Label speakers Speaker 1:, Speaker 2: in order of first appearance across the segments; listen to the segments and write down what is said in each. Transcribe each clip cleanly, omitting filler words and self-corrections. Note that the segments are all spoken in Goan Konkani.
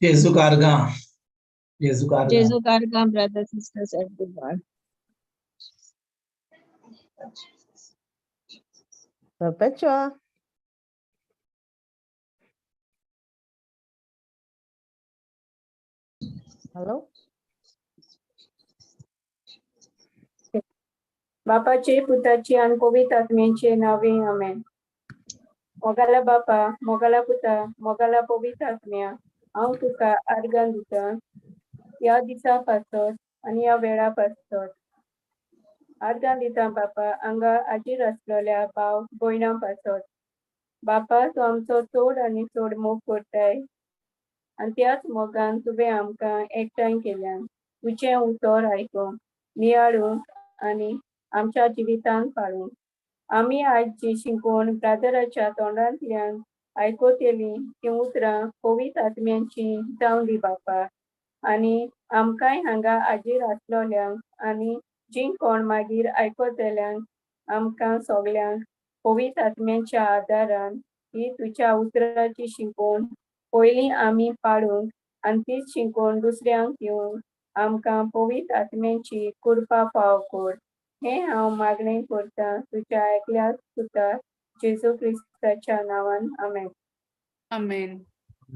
Speaker 1: Jesu Karga. Jesu Karga.
Speaker 2: Jesu Karga, brothers, sisters, everyone.
Speaker 3: Perpetua. Hello.
Speaker 2: बापाचे पुताचे आणि पवित्र आत्म्याचे नावे आमेन. मोगाला बापा, मोगाला पुता, मोगाला पवित्र आत्म्या, हांव तुका आर्गां दिता ह्या दिसा पासत आनी ह्या वेळा पासत. आर्गां दिता बापा हांगा हाजीर आसलेल्या भाव भयणां पासत. बापा, तूं आमचो चड आनी चड मोग करताय आनी त्याच मोगान तुवें आमकां एकठांय केल्यान. तुजें उतर आयकूंक, नियाळूंक आनी आमच्या जिवितांत पाळूंक. आमी आयज जी शिकवण ब्रादराच्या तोंडांतल्यान आयकतली ती उतरां पवित्र आत्म्यांची जावं दी बापा, आनी आमकांय हांगा हाजीर आसलोल्यांक आनी जीं कोण मागीर आयकतल्यांक आमकां सगल्यांक पवित्र आत्म्यांच्या आदारान ही तुज्या उतराची शिकवण पयलीं आमी पाळूंक आनी तीच शिकवण दुसऱ्यांक दिवंक आमकां पवित्र आत्म्यांची कृपा फाव कर. हें हांव मागणें करतां तुज्या एकल्याच पुता जेजू क्रिस्ताच्या नांवान, आमेन.
Speaker 4: Amen.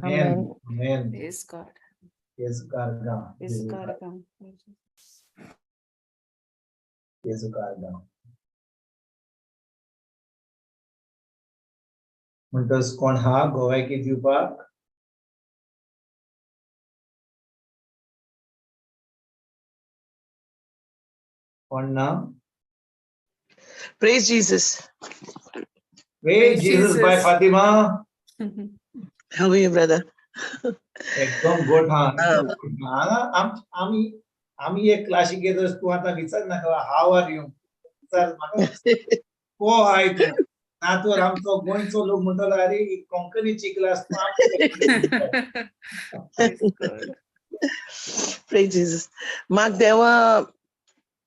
Speaker 1: Amen. Amen.
Speaker 4: Praise God.
Speaker 1: Jesu Karga.
Speaker 4: Praise God.
Speaker 1: Jesu Karga. म्हणटच कोण हा गोवायकी दिवपाक? कोण ना?
Speaker 5: Praise Jesus.
Speaker 1: Praise
Speaker 4: Praise
Speaker 1: Jesus by
Speaker 4: Jesus.
Speaker 1: Fatima.
Speaker 5: How are you, brother?
Speaker 1: एकदम गुड. हा, हांगा आमी आमी एक क्लासीक घेतच. तूं आतां विचार नाका हाव are you, विचार म्हाका को हाय तूं ना तर आमचो गोंयचो लोक म्हणटलो अरे ही कोंकणीची class.
Speaker 4: Praise God.
Speaker 5: Praise Jesus. म्हाका देवा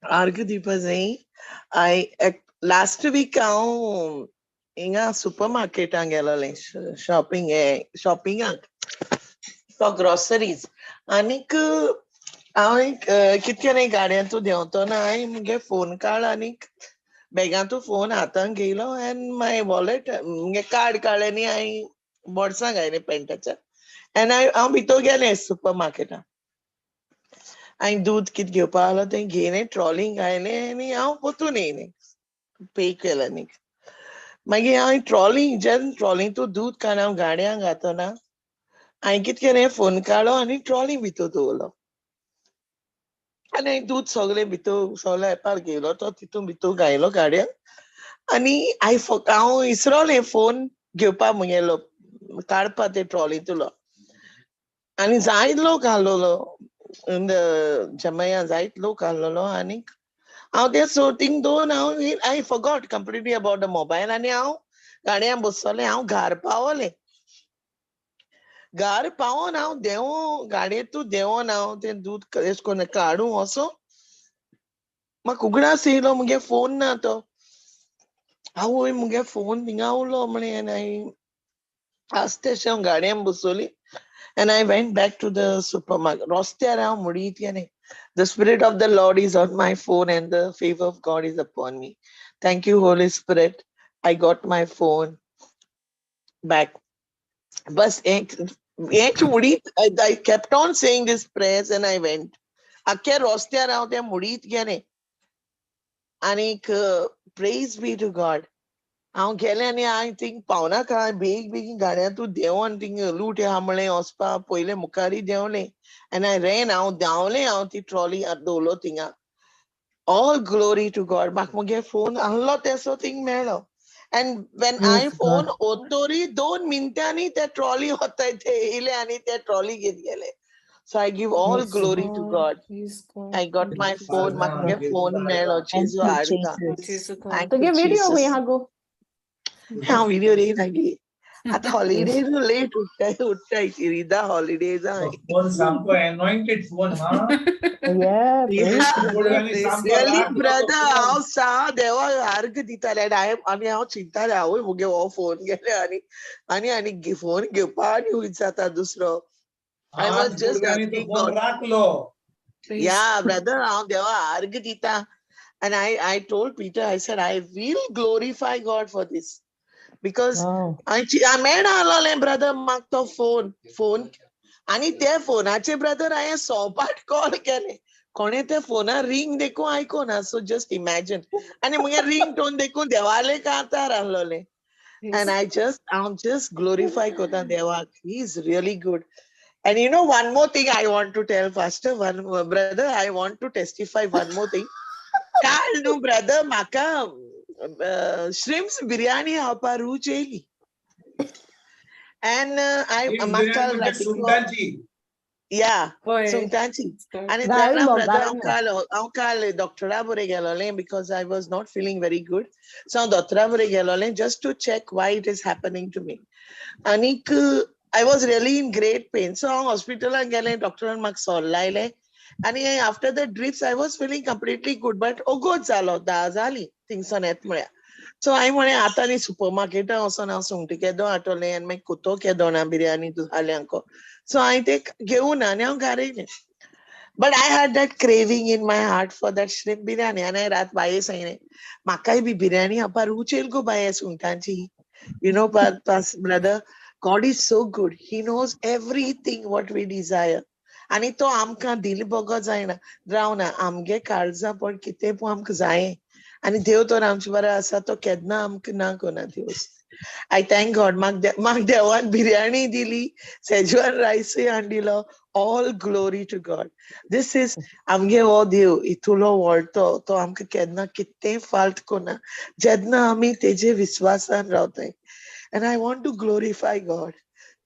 Speaker 5: अर्घ दिवपा जाय. I last week हांव हिंगा सुपर मार्केटान गेलोलें शॉपिंग शॉपिंगाक फॉर ग्रॉसरीज. आनीक हांव एक कितके न्ही गाडयांतू देंवतना हांवें मुगे फोन काड आनीक बॅगांतू फोन हातान घेयलो एन्ड my wallet, मुगे कार्ड काडलें आनी हांवें बोर्सां घायलें पेंटाच्या एन्ड हांव भितर गेलें सुपर मार्केटान. हांवें दूद कितें घेवपा आहलो तें घेयलें, ट्रॉलींग घायलें आनी हांव परतून येयलें पे केलें. आनीक मागीर हांवें ट्रॉली जेन्ना ट्रॉलींतू दूद काडून हांव गाडयांक घातना हांवें कितें केलें, फोन काडलो आनी ट्रॉली भितर दवरलो आनी हांवें दूद सगळें भितर सगळें एपार घेयलो तो तितून भितर घायलो गाडयांक. आनी I हांव इसरोलें फोन घेवपा मुगेलो काडपा ते ट्रॉलींतलो. आनी जायत लोक आहलोलो जमया, जायत लोक आहलोलो. आनीक हांव ते सो थिंग दोन हांव I forgot completely about the mobile आनी हांव गाडयान बसलोलें. हांव घार पावलें. घार पावोन हांव देंवो गाडयेंतू देंवोन हांव तें दूद एशें कोन्न काडूं असो म्हाका उगडास येयलो मुगे फोन ना तो. आवय, मुगे फोन थिंगा उरलो म्हळें. आनी हांवें आस्ते हांव गाडयेन Basoli and I went back to the supermarket. रस्त्यार हांव म्हणीत गेलें, The Spirit of the Lord is on my phone and the favor of God is upon me. Thank you, Holy Spirit. I got my phone back. Bas एक एक म्हणीत I kept on saying these prayers and I went. आख्या रस्त्यार हांव तें म्हणीत गेलें. आनीक praise be to God. हांव गेलें आनी हांवें थिंग पावनाका बेग बेगीन गाडयांतू देंवोन थिंग लूट आहा म्हळें वचपा पयलें मुखारी देंवलें आनी हांवें रेन हांव धांवलें. हांव ती ट्रॉली दवरलो थिंगा. All glory to God. म्हाका मुगे फोन आहलो तेसो थिंग मेळ्ळो. And when I
Speaker 3: Praise
Speaker 5: phone
Speaker 3: God.
Speaker 5: ओतोरी 2 मिनटांनी ते ट्रॉली वताय ते येयले आनी ते ट्रॉली घेत गेले. So I give all
Speaker 3: Praise
Speaker 5: glory to God.
Speaker 4: Praise God.
Speaker 5: I got my phone. म्हाका मुगे फोन मेळ्ळो.
Speaker 3: Thank
Speaker 5: जेजू
Speaker 3: you,
Speaker 5: आर्गां.
Speaker 3: Jesus.
Speaker 4: Jesus God.
Speaker 5: Thank
Speaker 3: तुगे
Speaker 5: you,
Speaker 3: video
Speaker 5: Jesus.
Speaker 3: खंय आहा गो?
Speaker 5: हांव व्हिडियो येयना गे. आतां हॉलिडेज लेट उठ्ठाय उठ्ठाय रिदा हॉलिडेज.
Speaker 1: फोन सामको एनॉइंटेड फोन हा.
Speaker 3: Yeah, praise God.
Speaker 5: Really, brother, हांव सा देवा अर्घ दितालें आनी हांवें आनी हांव चिंतालें आवय मुगे हो फोन गेले आनी आनी आनी फोन घेवपा आनी हुंयच जाता दुसरो. I was just asking God.
Speaker 1: राखलो.
Speaker 5: Yeah, brother, हांव देवा अर्घ दिता. And I told Peter, I said, I will glorify God for this. Because हांवें मेळना brother, म्हाका तो फोन आनी त्या फोनाचे ब्रदर हांवें 100 पाट कॉल केले. कोणे त्या फोनार रिंग देखून आयकोना. So just imagine. आनी मुगे रिंग टोन देखून देवाले कांतार आहलोले. And I'm just glorify kota देवाक. He is really good. And you know, one more thing I want to tell, Pastor, one more, brother, I want to testify one more thing. काल न्हू brother, म्हाका shrimps biryani खावपा रूच येयली. And I म्हाका
Speaker 1: सुंगटांची.
Speaker 5: Yeah, सुंगटांची. आनी जाणा brother, हांव काल डॉक्टरा बरें गेलोलें because I was not feeling very good. So हांव दोतोरा बरें गेलोलें just to check why it is happening to me. आनीक I was really in great pain. So हांव हॉस्पिटलान गेलें, डॉक्टरान म्हाका सोल लायलें. आनी after the drips I was feeling completely good, but ओगोत जालो, 10 जाली थिंगसान येत म्हळ्यार. सो हांवें म्हळें आतां न्ही सुपर मार्केटान वचोन हांव सुंगटां केदो हाडटलें आनी मागीर कुतो केदो ना बिरयानी जाल्यांको. सो हांवें तें घेवना आनी हांव घरा येयलें. But I had that craving in my heart for that shrimp biryani. आनी हांवें रात बाये सांगलें, म्हाकाय बी बिरयानी खावपा रूच येयल गो बाये सुंगटांची. You know, brother, God is so good. He knows everything what we desire. आनी तो आमकां दिल बगो जायना रावना, आमगे काळजां पण कितें पूण आमकां जाये. आनी देव तर आमचे बरो आसा, तो केन्ना आमकां ना कोना दिवस. I thank God. म्हाका देवान बिरयानी दिली, सेजवान रायसूय हाडून दिलो. All glory to God. This is आमगे हो देव इतुलो व्हडलो, तो आमकां केन्ना कितें फाल्ट कोना जेन्ना आमी तेजे विस्वासान रावताय. And I want to glorify God,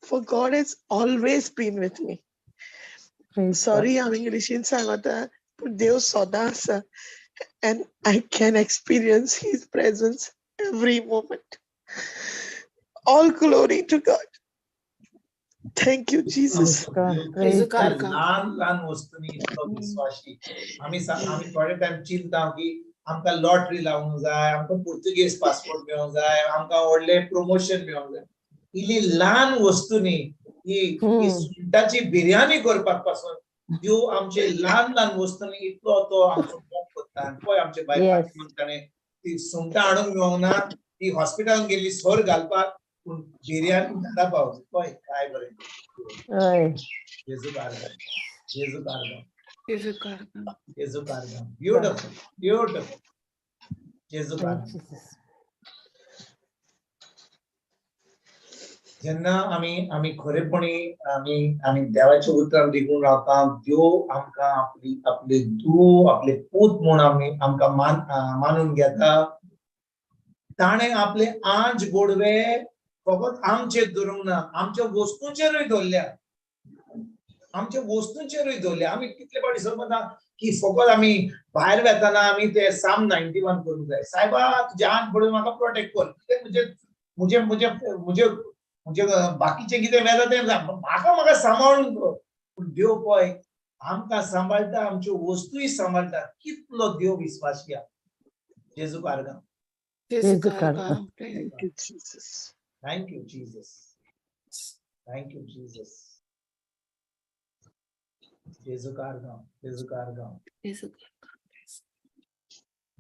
Speaker 5: for God has always been with me. Sorry, हांव इंग्लिशीन सांगता, पूण देव सदां आसा. And I can experience His presence every moment. All glory to God. Thank you, Jesus.
Speaker 1: ल्हान ल्हान वस्तूंनी इतलो विस्वाशी. आमी थोडे टायम चिंता की आमकां लॉटरी लावंक जाय, आमकां पुर्तुगेज पासपोर्ट मेळोंक जाय, आमकां व्हडलें प्रमोशन मेळोंक जाय. इल्ली ल्हान वस्तूंनी ही सुंगटाची बिरयानी करपाक पासून त्यो आमचे ल्हान ल्हान वस्तूंनी इतलो तो आमचो मोग करता. पळय आमचे बायलांक ताणें ती सुंगटां हाडूंक मेळोंक ना, ती हॉस्पिटलान गेली सोर घालपाक, पूण बिरयानी घरा पावली. पळय काय बरें. जेजू कारगाम, जेजू कारगाम, जेजू कारगाम. Beautiful, beautiful. जेजू कारगाम. जेन्ना आमी आमी खरेपणी आमी आमी देवाच्या उतरान रिगून रावता, देव आमकां आपली आपली धूव आपले पूत म्हूण आमी आमकां मानून घेता. ताणें आपले आंज गोडवे फकत आमचेर धरूंक ना, आमच्या वस्तूंचेरूय धरल्या, आमच्या वस्तूंचेरूय धरल्या. आमी कितले फावटी समजता की फकत आमी भायर वेतना आमी ते साम 91 करूंक जाय. सायबा तुजे आंज गोडवे म्हाका प्रोटेक्ट कर, कितें म्हजे म्हजे म्हजे म्हणजे बाकीचे कितें वेता तें म्हाका म्हाका सांबाळून कर. पूण देव पळय आमकां सांबाळटा, आमच्यो वस्तूय सांबाळटा. कितलो देव विस्वासी आसा. जेजू कारगाम.
Speaker 5: Thank you, Jesus.
Speaker 1: Thank you, Jesus. Thank you, Jesus. जेजू कारगाम, जेजू कारगाम,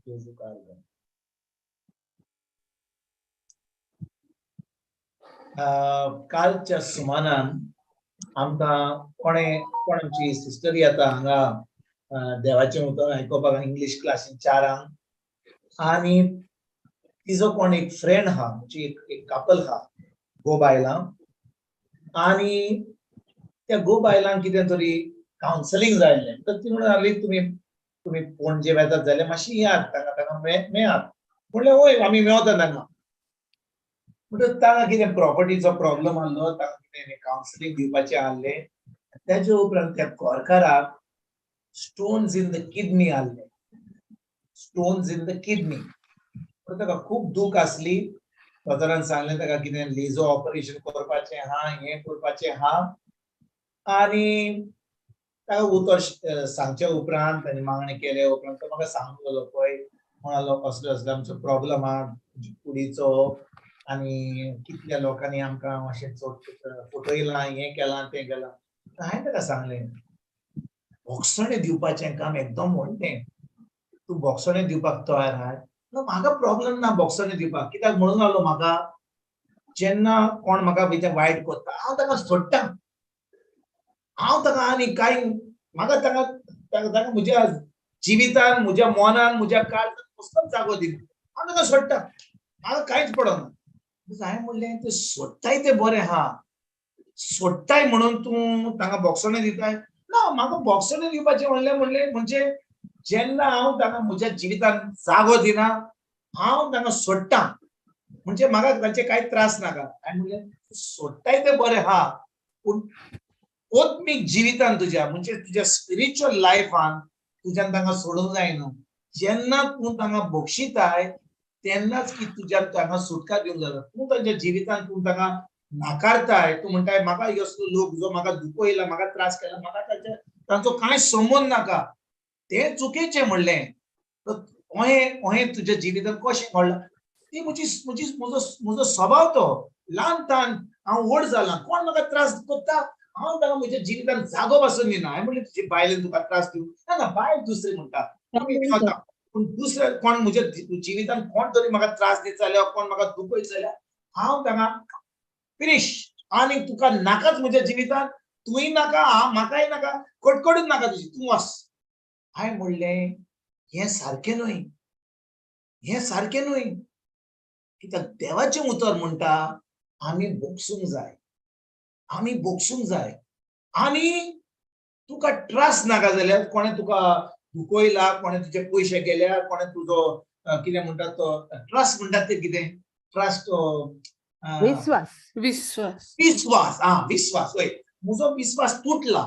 Speaker 1: जेजू कारगाम. कालच्या सुमानान आमकां कोणे कोण आमची सिस्टर येता हांगा देवाचें उतर आयकुपाक इंग्लीश क्लासीन 4 आनी तिजो कोण एक फ्रेंड आहा, म्हणजे एक कापल आहा, गो बायलां. आनी त्या गो बायलांक कितें तरी कावन्सिलींग जाय आसलें. तर ती म्हणून लागली तुमी तुमी पणजे वेतात जाल्यार मातशी याद तांकां तांकां मेळात. म्हणलें वय आमी मेवता तांकां. म्हणटकच तांकां कितें प्रॉपर्टीचो प्रॉब्लम आहलो, तांकां कितें कावन्सिलींग दिवपाचें आहलें. तेजे उपरांत त्या गोरकाराक स्टोन्स इन the kidney आहले, स्टोन्स इन the kidney. ताका खूब दूख आसली. दोतोरान सांगलें ताका कितें लेजो ऑपरेशन करपाचें आहा, हें करपाचें आहा. आनी ताका उतर सांगच्या उपरांत आनी मागणें केले उपरांत तो म्हाका सांगूंक लागलो, पळय म्हणालो असलो असलो आमचो प्रॉब्लम आहा कुडीचो, आनी कितल्या लोकांनी आमकां अशें फटयलां, हें केलां तें केलां. हांवें ताका सांगलें, भोगसणें दिवपाचें काम एकदम व्हडलें, तूं भोगसणें दिवपाक तयार आहाय? ना, म्हाका प्रॉब्लम ना भोगसणें दिवपाक. कित्याक म्हणून लागलो, म्हाका जेन्ना कोण म्हाका कितें वायट करता हांव ताका सोडटा, हांव ताका आनी कांय म्हाका ताका ताका म्हज्या जिवितान, म्हज्या मनान, म्हज्या काळजान कसलोच जागो दिना, हांव ताका सोडटा, म्हाका कांयच पडना. हांवें म्हणलें, तें सोडटाय तें बरें आहा, सोडटाय म्हणून तूं तांकां भोगसणें दिताय? ना, म्हाका भोगसणें दिवपाचें म्हणलें म्हणलें म्हणजे जेन्ना हांव तांकां म्हज्या जिवितान जागो दिना, हांव तांकां सोडटा, म्हणजे म्हाका तांचे कांय त्रास नाका. हांवें म्हणलें, सोडटाय तें बरें आहा, पूण आत्मीक जिवितान तुज्या, म्हणजे तुज्या स्पिरिच्युअल लायफान तुज्यान तांकां सोडूंक जायना. जेन्ना तूं तांकां बक्षिताय तेन्नाच की तुज्यान तांकां सुटका दिवंक जाता. तूं तांच्या जिवितान तूं तांकां नाकारताय, तूं म्हणटाय म्हाका असलो लोक जो म्हाका दुखयला, म्हाका त्रास केला, म्हाका तांचो कांय संबंद नाका, तें चुकीचें म्हणलें. अहें तुज्या जिवितान कशें घडलां? ती म्हजी म्हजी म्हजो म्हजो स्वभाव तो, ल्हान तान हांव व्हड जालां, कोण म्हाका त्रास करता हांव ताका म्हज्या जिवितान जागो पासून दिना. हांवें म्हणलें, तुजी बायलेन तुका त्रास दिवं ना? ना, बायल दुसरी म्हणटा, पूण दुसरे कोण म्हज्या जिवितान कोण तरी म्हाका त्रास दित जाल्यार, कोण म्हाका दुखयत जाल्यार हांव ताका फिनीश, आनी तुका नाकाच म्हज्या जिवितान, तूंय नाका, हांव म्हाकाय नाका, कटकडूच नाका तुजी, तूं वच. हांवें म्हणलें, हें सारकें न्हय, हें सारकें न्हय. कित्याक देवाचें उतर म्हणटा आमी भोगसूंक जाय, आमी भोगसूंक जाय. आनी तुका त्रास नाका जाल्यार, कोणें तुका दुखयला, कोणें तुजे पयशे गेल्या, कोणें तुजो कितें म्हणटात तो ट्रस्ट म्हणटात ते कितें ट्रस्ट,
Speaker 3: विश्वास,
Speaker 4: विश्वास,
Speaker 1: विश्वास, आं विश्वास, वय म्हजो विश्वास तुटला,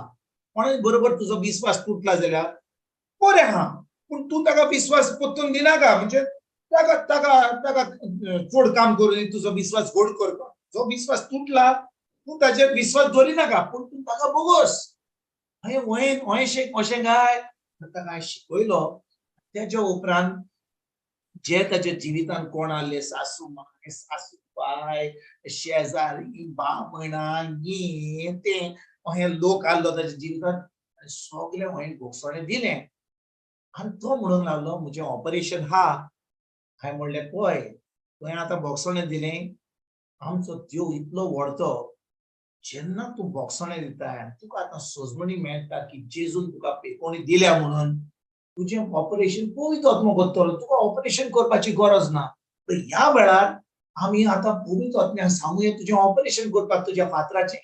Speaker 1: कोणा बरोबर तुजो विश्वास तुटला जाल्यार बरें आहा, पूण तूं ताका विश्वास परतून दिनाका, म्हणजे ताका ताका ताका चड काम करून तुजो विश्वास घोड करपाक. जो विश्वास तुटला तूं ताचेर विश्वास दवरिनाका, पूण तूं ताका बोगोस. हांवें वंय अशें काय ताका हांवें शिकयलो. तेच्या उपरांत जे ताच्या जिवितान कोण आसले, सासू माय, सासू बाय, शेजारी, बामणां, हें तें अहें लोक आसलो ताच्या जिवितान, सगळें हांवें भोगसणें दिलें. आनी तो म्हणूंक लागलो, म्हजें ऑपरेशन आहा. हांवें म्हणलें, पळय तुवें आतां भोगसणें दिलें, आमचो देव इतलो व्हडतो, जेन्ना तूं भोगसणें दिताय तुका आतां सजमणी मेळटा की जेजून तुका पेकोणी दिल्या म्हणून तुजें ऑपरेशन पवित्र आत्मो करतलो, तुका ऑपरेशन करपाची गरज ना. ह्या वेळार आमी आतां पवित्र आत्म्याक सांगुया तुजें ऑपरेशन करपाक, तुज्या फातराचें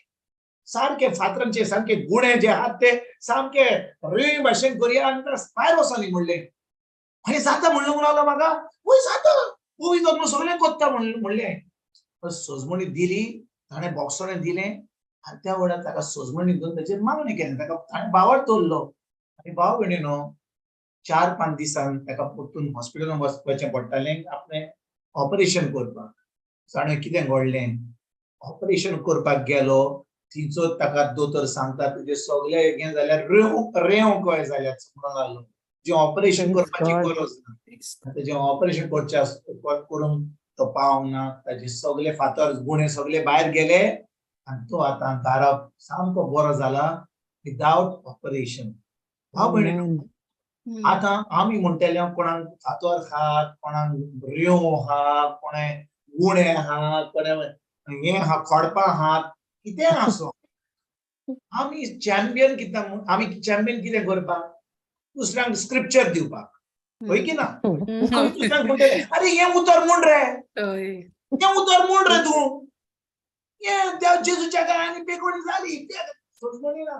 Speaker 1: सारके फातरांचे सामके गुणे जे आहात ते सामके रेंव भाशेन करुया आनी भायर वचोनी म्हणलें. हें जाता म्हणलें लागलो म्हाका, वय जाता, पवित्र आत्मो सगळें करता म्हणलें. सजमणी दिली ताणें, भोगसणें दिलें आनी त्या वेळार ताका सजमणी दिवन ताचेर मागणें केलें, ताका ताणें भावार्थ दवरलो. आनी भाव भयणीनो, 4-5 दिसान ताका परतून हॉस्पिटलान वचपाचें पडटालें आपलें ऑपरेशन करपाक. जाणें कितें घडलें, ऑपरेशन करपाक गेलो, थंयचो ताका दोतोर सांगता तुजे सगळे हें जाल्यार रेंव रेंव कळ्ळें जाल्यार म्हणूंक लागलो, जें ऑपरेशन करपाची गरज ना. तेजें ऑपरेशन करचें करूंक तो पावंक ना, ताजे सगळे फातर गुणे सगळे भायर गेले आनी तो आतां दारा सामको बरो जाला विदावट ऑपरेशन. भाव भयणी, आतां आमी म्हणटले कोणाक फातर आहा, कोणाक रेंव आहा, कोणे गुणे आहा, कोणे हें आहा, खोडपां आहात, कितें आसो, आमी चॅम्पियन कितें, आमी चॅम्पियन कितें करपाक, दुसऱ्यांक स्क्रिप्चर दिवपाक, हय की ना? दुसऱ्यांक म्हणटले अरे हें उतर म्हूण रे, हें उतर म्हूण रे तूं, हें देव जेजूच्या काय आनी बेगोणी जाली, सोजमणी ना,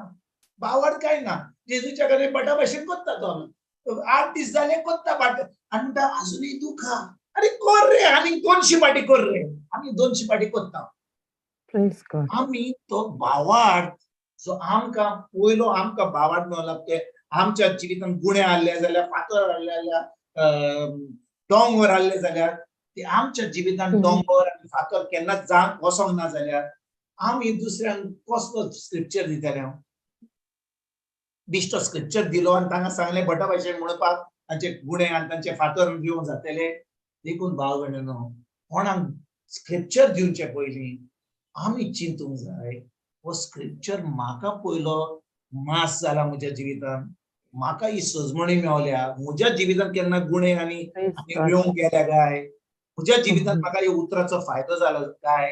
Speaker 1: बावड काय ना, जेजूच्या कडेन भटा भाशेन करता तो, 8 दीस जाले करता बाट, आनी म्हणटा आजुनूय दुखा, अरे कर रे, आनी 200 पाटी कर रे, आमी 200 पाटी करता. आमी तो भावार्थ जो आमकां पयलो आमकां भावार्थ मेळ्ळा, ते आमच्या जिवितान गुणे आहले जाल्यार, फातर आहले जाल्यार, दोंगर आहले जाल्यार, ते आमच्या जिवितान दोंगर आनी फातर केन्नाच जावन वचोंक ना जाल्यार आमी दुसऱ्यांक कसलो स्क्रिप्चर दितले? बेश्टो स्क्रिप्चर दिलो आनी तांकां सांगलें भटा भाशेन म्हणपाक, तांचे गुणे आनी तांचे फातर दिवंक जातले. देखून भाव भयणीनो, कोणाक स्क्रिप्चर दिवचे पयलीं आमी चिंतूंक जाय हो स्क्रिप्चर म्हाका पयलो मास जाला म्हज्या जिवितान, म्हाका ही सजमणी मेवल्या. म्हज्या जिवितान केन्ना गुणे आनी मेळोवंक गेल्या काय, म्हज्या जिवितान म्हाका ह्या उतराचो फायदो जाला काय?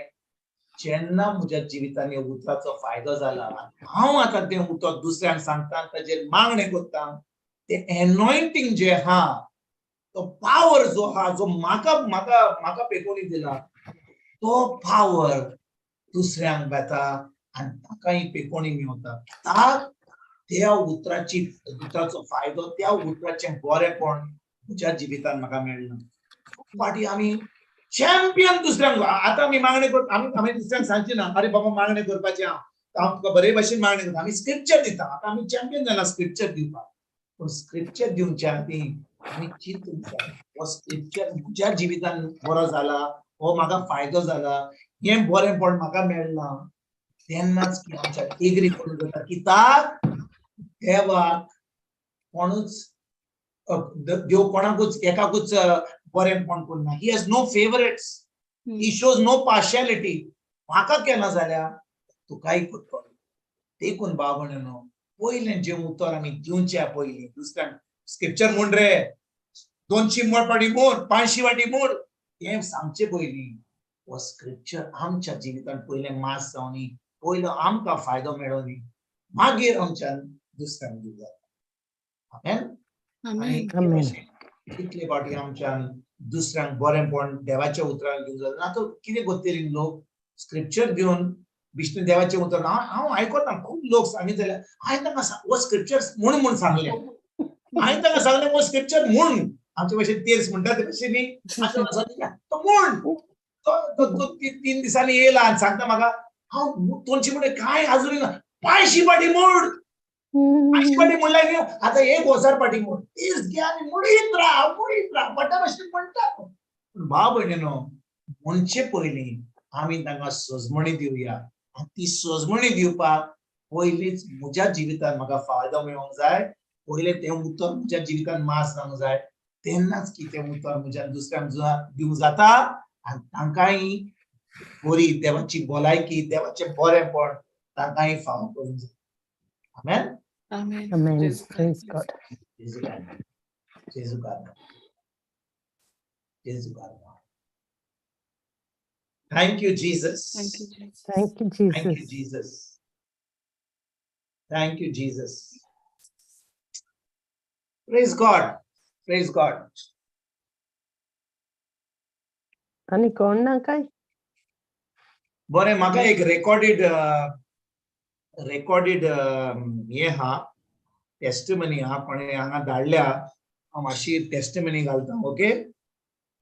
Speaker 1: जेन्ना म्हज्या जिवितान ह्या उतराचो फायदो जाला, हांव आतां तें उतर दुसऱ्यांक सांगता, ताजेर मागणें करता, तें एनॉयंटींग जें आहा, तो पावर जो आहा, जो म्हाका म्हाका म्हाका पेकोणी दिला, तो पावर दुसऱ्यांक वेता आनी ताकाय पेकोणी मेवता. त्या उतराची उतराचो फायदो, त्या उतराचें बरेंपण म्हज्या जिवितान म्हाका मेळना. फाटी आमी चॅम्पियन दुसऱ्यांक आतां आमी मागणें कर, आमी दुसऱ्यांक सांगची ना, अरे बाबा मागणें करपाचें हांव, हांव तुका बरे भशेन मागणें करता. आमी स्क्रिप्चर दिता, आतां आमी चॅम्पियन जाला स्क्रिप्चर दिवपाक. पूण स्क्रिप्चर दिवच्या आदीं आमी चिंतूंक जाय, हो स्क्रिप्चर म्हज्या जिवितान बरो जाला, हो म्हाका फायदो जाला, हें बरेंपण म्हाका मेळना, तेन्नाच की आमच्या एग्री करूंक जाता. कित्याक देवाक कोणूच देव कोणाकूच एकाकूच बरेंपण करना. He has no favourites, he shows no partiality. म्हाका केना जाल्यार तुकाय करतलो. देखून भाव भयणीनो, पयलें जें उतर आमी दिवच्या पयलीं दुसऱ्यांक स्क्रिप्चर म्हूण रे 200 वाटी म्हूण, 500 वाटी म्हूण, तें सांगचे पयलीं हो स्क्रिप्चर आमच्या जिवितान पयलें मास जावनी, पयलो आमकां फायदो मेळोनी, मागीर आमच्यान दुसऱ्यांक दिवं जाता. आमेन. आनी कितले फावटी आमच्यान दुसऱ्यांक बरेंपण देवाच्या उतरान दिवंक जाता. ना तर कितें करतली लोक, स्क्रिप्चर दिवन विष्णू देवाचें उतर हांव आयकता, खूब लोक सांगीत जाल्यार हांवें तांकां हो स्क्रिप्चर म्हूण म्हूण सांगलें, हांवें तांकां सांगलें हो स्क्रिप्चर म्हूण, आमचे भशेन तेर्स म्हणटा ते भशेन न्ही, तो म्हूण तो 3 दिसांनी येयला आनी सांगता म्हाका, हांव 200 म्हणटा काय आजून ना, 500 पाटी म्हूण, 500 पाटी म्हणल्यार आतां 1000 पाटी म्हूण, तेच घे आनी म्हणीत राव म्हणीत राव भटा भशेन म्हणटा. पूण भाव भयणीनो, म्हणचे पयलीं आमी तांकां सजमणी दिवया. आनी ती सजमणी दिवपाक पयलींच म्हज्या जिवितान म्हाका फायदो मेळोंक जाय, पयलें तें उतर म्हज्या जिवितान मास जावंक जाय, तेन्नाच की तें उतर म्हज्या दुसऱ्यांक दिवंक जाता आनी तांकांय बरी देवाची भलायकी, देवाचें बरेंपण तांकांय फावो करूंक जाय. आमेन.
Speaker 4: आमेन.
Speaker 3: Amen. Praise God.
Speaker 1: जेजू कारभार, जेजू कारभार. Thank you, Jesus.
Speaker 4: Thank you, Jesus.
Speaker 3: Thank you,
Speaker 1: Thank you,
Speaker 3: Jesus.
Speaker 1: Jesus. Thank you, Jesus. Praise God. Praise God.
Speaker 3: आनी कोण ना काय?
Speaker 1: बरें, म्हाका एक रेकॉर्डेड रेकॉर्डेड हें आहा, टेस्टिमनी आहा, कोणें हांगा धाडल्या, हांव मातशी टेस्टिमनी घालता. ओके?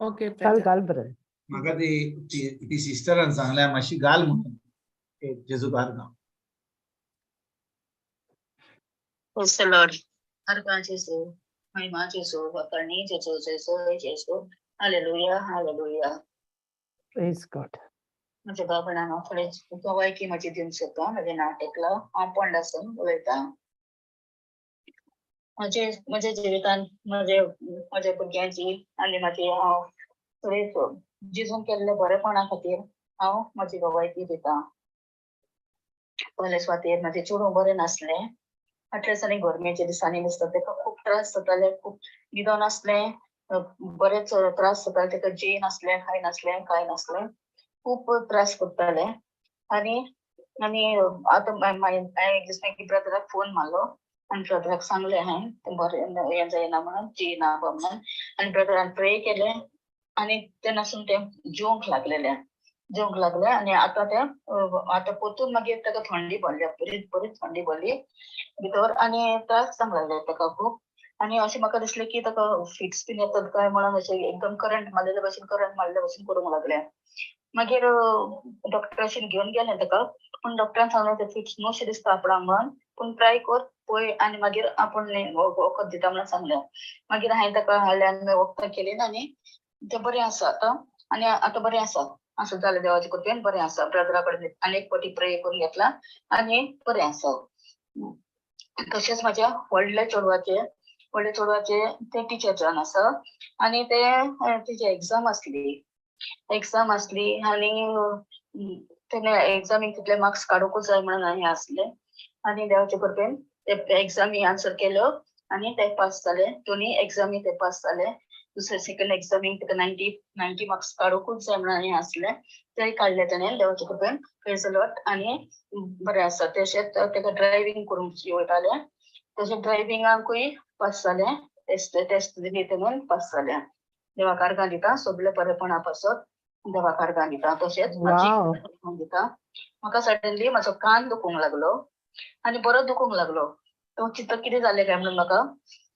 Speaker 4: ओके.
Speaker 3: घाल घाल बरें.
Speaker 1: म्हाका ती ती सिस्टरान सांगल्या मातशी घाल म्हणून. जेजू कारभार.
Speaker 6: Praise the Lord. अर्गां जेजू, महिमा जेजू, वकरणी जेजू, जेजू जेजू, hallelujah hallelujah.
Speaker 3: Praise God.
Speaker 6: म्हज्या बाबणांनो, फुडें गवायकी म्हजी दिवंक सोदता. म्हजें नांव टेकला, हांव पोंडासून उलयतां. म्हजे म्हज्या जिवितान म्हजे म्हज्या भुरग्यांची आनी म्हजी हांव फुडें जेजून केल्ल्या बरेपणा खातीर हांव म्हजी गवायकी दितां. पयले सुवातेर म्हजें चेडूं बरें नासलें. फाटल्या दिसांनी गरमेच्या दिसांनी दिसता ताका खूब त्रास जाताले, खूब न्हिदो नासलें, बरेच त्रास जाताले ताका, जेय नासलें, खाय नासलें, कांय नासलें, खूब त्रास करताले. आनी आनी आतां हांवें एक दीस मागीर ब्रदराक फोन मारलो आनी ब्रदराक सांगलें हांवें, तें बरें हें जायना म्हणून, जेयना म्हणून. आनी ब्रदरान प्रे केलें आनी तेन्नासून तें जेवंक लागलेलें, जेवंक लागलें. आनी आतां तें आतां परतून मागीर ताका थंडी भरल्या, बरीच बरीच थंडी भरली भितर आनी त्रास जावंक लागले ताका खूब. आनी अशें म्हाका दिसलें की ताका फिट्स बीन येतात काय म्हणून, अशें एकदम करंट मारलेले भशेन, करंट मारलेले भशेन करूंक लागलें. मागीर डॉक्टराशीन घेवन गेलें ताका, पूण डॉक्टरान सांगलें ते फिट्स न्हू अशें दिसता आपणाक म्हणून, पूण ट्राय कर पळय आनी मागीर आपूण वखद दिता म्हणून सांगलें. मागीर हांवें ताका हाडलें आनी वखदां केलीं आनी तें बरें आसा आतां, आनी आतां बरें आसा, आसूं जालें देवाचे कृपेन बरें आसा. ब्रदरा कडेन आनी एक फावटी प्रे करून घेतला आनी बरें आसा. तशेंच म्हज्या व्हडल्या चेडवाचे, व्हडल्या चेडवाचे तें टिचर जावन आसा आनी तें तेजी एग्जाम आसली, एग्जाम आसली आनी तेणे एग्जामीक तितले मार्क्स काडूंकूच जाय म्हणून हें आसलें आनी देवाचे कृपेन ते एग्जामी आन्सर केल्यो आनी ते पास जाले. दोनी एग्जामी ते पास जाले. दुसरे सेकंड एग्जामीक ताका 90 मार्क्स काडूंकूच जाय म्हणून हें आसलें, ते काडले तेणे देवाचे कृपेन. प्रेज the Lord. आनी बरें आसा. तशेंच ताका ड्रायव्हींग करूंक वयतालें, तशें ड्रायव्हिंगाकूय पास जालें. टेस्ट दिली तेणें, पास जालें. देवाक आर्गां दिता सगळे बरेपणा पासत देवाक आर्गां दिता. तशेंच म्हाजी दिता. म्हाका सडनली म्हजो कान दुखूंक लागलो आनी बरो दुखूंक लागलो. तो चिंतता कितें जालें काय म्हणून म्हाका,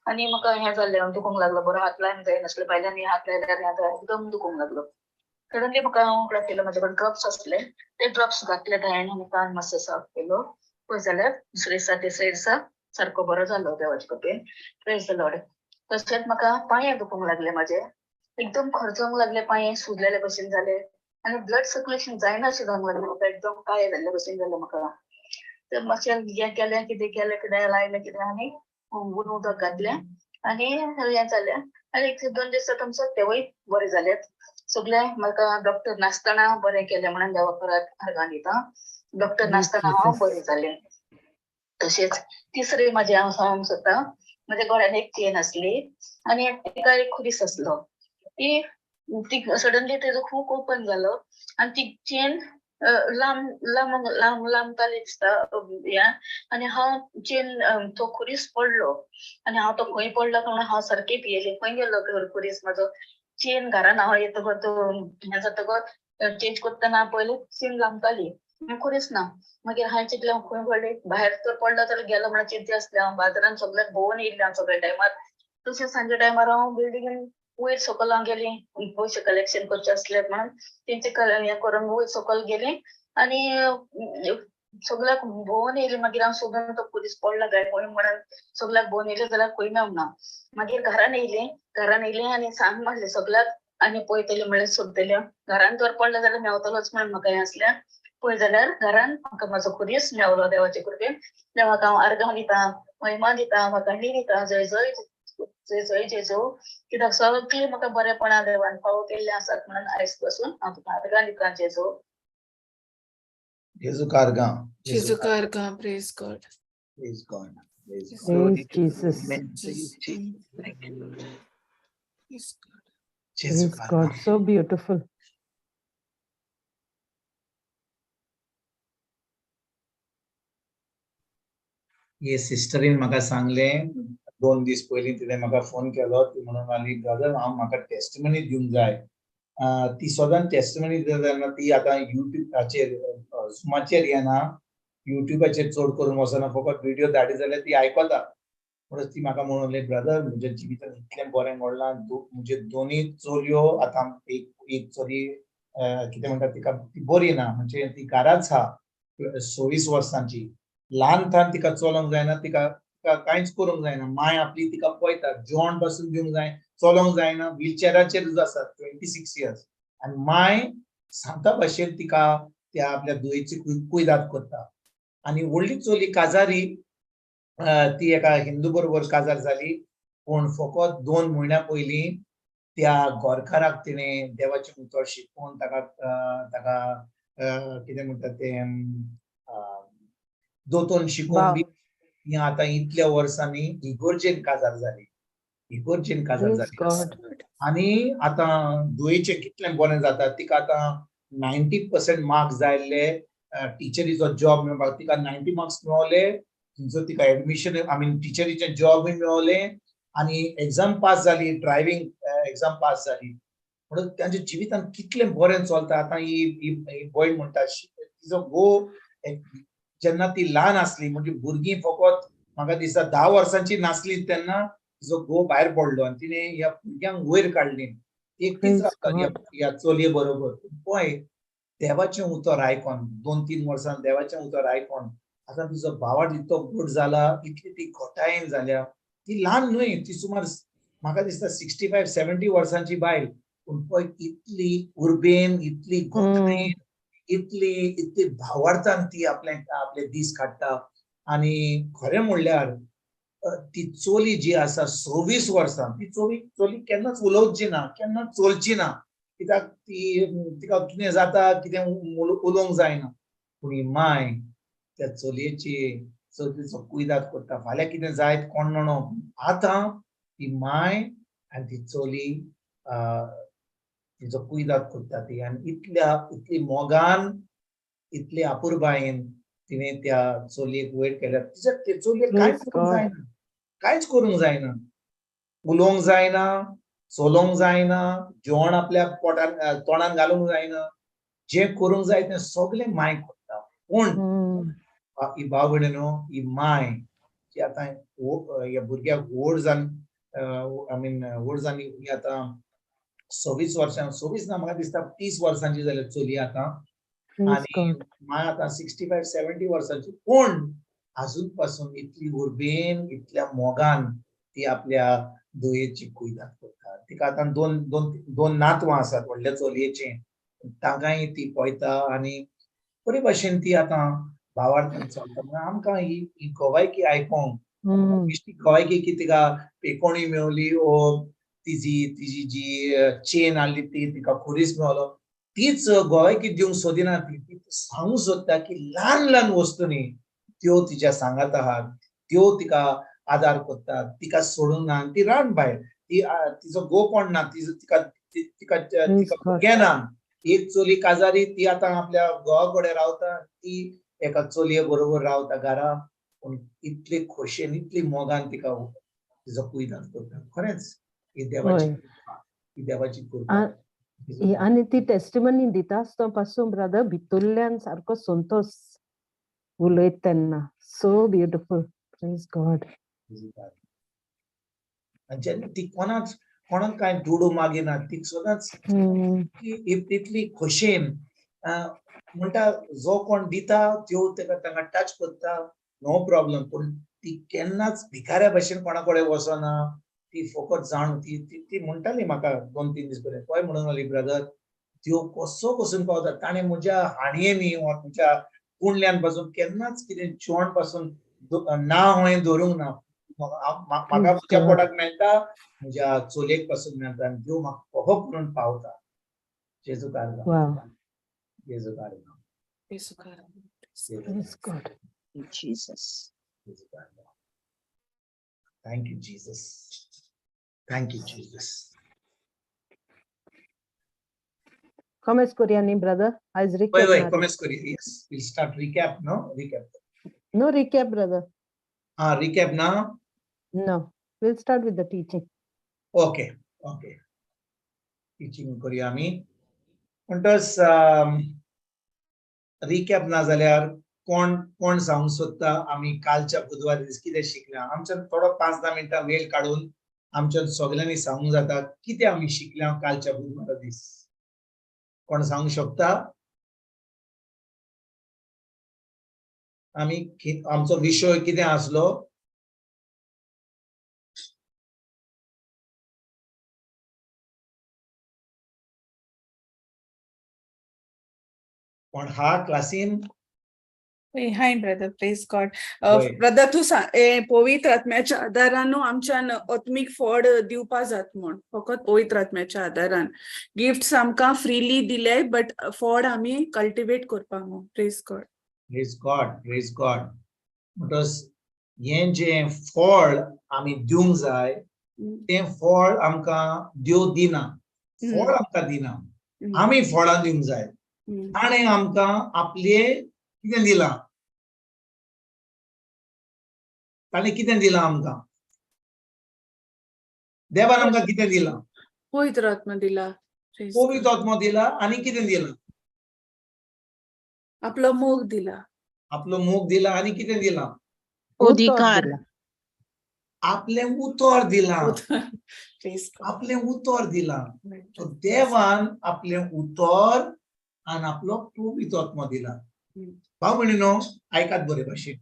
Speaker 6: आनी म्हाका हें जालें, दुखूंक लागलो बरो, हात लायन जायनासलें, भायल्यान हात लायल्यार हें एकदम दुखूंक लागलो. सडनली म्हाका हांव केलो, म्हजे कडेन ड्रॉप्स आसले, ते ड्रॉप्स घातले हांवें आनी कान मातसो साफ केलो. पळय जाल्यार दुसरे दिसा तिसरे दिसा सारको बरो जालो देवाचे कृपेन. Praise the Lord. तशेंच म्हाका पांये दुखूंक लागले, म्हाजे एकदम खर्चोंक लागले, पांये सुजलेले भशेन जाले आनी ब्लड सर्क्युलेशन जायनाशें जावंक लागलें म्हाका, एकदम काळे जाल्ले भशेन जालें म्हाका. तर मातशें हें केलें, कितें केलें, कितें लायलें कितें आनी उदक घातलें आनी हें जालें. आनी एक दोन दीस तुमचो तेवूय बरें जालें सगळें. म्हाका डॉक्टर नासतना बरें केलें म्हणून देवाक आर्गां दिता. डॉक्टर नासतना हांव बरें जालें. तशेंच तिसरें म्हाजें हांव सांगूंक सोदता, म्हज्या गळ्यान एक चेन आसली आनी तिका एक खुरीस आसलो. ती ती सडनली तेजो खूब ओपन जालो आनी ती चेन लांब लांब लांब लांबताली दिसता हें, आनी हांव चेन तो खुरीस पडलो आनी हांव तो खंय पडलो म्हणून हांव सारकें भियेलें, खंय गेलो खुरीस म्हाजो. चेन घरान हांव येतकच तो हें जातकच चेंज करतना पयलें चेन लांबताली, खुरीस ना. मागीर हांवें चिंतलें हांव खंय पडलें, भायर तर पडलो तर गेलो म्हणून चिंती आसलें. हांव बाजारान सगळ्याक भोंवून येयल्लें हांव सगळ्या टायमार. तशें सांजे टायमार हांव बिल्डिंगेन वयर सकयल हांव गेलीं, पयशे कलेक्शन करचे आसले म्हणून तेंचे हें करून वयर सकयल गेलीं आनी सगळ्याक भोंवून येयलें. मागीर हांव सोदून तो पुलीस पडला काय खंय म्हणून सगळ्याक भोंवून येयलें जाल्यार खंय मेवना. मागीर घरान येयलें, घरान येयलें आनी सांग मारलें सगळ्याक आनी पळयतलें म्हणलें सोदतलें, घरान तर पडलो जाल्यार मेवतलोच म्हणून म्हाका हें आसलें. पळय जाल्यार घरान म्हाका म्हाजो खुरीस मेवलो देवाचे कृपेन. देवाक हांव आर्गां दिता, महिमा दिता, वाखाणी दिता. जय जय जय जय जेजू. कित्याक सगळें म्हाका बरेपणा देवान फावो केल्लें आसात म्हणून आयज पासून हांव तुका आर्गां दिता जेजू.
Speaker 1: जेजूक आर्गां.
Speaker 4: जेजूक आर्गां. Praise God.
Speaker 1: Praise God. Praise
Speaker 3: Praise Jesus.
Speaker 5: Thank you, Lord.
Speaker 4: Praise God.
Speaker 3: Praise God. So beautiful.
Speaker 1: हे सिस्टरीन म्हाका सांगलें 2 दीस पयलीं, तिणें म्हाका फोन केलो. ती म्हणून लागली, ब्रदर हांव म्हाका टेस्टमनी दिवंक जाय. ती सदांच टेस्टमनी दिता तेन्ना ती आतां युट्यूबाचेर झुमाचेर येना, युट्यूबाचेर चड करून वचना, फकत व्हिडियो धाडी जाल्यार ती आयकता. म्हणून ती म्हाका म्हणून लागली, ब्रदर म्हज्या जिवितान इतलें बरें घडलां, म्हजे दोनी चलयो आतां एक चली कितें म्हणटा तिका, ती बरी ना, म्हणजे ती घराच आहा, 26 वर्सांची, ल्हान थान तिका चलोंक जायना, तिका कांयच करूंक जायना, माय आपली तिका पळयता, जेवण पासून दिवंक जाय, चलोंक जायना, व्हीलचेराचेर आसा 26 इयर्स. आनी माय सांता भाशेन तिका त्या आपल्या दुयेची कुयदाद करता. आनी व्हडली चली काजारी, ती एका हिंदू बरोबर काजार जाली, पूण फकत 2 म्हयन्या पयलीं त्या गोरकाराक तिणें देवाचें उतर शिकोवन ताका ताका कितें म्हणटा तें दोतोन शिकोवन बी ती आतां इतल्या वर्सांनी इगोर्जेन काजार जाली, इगोर्जेन काजार जाली. आनी आतां दुयेचें कितलें बरें जाता, तिका आतां 90% मार्क्स जाय आसले टिचरीचो जॉब मेळपाक, तिका 90 मार्क्स मेवले, थंयसर तिका एडमिशन I mean टिचरीचें जॉबूय मेवलें आनी एग्जाम पास जाली, ड्रायव्हींग एग्जाम पास जाली. म्हणून तांच्या जिवितान कितलें बरें चलता. आतां ही भयण म्हणटा, तिजो घोव जेन्ना ती ल्हान आसली, म्हणजे भुरगीं फकत म्हाका दिसता 10 वर्सांची नासली तेन्ना तिजो घोव भायर पडलो आनी तिणें ह्या भुरग्यांक वयर काडली, एकटीच रावता ह्या चलये बरोबर. पळय देवाचें उतर आयकोन 2-3 वर्सां देवाचें उतर आयकोन आतां तिजो भावार्थ इतलो घट जाला, इतली ती घटायेन जाल्या. ती ल्हान न्हय, ती सुमार म्हाका दिसता 65-70 वर्सांची बायल, पूण पळय इतली उर्बेन, इतली घटायेन, इतली इतली भावार्थान ती आपले आपले दीस काडटा. आनी खरें म्हणल्यार ती चली जी आसा 26 वर्सां, ती चली केन्नाच उलोवची ना, केन्नाच चलची ना. कित्याक ती तिका कितें जाता कितें उलोवंक जायना. पूण ही माय त्या चलयेची चलयेचो कुयदाद करता. फाल्यां कितें जायत कोण जाणो. आतां ती माय आनी ती चली तिचो कुयदाद करता ती. आनी इतली मोगान इतली अपुरबायेन तिणें त्या चलयेक वयर केल्या. तिच्या ते चलयेक कांयच करूंक जायना, कांयच करूंक जायना, उलोवंक जायना, चलोवंक जायना, जेवण आपल्या पोटान तोंडान घालूंक जायना, जें करूंक जाय तें सगळें माय करता. पूण ही भाव भयणीनो ही माय ती आतां ह्या भुरग्याक व्हड जावन I mean व्हड जावन ही आतां 26 वर्सां, 26 ना म्हाका दिसता 30 वर्सांची जाल्या चली आतां. आनी माय आतां 65-70 वर्सांची, पूण आजून पासून इतली उर्बेन इतल्या मोगान ती आपल्या दोयेची कुयदाद करता. तिका आतां दोन दोन दोन नातवां आसात व्हडल्या चलयेचें, तांकांय ती पळयता आनी बरे भाशेन ती आतां भावार्थान चलता. म्हणून आमकां ही गवायकी आयकोंक बेश्टी गवायकी की तिका पेकोणी मेवली ओ तिजी तिजी जी चेन आहली ती तिका खुरीस मेवलो, तीच गवायकी दिवंक सोदिना. ती सांगूंक सोदता की ल्हान ल्हान वस्तूंनी त्यो तिच्या सांगात आहात, त्यो तिका आदार करतात, तिका सोडूंक ना. ती रान बायल, ती तिचो घोव कोण ना, तिका तिका तिका भुरगें ना. एक चली काजारी, ती आतां आपल्या घोवा कडेन रावता, ती एका चलये बरोबर रावता घरा. पूण इतले खोशयेन इतली मोगान तिका तिचो कुयदाद करता. खरेंच ही देवाची कृपा, ही देवाची कृपा.
Speaker 3: आनी ती टेस्टिमनी दिता आसतना पासून ब्रदर भितुल्ल्यान सारको संतोश उलयत तेन्ना. So beautiful, praise God.
Speaker 1: आनी जेन्ना ती कोणाक कांय दुडू मागिना, ती सदांच तितली खोशयेन म्हणटा जो कोण दिता त्यो ताका तांकां टच करता, नो प्रॉब्लम. पूण ती केन्नाच भिकाऱ्या भशेन कोणा कडेन वचना. ती फकत जाण ती ती म्हणटाली म्हाका 2-3 दीस पयलीं, पळय म्हणून आली ब्रदर त्यो कसो कसून पावता, ताणें म्हज्या हांडयेनी वा म्हज्या कुंडल्यान पासून केन्नाच कितें जेवण पासून ना हांवें धरूंक ना. म्हाका म्हज्या पोटाक मेळटा, म्हज्या चलयेक पासून मेळटा, आनी देव म्हाका कहो करून पावता. जेजू कारगांव, जेजू कारगांव. Thank you, Jesus. Thank you, Jesus.
Speaker 3: Comments Koreani, brother. As recap.
Speaker 1: Wait, wait, comments Korea. Yes, we'll start recap, no? Recap.
Speaker 3: No recap, brother.
Speaker 1: Recap now?
Speaker 3: No, we'll start with the teaching.
Speaker 1: Okay, okay. Teaching Koreani. म्हणटच recap ना जाल्यार कोण कोण सांगूंक सोदता आमी कालच्या बुधवार दीस कितें शिकल्या? आमच्यान थोडो 5-10 मिनटां वेळ काडून आमच्यान सगल्यांनी सांगूंक जाता कितें आमी शिकल्या कालच्या बुधवारा दीस. कोण सांगूंक शकता? आमी आमचो विशय कितें आसलो? कोण हा क्लासीन?
Speaker 4: Hi brother, praise God. Brother तूं पवित्र आत्म्याच्या आदारान आमच्यान आत्मीक फळ दिवपा जात म्हूण, फकत पवित्र आत्म्याच्या आदारान. गिफ्ट्स आमकां फ्रीली दिले, बट फळ आमी कल्टिवेट करपाक म्हूण. Praise God.
Speaker 1: Praise God, praise God. म्हणटच हें जें फळ आमी दिवंक जाय तें फळ आमकां देव दिना, फळ आमकां दिना, आमी फळां दिवंक जाय. ताणें आमकां आपले कितें दिलां? ताणें कितें दिलां आमकां? देवान आमकां कितें दिलां?
Speaker 4: पवित्र आत्मा दिला.
Speaker 1: पवित्र आत्मा दिला. आनी कितें दिलां?
Speaker 4: आपलो मोग दिला.
Speaker 1: आपलो मोग दिला. आनी कितें दिलां?
Speaker 6: अधिकार.
Speaker 1: आपलें उतर दिलां. आपलें उतर दिलां. देवान आपलें उतर आनी आपलो पवित्र आत्मा दिला. भाव भयणीनो आयकात बरे भाशेन.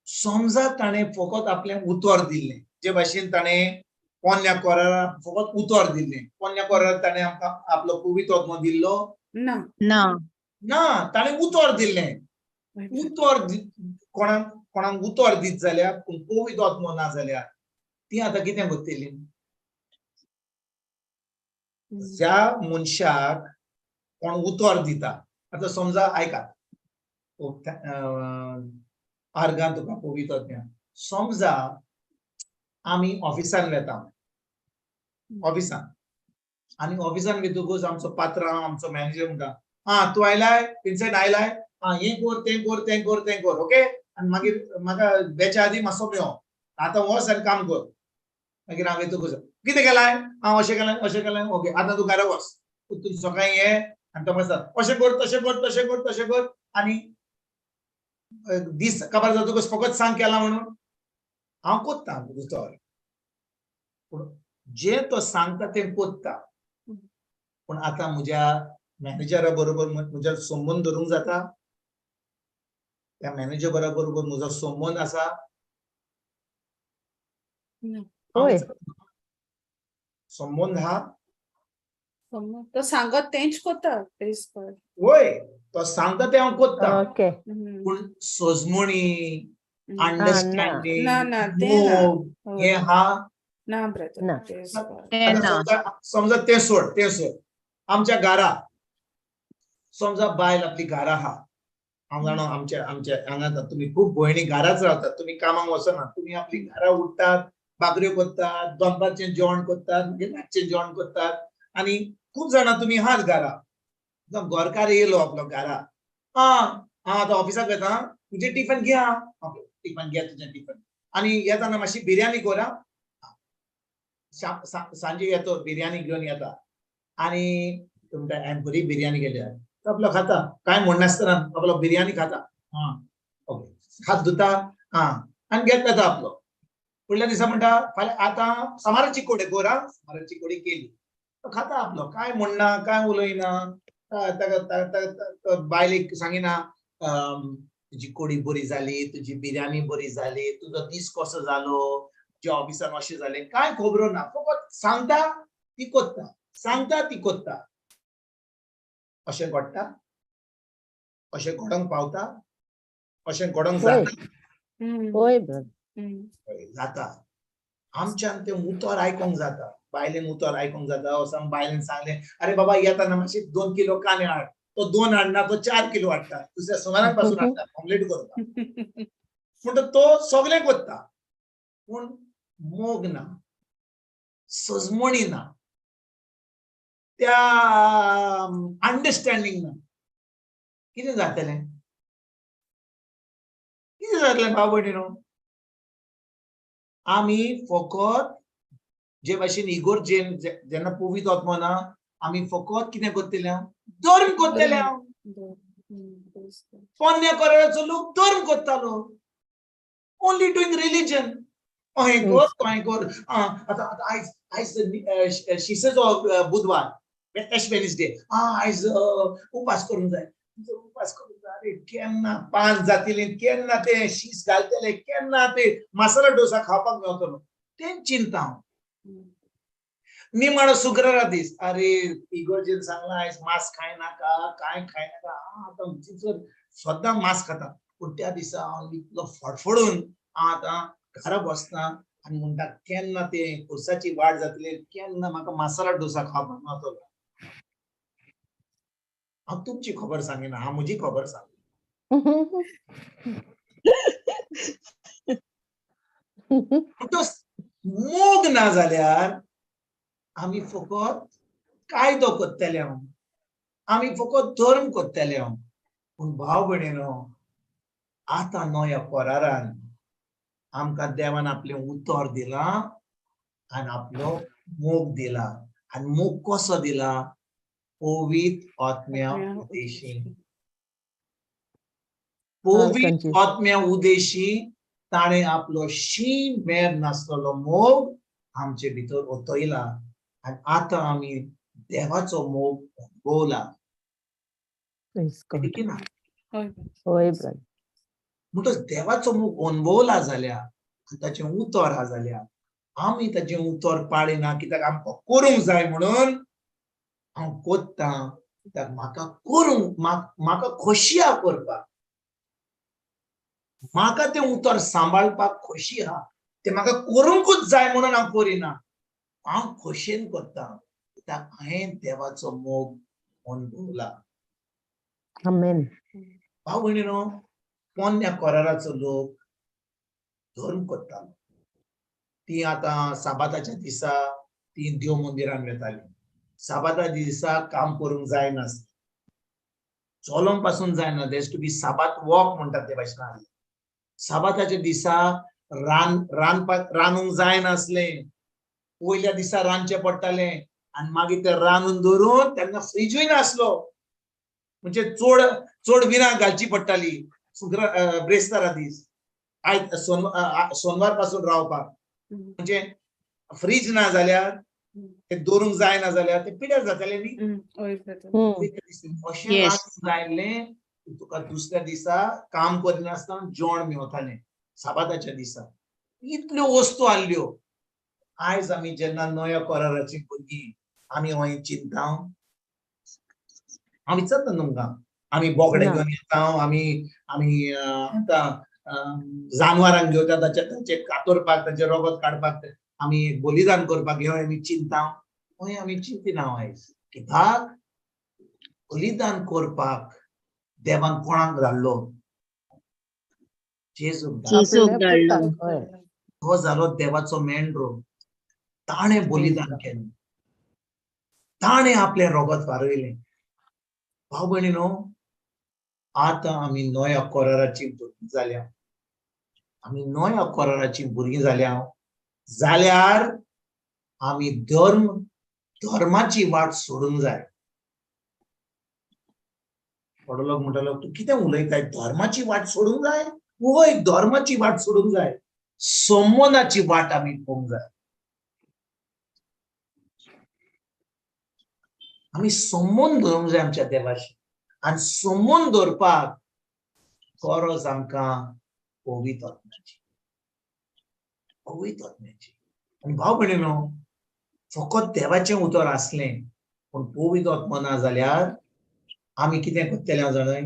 Speaker 1: समजा ताणें फकत आपलें उतर दिल्लें, जे भाशेन ताणें पोन्न्या कोरारा फकत उतर दिल्लें, पोन्न्या कोरार ताणें आमकां आपलो पवित्र आत्मो दिल्लो
Speaker 4: ना
Speaker 6: ना
Speaker 1: ना, ताणें उतर दिल्लें. उतर कोणाक कोणाक उतर दीत जाल्यार पूण पवित्र आत्मो ना जाल्यार ती आतां कितें करतली? ज्या मनशाक कोण उतर दिता, आतां समजा आयकात, आर्गां तुका पवित्र आत्म्या. समजा आमी ऑफिसान वेता, ऑफिसान, आनी ऑफिसान वयतकूच आमचो पात्रांव, आमचो मॅनेजर म्हणटा, आं तूं आयलाय, विन्सेंट आयलाय, आं हें कर, तें कर, तें कर, तें कर, ओके, आनी मागीर म्हाका वेच्या आदीं मातसो मेळो, आतां वच आनी काम कर. मागीर हांव वयतकूच कितें केलाय, हांव अशें केलें, अशें केलें, ओके आतां तूं घरा वच, तूं सकाळीं ये आनी तो मातसो अशें कर, तशें कर, तशें कर, तशें कर, आनी दीस काबार जातकूच फकत सांग केलां म्हणून हांव कोत्ता उतर, पूण जें तो सांगता तें कोत्ता. पूण आतां म्हज्या मॅनेजरा बरोबर म्हज्या संबंद धरूंक जाता? त्या मॅनेजरा बरोबर म्हजो संबंद आसा?
Speaker 3: हय.
Speaker 1: संबंद हा?
Speaker 4: तो सांगत तेंच कोता.
Speaker 1: वय, तो सांगता तें हांव कोत्ता.
Speaker 3: ओके.
Speaker 1: पूण सजमणी, अंडरस्टँडींग,
Speaker 4: ना, ना, तें ना.
Speaker 1: मोग हें हा
Speaker 4: ना ब्रदर.
Speaker 3: ना.
Speaker 1: समजा तें सोड, तें सोड, आमच्या घरा समजा बायल आपली घरा आहा, हांव जाणा आमच्या आमच्या हांगा तुमी खूब भयणी घराच रावतात, तुमी कामाक वचना, तुमी आपली घरा उठ्ठात, भाकऱ्यो करतात, दनपारचें जेवण करतात, मागीर रातचें जेवण करतात, आनी खूब जाणां तुमी आहात घरा. घरकार येयलो आपलो घरा, आं हांव आतां ऑफिसाक वता, तुजें टिफन घे, ओके टिफन घे तुजें टिफन, आनी येताना मातशी बिरयानी कर, सांजे येतो बिरयानी घेवन येता, आनी तुमकां हांवें बरी बिरयानी केल्या, तो आपलो खाता, कांय म्हणनासतना आपलो बिरयानी खाता, आं ओके, हात धुता, आं आनी घेत वता आपलो. फुडल्या दिसा म्हणटा फाल्यां आतां सामाराची कोडी कर, आं सामाराची कोडी केली, तो खाता आपलो, कांय म्हणना, कांय उलयना, ताका बायलेक सांगिना तुजी कोडी बरी जाली, तुजी बिरयानी बरी जाली, तुजो दीस कसो जालो, तुज्या ऑफिसान अशें जालें, कांय खबरो ना, फकत सांगता ती कोत्ता, सांगता ती कोत्ता. अशें घडटा? अशें घडोवंक पावता? अशें घडोवंक जाता?
Speaker 3: हय,
Speaker 1: जाता. आमच्यान तें उतर आयकोंक जाता, बायलेन उतर आयकोंक जाता. वचोन बायलेन सांगलें, अरे बाबा येताना मातशें 2 किलो कांदे हाड, तो 2 हाडना, तो 4 किलो हाडटा, दुसऱ्या सुमाराक पासून हाडटा, ऑमलेट करता, म्हणटा तो सगळें कोत्ता, पूण मोग ना, सजमणी ना, त्या अंडरस्टँडींग ना. कितें जातलें? कितें जातलें भाव भयणीनो? आमी फकत जे भाशेन इगोर्जेन जेन्ना पवित्र आत्मो ना, आमी फकत कितें करतले? धर्म करतले. पोन्न्या कोराचो लोक धर्म करतालो, ओनली डुईंग रिलीजन. अहें कर, तोहें कर. आतां आतां आयज आयज शिसेचो बुधवार, एश वेनसडे, आयज उपास करूंक जाय, उपास करूंक जाय. अरे केन्ना 5 जातली, केन्ना ते शीस घालतले, केन्ना ते मसाला डोसा खावपाक मेवतलो, तें चिंता हांव. निमाणो शुक्रारा दीस, अरे इगोर्जेन सांगला आयज मांस खायनाका, कांय खायनाका, आतां सद्दां मांस खाता, पूण त्या दिसा हांव इतलो फडफडून हांव आतां घरा बसता आनी म्हणटा केन्ना ते खुर्साची वाट जातली, केन्ना म्हाका मसाला डोसा खावपाक मेवतलो. हांव तुमची खबर सांगिना, हांव म्हजी खबर सांग. मोग ना जाल्यार आमी फकत कायदो करतले, आमी फकत धर्म करतले. पूण भाव भयणीनो, आतां नव्या करारान आमकां देवान आपलें उतर दिलां आनी आपलो मोग दिला. आनी मोग कसो दिला? पवित्र आत्म्या उदेशी. पवित्र आत्म्या उदेशी ताणें आपलो शीम मेर नासलेलो मोग आमचे भितर ओतयला आनी आतां आमी देवाचो मोग अणभवला. ना म्हणटच देवाचो मोग अणभवला जाल्यार आनी ताचें उतर आहा जाल्यार आमी ताचें उतर पाळिना, कित्याक आमकां करूंक जाय म्हणून हांव कोत्तां, कित्याक म्हाका करूंक म्हाका खोशी आहा करपाक, म्हाका तें उतर सांबाळपाक खोशी आहा, तें म्हाका करूंकूच जाय म्हणून हांव करिना, हांव खोशयेन करता. कित्याक हांवें देवाचो मोग अणभवला.
Speaker 3: आमेन.
Speaker 1: भाव भयणीनो, पोन्न्या कोराराचो लोक धर्म करतालो. ती आतां साबाताच्या दिसा ती देव मंदिरान वेताली. साबाता दिसा काम करूंक जायनासलें, चलोंक पासून जायना. There's to be Sabbath walk म्हणटात ते भाशेन. साबाताच्या दिसा रान रांदपाक रांदूंक जायनासलें. पयल्या दिसा रांदचें पडटालें आनी मागीर तें रांदून दवरून, तेन्ना फ्रिजूय नासलो, म्हणजे चड चड विरां घालची पडटाली शुक्र ब्रेस्तारा दीस आयज सोनवार पासून रावपाक. म्हणजे फ्रीज ना जाल्यार ते दवरूंक जायना जाल्यार ते पिड्यार जाताले न्ही.
Speaker 4: हय ब्रदर.
Speaker 1: अशें रांदून जायलें तुका दुसऱ्या दिसा काम करिनासतना जेवण मेवतालें साबाताच्या दिसा. इतल्यो वस्तू आहल्यो. आयज आमी जेन्ना नव्या कराराची भुरगीं, आमी हय चिंता, हांव विचारता तुमकां, आमी बोकडे घेवन येता, आमी आमी आतां जानवरांक घेवता, ताचे ताचे कातरपाक, ताचें रगत काडपाक, आमी बलिदान करपाक हें आमी चिंता? हय आमी चिंतिना आयज. कित्याक बलिदान करपाक देवान कोणाक धाडलो? जेजूक धाडलो.
Speaker 7: जेजूक धाडलो.
Speaker 1: तो जालो देवाचो मेंढरो. ताणें बलिदान केलें, ताणें आपलें रगत वारयलें. भाव भयणीनो, आतां आमी नव्या कोराराची भुरगीं जाल्या. आमी नव्या कोराराची भुरगीं जाल्या जाल्यार आमी धर्म धर्माची वाट सोडूंक जाय. थोडो लोक म्हणटालो, तूं कितें उलयताय, धर्माची वाट सोडूंक जाय? वय, धर्माची वाट सोडूंक जाय. संबंदाची वाट आमी पळोवंक जाय. आमी संबंद दवरूंक जाय आमच्या देवाशी आनी संबंद दवरपाक गरज आमकां पवित्र आत्म्याची, पवित्र आत्म्याची. आनी भाव भयणीनो, फकत देवाचें उतर आसलें पूण पवित्र आत्मो ना जाल्यार आमी कितें करतले हांव जाणय?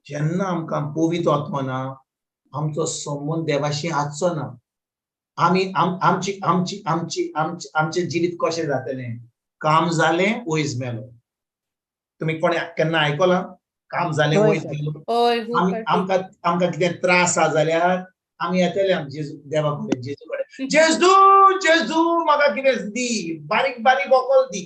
Speaker 1: जेन्ना आमकां पवित्र आत्मो ना, आमचो संबंद देवाशी आसचो ना. आमी आमची आमची आमची आमची आमचें जिवीत कशें जातलें? काम जालें वयज मेलो. तुमी कोणें केन्ना आयकलां काम जालें वयज मेलो?
Speaker 4: हय.
Speaker 1: आमकां आमकां कितें त्रास आसा जाल्यार आमी येतले आम जेजू देवा कडेन, जेजू कडेन, जेजू जेजू म्हाका कितें दी, बारीक बारीक वोकोल दी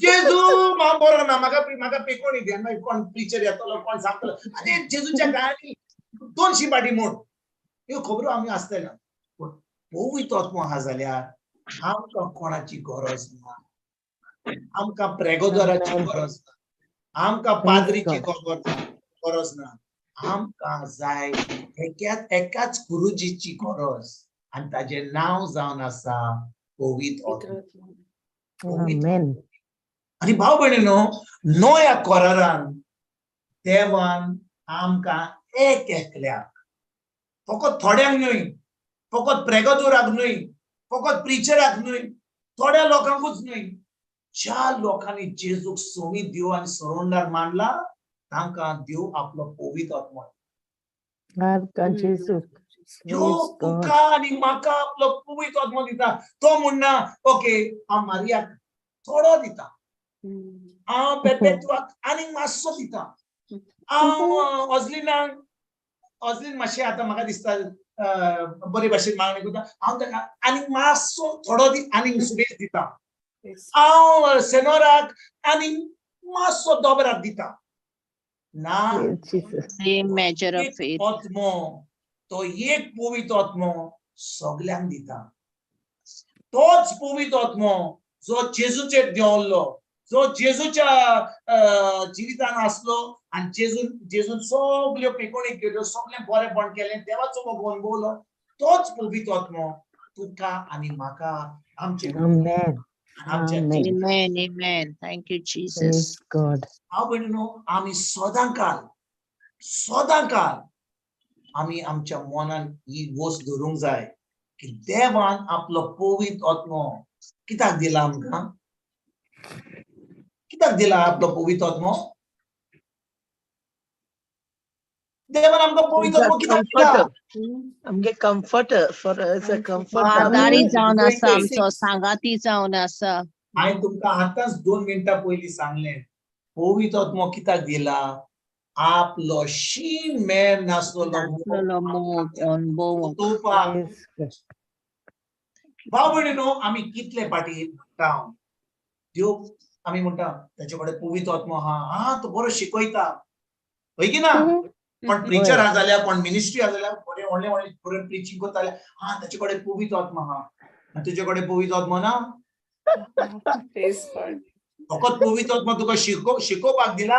Speaker 1: जेजू, हांव बरो ना, म्हाका म्हाका पेकोणी दी. मागीर कोण प्रिचर येतलो, कोण सांगतलो, आरे जेजूच्या गायांनी 200 पाटी मोड. ह्यो खबरो आमी आसतल्यो. पूण पवित्र आत्मो आहा जाल्यार आमकां कोणाची गरज ना. आमकां प्रेगोदराची गरज ना, आमकां पाद्रीची गरज ना. आमकां जाय एकाच एकाच गुरुजीची गरज आनी ताजें नांव जावन आसा पवित्र आत्मो. आनी भाव भयणीनो, नव्या कोरारान देवान आमकां एक एकल्याक, फकत थोड्यांक न्हय, फकत प्रेगोदोराक न्हय, फकत प्रिचराक न्हय, थोड्या लोकांकूच न्हय, ज्या लोकांनी जेजूक सोमी देव आनी सरोंडार मानला तांकां देव आपलो पवित्र आत्मो देव तुका आनी म्हाका आपलो पवित्र आत्मो दिता. तो म्हणना ओके हांव मारियाक थोडो दिता, हांव पेपेतुआक आनीक मातसो दिता, हांव ऑजलिनाक, ऑजलीन मातशें आतां म्हाका दिसता बरे भाशेन मागणी करता, हांव ताका आनीक मातसो थोडो आनीक सुबेज दिता, हांव सेनोराक आनीक मातसो दोबराक दिता. ना,
Speaker 7: Same measure of faith.
Speaker 1: आत्मो, तो एक पवित्र आत्मो सगल्यांक दिता. तोच पवित्र आत्मो जो जेजूचेर देंवल्लो, जो जेजूच्या जिवितान आसलो आनी जेजून जेजून सगल्यो पेकोणी केल्यो, सगळें बरेंपण केलें, देवाचो मोग अणभवलो, तोच पवित्र आत्मो तुका आनी म्हाका आमचे आमच्या
Speaker 7: Amen, amen. Thank you, Jesus.
Speaker 3: God.
Speaker 1: भाव भयणीनो, आमी सदांकाल सदांकाल आमी आमच्या मनान ही गोश्ट धरूंक जाय की देवान आपलो पवित्र आत्मो कित्याक दिला आमकां? कित्याक दिला आपलो पवित्र आत्मो? देवान आमकां पवित्र आत्मो कित्याक दिला?
Speaker 5: आमगे comforter for us a comforter.
Speaker 7: आदारी जावन आसा आमचो, सांगाती जावन आसा.
Speaker 1: हांवें तुमकां आतांच 2 मिनटां पयलीं सांगलें, पवित्र आत्मो कित्याक दिला? आपलो शीम मेर नासलेलो
Speaker 7: मोग अणभव
Speaker 1: उतोवपाक. भाव भयणीनो, आमी कितले फाटी म्हणटा देव, आमी म्हणटा ताचे कडेन पवित्र आत्मो आहा, हा तो बरो शिकयता, हय की ना? कोण प्रिचर आहा जाल्यार, कोण मिनिस्ट्री आहा जाल्यार, बरें व्हडलें व्हडलें बरें प्रिचींग करता जाल्यार, हा ताचे कडेन पवित्र आत्मो आहा. आनी तुजे कडेन पवित्र आत्मो ना? फकत पवित्र आत्मो तुका शिकोवपाक दिला?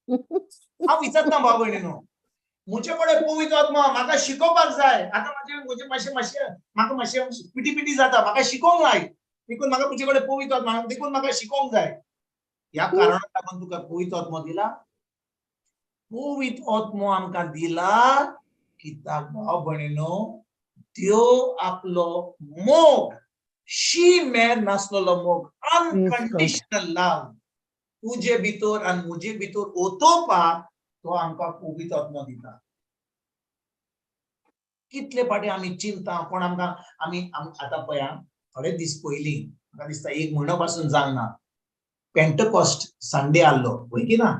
Speaker 1: हांव विचारता भाव भयणीनो, म्हजे कडेन पवित्र आत्मो म्हाका शिकोवपाक जाय. आतां म्हजें मातशें मातशें म्हाका मातशें पिटी पिटी जाता, म्हाका शिकोवंक जाय, देखून म्हाका तुजे कडेन पवित्र आत्मो, देखून म्हाका शिकोवंक जाय. ह्या कारणाक लागून तुका पवित्र आत्मो दिला. पवित्र आत्मो आमकां दिला कित्याक भाव भयणीनो, देव आपलो मोग, शी मेर नासलेलो मोग, अनकंडिशनल लव तुजे भितर आनी म्हजे भितर ओतोवपाक तो आमकां पवित्र आत्मो दिता. कितले फाटी आमी चिंता कोण आमकां, आमी आतां पळया थोडे दीस पयलीं, म्हाका दिसता 1 म्हयनो पासून जावंक ना, पेंटकॉस्ट संडे आहलो, वय की ना?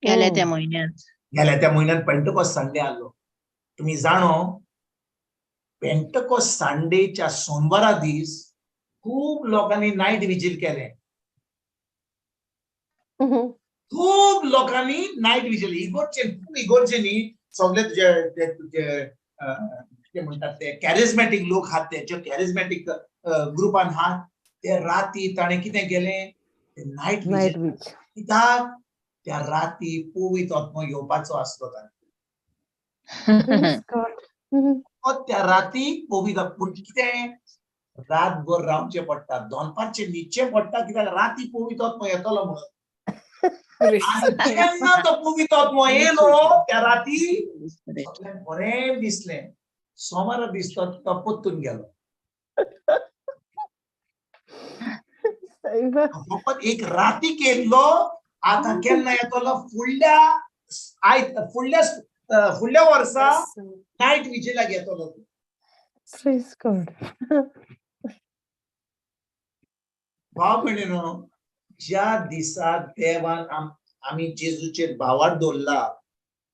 Speaker 7: गेल्या त्या म्हयन्यांत,
Speaker 1: गेल्या त्या म्हयन्यांत पेंटकॉस्ट संडे आहलो. तुमी जाणो, पेंटकॉस्ट संडेच्या सोमवारा दीस खूब लोकांनी नायट विजील केलें. खूब लोकांनी नायट विजील, इगोर्चे खूब इगोर्चे न्ही, सगळे तुजे तुजे कितें म्हणटात ते कॅरिज्मॅटीक लोक आहात, ते जे कॅरिज्मॅटीक ग्रुपान आहात, ते राती ताणें कितें केलें, ते नायट विजील. कित्याक? त्या राती पवित्र आत्मो येवपाचो आसलो ताणें. त्या राती पवित्र, पूण कितें रातभर रावचें पडटा, दनपारचें न्हिदचें पडटा, कित्याक राती पवित्र आत्मो येतलो म्हणून. केन्ना तो पवित्र आत्मो येयलो त्या राती सगळ्यांक बरें दिसलें. सोमारा दीस तो परतून गेलो. फकत एक राती केल्लो, आतां केन्ना येतलो? फुडल्या फुडल्या फुडल्या वर्सा नायट विजिलाक येतलो. भाव भयणीनो, ज्या दिसा देवान आमी जेजूचेर भावार दवरला,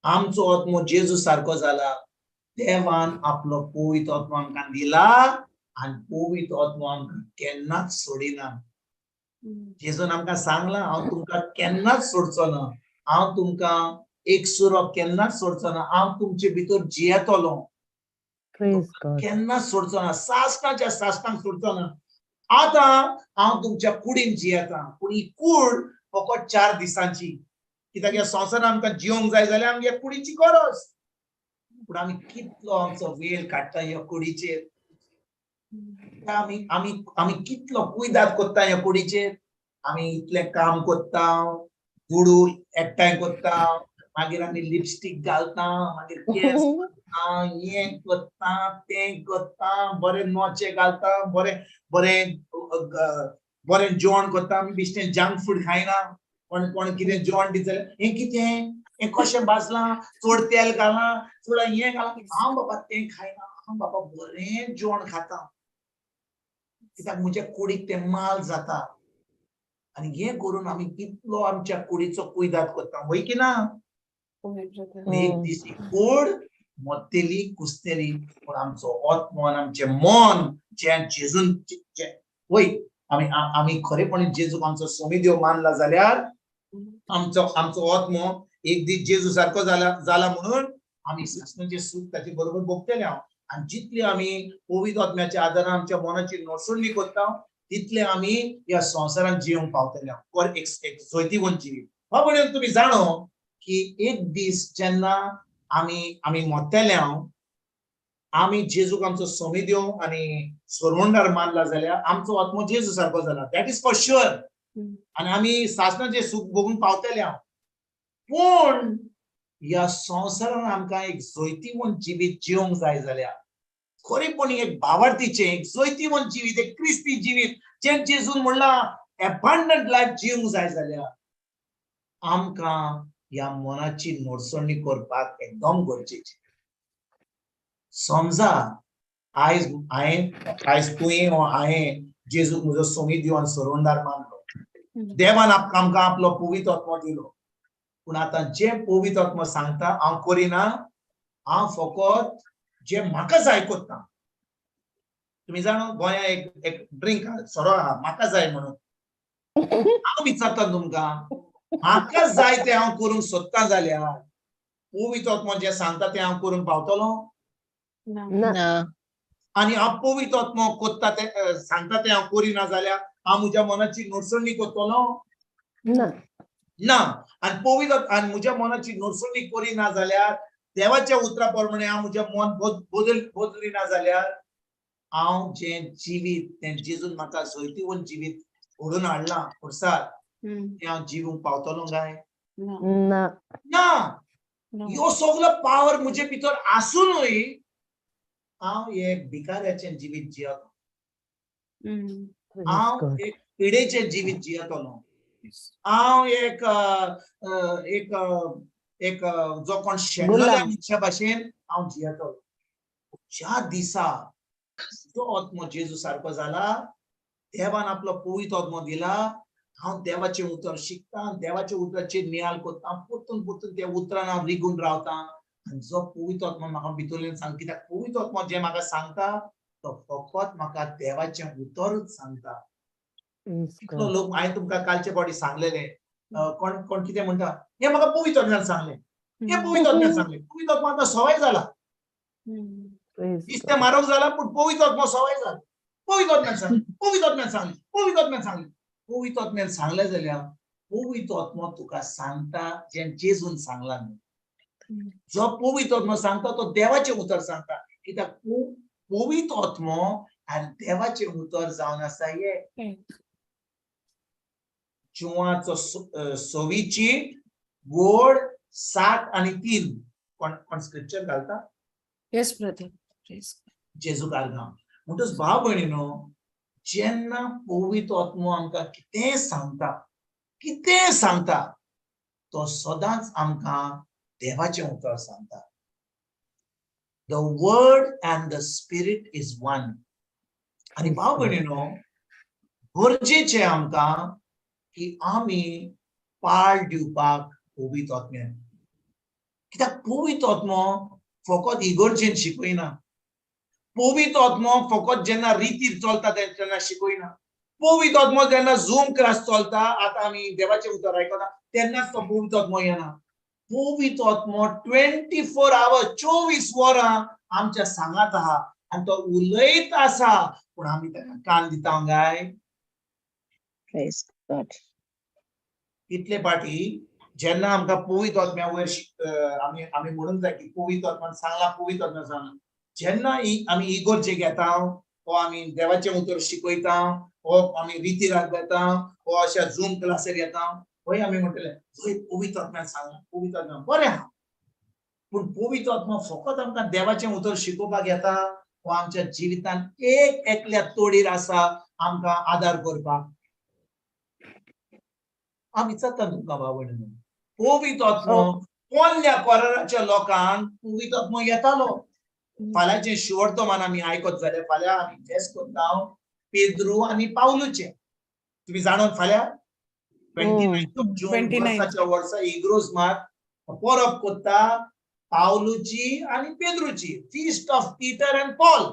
Speaker 1: आमचो आत्मो जेजू सारको जाला, देवान आपलो पवित्र आत्मो आमकां दिला आनी पवित्र आत्मो आमकां केन्नाच सोडिना. जेजून आमकां सांगलां, हांव तुमकां केन्नाच सोडचो ना, हांव तुमकां एकसुरो केन्नाच सोडचो ना, हांव तुमचे भितर जियेतलो, केन्नाच सोडचो ना, सासणाच्या सासणाक सोडचो ना. आतां हांव तुमच्या कुडीन जियेता, पूण ही कूड फकत 4 दिसांची, कित्याक ह्या संवसारान आमकां जिवंक जाय जाल्यार आमगे कुडीची गरज. पूण आमी कितलो आमचो वेळ काडटा ह्या कुडीचेर, आमी आमी आमी कितलो कुयदाद करता ह्या कुडीचेर. आमी इतलें काम करता, दुडू एकठांय करता, मागीर आमी लिपस्टीक घालता, मागीर केंस करता, हें करता, तें करता, बरें नोचे घालता, बरें बरें बरें जेवण करता. आमी बेश्टें जंक फूड खायना. कोण कोण कितें जेवण दिता, हें कितें, हें कशें भाजलां, चड तेल घालां, चड हें घालां. हांव बाबा तें खायना, हांव बाबा बरें जेवण खाता, कित्याक म्हज्या कुडीक तें माल जाता. आनी हें करून आमी कितलो आमच्या कुडीचो कुयदाद करता, वय की ना? एक दीस ही कूड मरतली, कुसतली, पूण आमचो आत्मो आनी आमचें मन जें जेजून वय, आमी आमी खरेपणी जेजूक आमचो स्वामी देव मानला जाल्यार आमचो आमचो आत्मो एक दीस जेजू सारको जाला जाला म्हणून आमी सासणाचें सूख ताचे बरोबर भोगतले हांव. आनी जितले आमी पवित्र आत्म्याच्या आदारान आमच्या मनाची नसुडणी करता, तितले आमी ह्या संवसारान जिवंक पावतले हांव, एक जैतिवंत जिवीत. हो म्हणून तुमी जाणो की एक दीस जेन्ना आमी आमी मरतले हांव, आमी जेजूक आमचो स्वामी देव आनी सोरवणदार मानला जाल्यार आमचो आत्मो जेजू सारको जाला, that is for sure. आनी आमी सासणाचें सूख भोगून पावतले हांव. पूण ह्या संवसारान आमकां एक जैतिवंत जिवीत जिवंक जाय जाल्यार, खरेपणी एक भावार्थीचें एक जैतिवंत जिवीत, एक क्रिस्ती जिवीत जें जेजून म्हणलां एबंडंट लायफ जिवंक जाय जाल्यार आमकां ह्या मनाची नडसणी करपाक एकदम गरजेची. समजा आयज हांवें, आयज तुवें वो हांवें जेजूक म्हजो सोंगीत दिवन सरोंदार मानलो, देवान आमकां आपलो पवित्र आत्मो दिलो, पूण आतां जें पवित्र आत्मो सांगता हांव करिना, हांव फकत जें म्हाका जाय करता. तुमी जाणा गोंया एक एक ड्रिंक सोरो आहा म्हाका जाय म्हणून. हांव विचारता तुमकां, म्हाका जाय तें हांव करूंक सोदता जाल्यार पवित्र आत्मो जें सांगता तें हांव करूंक पावतलो
Speaker 3: ना.
Speaker 1: आनी हांव पवित्र आत्मो करता तें सांगता तें हांव करिना जाल्यार हांव म्हज्या मनाची नडसणी करतलो
Speaker 3: ना.
Speaker 1: ना. आनी पवित्र आनी म्हज्या मनाची नडसणी करिना जाल्यार देवाच्या उतरा प्रमाणे हांव म्हजें मन बदलिना जाल्यार हांव जें जिवीत तें जेजून म्हाका जैतिवंत जिवीत घडोवन हाडलां पुरसार तें हांव जिवूंक पावतलो काय
Speaker 3: ना?
Speaker 1: ना. ह्यो सगलो पावर म्हजे भितर आसुनूय हांव एक भिकाऱ्याचें जिवीत जियेतलो, हांव एक पिडेचें जिवीत जियेतलो, हांव एक एक एक जो कोण शेणलेल्या मनशा भाशेन हांव जियेतलो. ज्या दिसा जो आत्मो जेजू सारको जाला, देवान आपलो पवित्र आत्मो दिला, हांव देवाचें उतर शिकता, देवाच्या उतराचेर नियाळ करता, परतून परतून त्या उतरान हांव रिगून रावता. आनी जो पवित्र आत्मो म्हाका भितरल्यान सांग, कित्याक पवित्र आत्मो जें म्हाका सांगता तो फकत म्हाका देवाचें उतरूच सांगता. कितलो लोक हांवें तुमकां कालचे फावटी सांगलेलें, कोण कोण कितें म्हणटा, हें म्हाका पवित्र आत्म्यान सांगलें, हें पवित्र आत्म्यान सांगलें. पवित्र आत्मो आतां सवय जाला, दिसतें मारोग जाला, पूण पवित्र आत्मो सवय जाला. पवित्र आत्म्यान सांगलें, पवित्र आत्म्यान सांगलें, पवित्र आत्म्यान सांगलें. पवित्र आत्म्यान सांगलें जाल्यार पवित्र आत्मो तुका सांगता जें जेजून सांगलां न्हू. जो पवित्र आत्मो सांगता तो देवाचें उतर सांगता, कित्याक पवित्र आत्मो आनी देवाचें उतर जावन आसा हे. जुवाचो सवीची वड 7 आणि 3 कोण कोण स्क्रिप्चर घालता?
Speaker 4: Yes brother.
Speaker 1: जेजू कारगांव. म्हणटच भाव भयणीनो, जेन्ना पवित्र आत्मो आमकां कितें सांगता, कितें सांगता, तो सदांच आमकां देवाचें उतर सांगता. The word and the spirit is one. आनी भाव भयणीनो, गरजेचें आमकां की आमी पाळ दिवपाक पवित्र आत्म्यान, कित्याक पवित्र आत्मो फकत इगर्जेन शिकयना, पवित्र आत्मो फकत जेन्ना रितीर चलता तेन्ना शिकयना, पवित्र आत्मो जेन्ना झूम क्लास चलता, आतां आमी देवाचें उतर आयकता तेन्नाच तो पवित्र आत्मो येना. पवित्र आत्मो 24 आवर्स 24 वरां आमच्या सांगात आहा आनी तो उलयत आसा, पूण आमी ताका कान दिता काय? कितले पाटी जेन्ना आमकां पवित्र आत्म्या वयर आमी आमी म्हणूंक जाय की पवित्र आत्मान सांगलां, पवित्र आत्म्यान सांगलां. जेन्ना आमी इगर्जेक येता वो आमी देवाचें उतर शिकयता वो आमी रितीराक येता वो अशा झूम क्लासीर येता, वय आमी म्हणटले वय पवित्र आत्म्यान सांगलां, पवित्र आत्म्यान बरें आहा. पूण पवित्र आत्मा फकत आमकां देवाचें उतर शिकोवपाक येता वो आमच्या जिवितान एक एकल्या तोडीर आसा आमकां आदार करपाक. हांव विचारता तुमकां भाव भयणीनो, पवित्र आत्मो पोन्न्या कोराराच्या लोकांक पवित्र आत्मो येतालो. फाल्यांचें शिवर्तमान आमी आयकत जाल्यार फाल्यां आमी फेस्त करता पेद्रू आनी पावलूचें. तुमी जाणून फाल्यां 29 जून वर्साच्या वर्सा इग्रोज मात परब करता पावलूची आनी पेद्रूची, feast of Peter and Paul.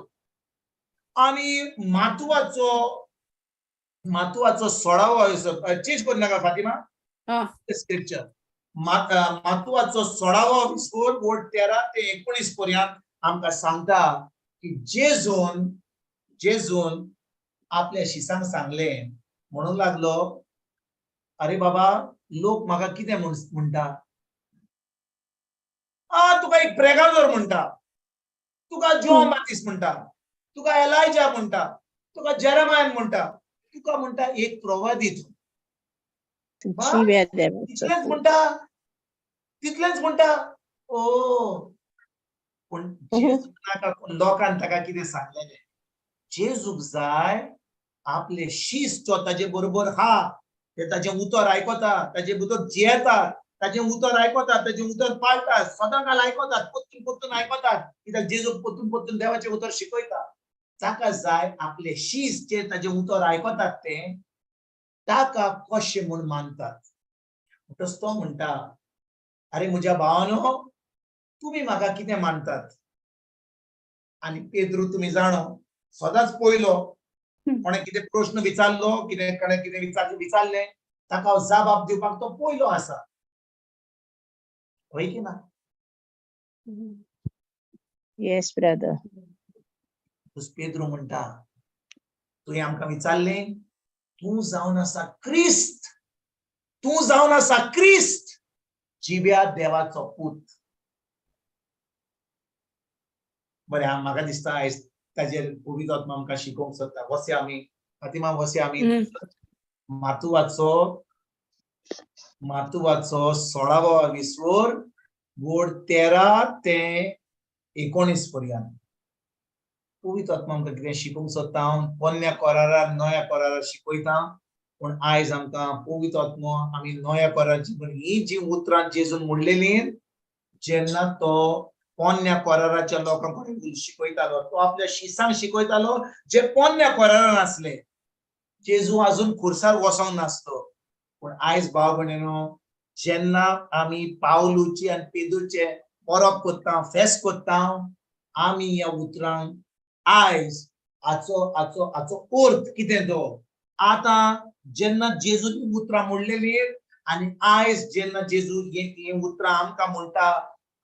Speaker 1: आनी मातुवाचो मातुवाचो सोळावो चेंज करू नाका फातिमा स्क्रिप्चर. मातुवाचो 16वो विस्कोर वोट 13 ते 19 पर्यंत आमकां सांगता की जेजून जेजून आपल्या शिसांक सांगले, म्हणूंक लागलो, अरे बाबा लोक म्हाका कितें म्हणटा, आ तुका एक प्रेगादोर म्हणटा, तुका जॉन बाप्तिस्त म्हणटा, तुका एलायजा म्हणटा, तुका जेरेमायन म्हणटा, तुका म्हणटा एक प्रवादी तूं. तितलेंच म्हणटा, तितलेंच म्हणटा. ओ पूण लोकान ताका कितें सांगलेलें, जेजूक जाय आपले शिस्त तो ताजे बरोबर हा, ते ताजें उतर आयकता, ताजे बरोबर जियेता, ताजें उतर आयकतात, ताजें उतर पाळटात, सदांकाल आयकतात, परतून परतून आयकतात, कित्याक जेजू परतून परतून देवाचें उतर शिकयता. ताका जाय आपले शीस जे ताजें उतर आयकतात ते ताका कशें म्हूण मानतात. म्हणटच तो म्हणटा, अरे म्हज्या भावानो, तुमी म्हाका कितें मानतात? आनी पेद्रू तुमी जाणो सदांच पयलो, कोणें कितें प्रश्न विचारलो, कितें कोणें कितें विचारलें ताका जबाब दिवपाक तो पयलो आसा, हय की ना?
Speaker 7: Yes brother.
Speaker 1: Pedro म्हणटा, तुवें आमकां विचारलें, तूं जावन आसा क्रिस्त, तूं जावन आसा क्रिस्त, जिव्या देवाचो पूत. बरें, म्हाका दिसता आयज ताजेर पवित्र आत्मा आमकां शिकोवंक सोदता. वसया आमी फातिमा, वसया आमी मातुवाचो 16वो विस्वोर वोड 13 ते 19 पर्यंत. पवित्र आत्मा आमकां कितें शिकोवंक सोदता. हांव पोन्न्या करारार नव्या करारार शिकयता, पूण आयज आमकां पवित्र आत्मो आमी नव्या कराराची पण ही जी उतरां जेजून म्हणलेली, जेन्ना तो पोन्न्या कराराच्या लोकां कडेन शिकयतालो, तो आपल्या शिसांक शिकयतालो जे पोन्न्या करारान आसले. जेजू अजून खुर्सार वचोंक नासलो. पूण आयज भाव भयणीनो, जेन्ना आमी पावलूची आनी पेदूचे परब करता, फेस्त करता, आमी ह्या उतरांक आयज हाचो हाचो हाचो अर्थ कितें तो आतां जेन्ना जेजून उतरां म्हणलेली आनी आयज जेन्ना जेजू ही उतरां आमकां म्हणटा,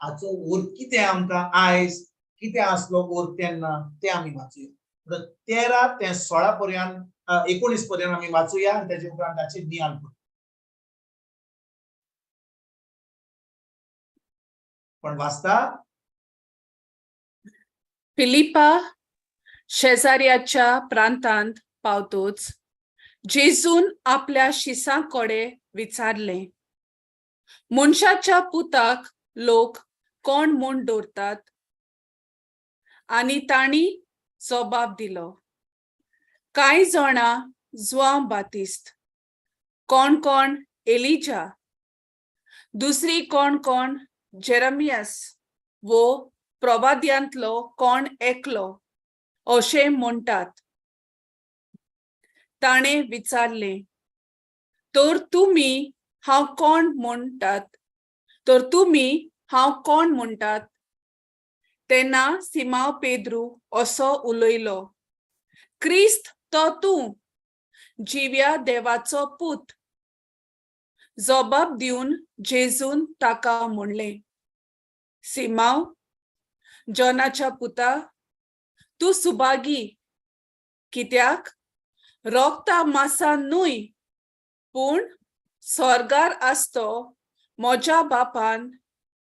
Speaker 1: हाचो अर्थ कितें आमकां आयज कितें आसलो अर्थ तेन्ना तें आमी वाचुया. 13 ते 16 पर्यंत 19 पर्यंत आमी वाचुया आनी तेजे उपरांत ताचेर नियाळ करूया. पण वाचता?
Speaker 4: फिलिपा शेजाऱ्याच्या प्रांतांत पावतोच जेजून आपल्या शिसां कडेन विचारलें, मनशाच्या पुताक लोक कोण म्हूण दवरतात? आनी तांणी जबाब दिलो, कांय जाणां जुआंव बातिस्त, कोण कोण एलिजा, दुसरी कोण कोण जेरमियस वो प्रवाद्यांतलो कोण एकलो अशें म्हणटात. ताणें विचारलें, तर तुमी हांव कोण म्हणटात? तर तुमी हांव कोण म्हणटात? तेन्ना सिमांव पेद्रू असो उलयलो, क्रिस्त तो तूं, जिव्या देवाचो पूत. जबाब दिवन जेजून ताका म्हणलें, सिमांव, जॉनाच्या पुता, तूं सुभागी, कित्याक रोगता मासा न्हय, पूण स्वर्गार आसतो म्हज्या बापान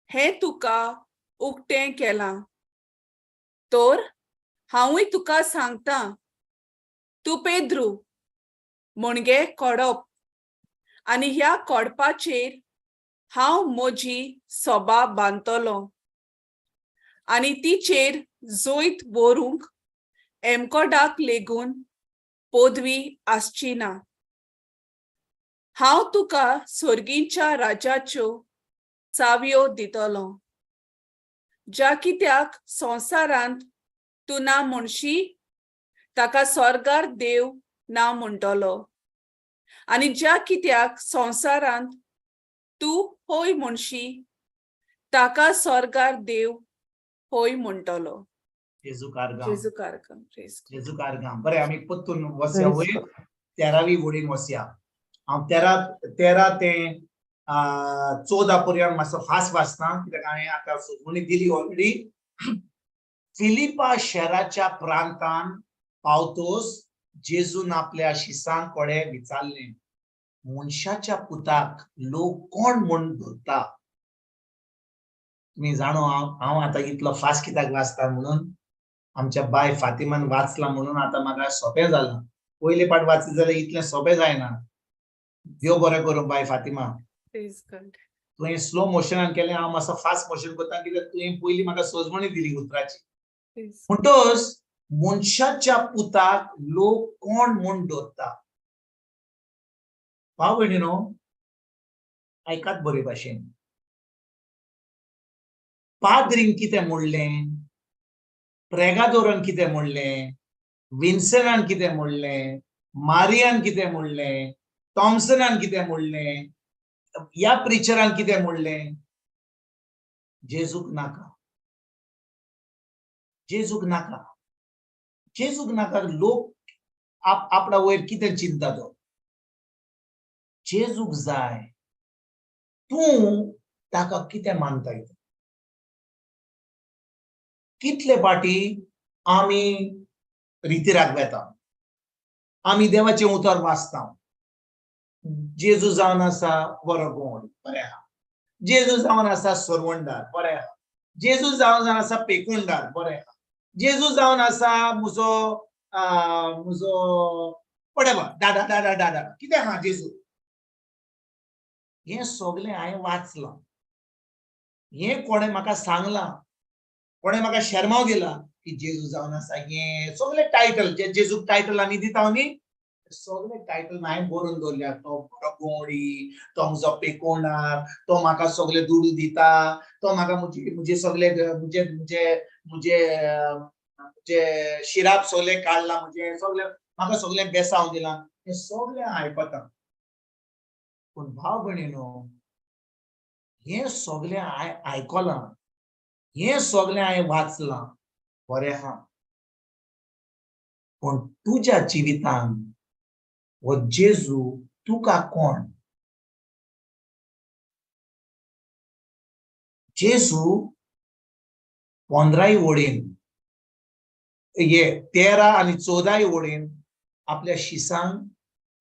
Speaker 4: हें तुका उक्तें केलां. तर हांवूय तुका सांगता, तूं पेद्रू म्हणजे कोडप, आनी ह्या कोडपाचेर हांव म्हजी सोबा बांदतलो आनी तिचेर जैत व्हरूंक एमकोडाक लेगून पदवी आसची ना. हांव तुका सर्गीच्या राजाच्यो चावयो दितलो. ज्या कित्याक संवसारांत तूं ना म्हणशी ताका स्वर्गार देव ना म्हणटलो, आनी ज्या कित्याक संवसारांत तूं हय म्हणशी ताका स्वर्गार देव हय म्हणटलो.
Speaker 1: जेजू कारगाम,
Speaker 4: जेजू कारगाम.
Speaker 1: जेजू कारगाम. बरें, आमी परतून वसया वयर 13वी वडीन वसया. हांव 13 ते 14 पर्यंत मातसो फास्ट वाचता, कित्याक हांवें आतां सुचोवणी दिली ऑलरेडी. फिलिपा शहराच्या प्रांतान पावतोस जेजून आपल्या शिसां कडेन विचारलें, मनशाच्या पुताक लोक कोण म्हूण धरता? तुमी जाणो हांव आतां इतलो फास्ट कित्याक वाचता म्हणून, आमच्या बाय फातिमान वाचला म्हणून आतां म्हाका सोंपें जालां. पयले पाट वाचले जाल्यार इतलें सोंपें जायना. देव बरें करूं बाय फातिमा, तुवें स्लो मोशनान केलें, हांव मातसो फास्ट मोशन करता कित्याक तुवें पयलीं म्हाका सोजमणी दिली उतराची. म्हणटच मनशाच्या पुताक लोक कोण म्हूण दवरता? भाव भयणीनो, आयकात बरे भाशेन. पाद्रीन कितें म्हणलें, प्रेगादोरान कितें म्हणलें, विन्सनान कितें म्हणलें, मारियान कितें म्हणलें, थॉमसनान कितें म्हणलें, ह्या प्रिचरान कितें म्हणलें, जेजूक नाका. जेजूक नाका. जेजूक नाका. लोक आपणा वयर कितें चिंता तो. जेजूक जाय तूं ताका कितें मानताय. कितले पाटी आमी रितिराक वेता, आमी देवाचें उतर वाचता, जेजू जावन आसा बरो गोंड, बरें आहा. जेजू जावन आसा सरवणदार, बरें आहा. जेजू जावन आसा पेकुंडार, बरें आहा. जेजू जावन आसा म्हजो म्हजो whatever, डाडा डाडा डाडा कितें आहा जेजू. हें सगळें हांवें वाचलां, हें कोणें म्हाका सांगलां, कोणें म्हाका शेरमांव दिला की जेजू जावन आसा. हें सगळे टायटल जे जेजूक टायटल आमी दिता न्ही, सगळे टायटल हांवें बरोवन दवरल्या. तो बरो गोंडी, तो म्हजो पेकोणार, तो म्हाका सगळे दुडू दिता, तो म्हाका म्हजे म्हजे सगळे म्हजे म्हजे म्हजे म्हजे शिराप सगळे काडला, म्हजे सगळे म्हाका सगळें बेसांव दिलां, हें सगळें आयकता. पूण भाव भयणीनो, हें सगळें हांवें आयकलां, हें सगळें हांवें वाचलां, बरें आहा. पूण तुज्या जिवितान हो जेजू तुका कोण? जेजू 15 वडीन हे 13 आनी 14 वडीन आपल्या शिसांक,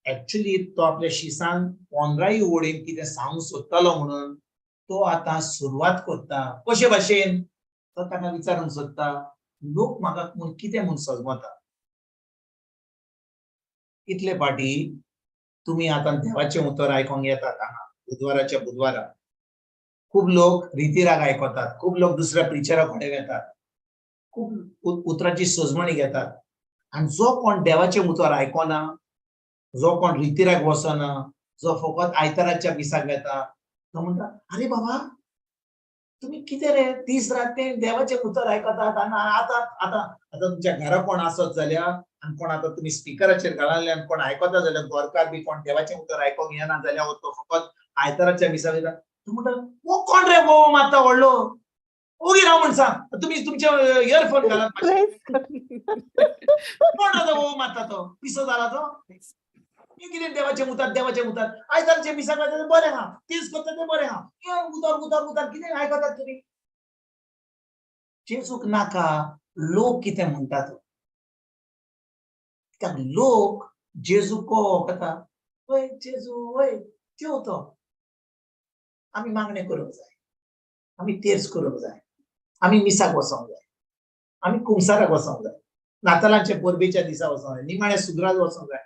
Speaker 1: एक्चुली तो आपल्या शिसांक 15 वडीन कितें सांगूंक सोदतालो म्हणून तो आतां सुरवात करता. कशे भाशेन तो ताका विचारूंक सोदता, लोक म्हाका म्हूण कितें म्हूण सजमता. कितले पाटी तुमी आतां देवाचें उतर आयकोंक येतात हांगा बुधवाराच्या बुधवारा. खूब लोक रितिराक आयकतात, खूब लोक दुसऱ्या प्रिचरा कडेन वेतात, खूब उतराची सजमणी घेतात. आनी जो कोण देवाचें उतर आयकना, जो कोण रितिराक वचना, जो फकत आयताराच्या मिसाक वेता, तो म्हणटा, अरे बाबा तुमी कितें रे दीस रात ते देवाचें उतर आयकतात. आनी आतां आतां आतां तुमच्या घरा कोण आसत जाल्यार आनी कोण आतां तुमी स्पिकराचेर घालले आनी कोण आयकता जाल्यार, गोरकार बी कोण देवाचें उतर आयकोंक येना जाल्यार तो फकत आयताराच्या मिसाक वयता, तो म्हणटा, हो कोण रे वो मारता व्हडलो, ओगी राव म्हण सांग, तुमी तुमचे इयरफोन घालात. कोण रे तो वो मारता, तो पिसो जाला तो, कितें देवाचें उतर देवाचें उतर आयतारचें मिसाक वयता तें बरें आहा, तीस करता तें बरें आहा, हें उतर उतर उतर कितें आयकतात तुमी. जेजूक नाका लोक कितें म्हणटात, कित्याक लोक जेजू को वळखता, वय जेजू वय देव तो, आमी मागणें करूंक जाय, आमी तेर्स करूंक जाय, आमी मिसाक वचोंक जाय, आमी कुमसाराक वचोंक जाय, नातालांच्या परबेच्या दिसा वचोंक जाय, निमाण्या सुद्राक वचोंक जाय,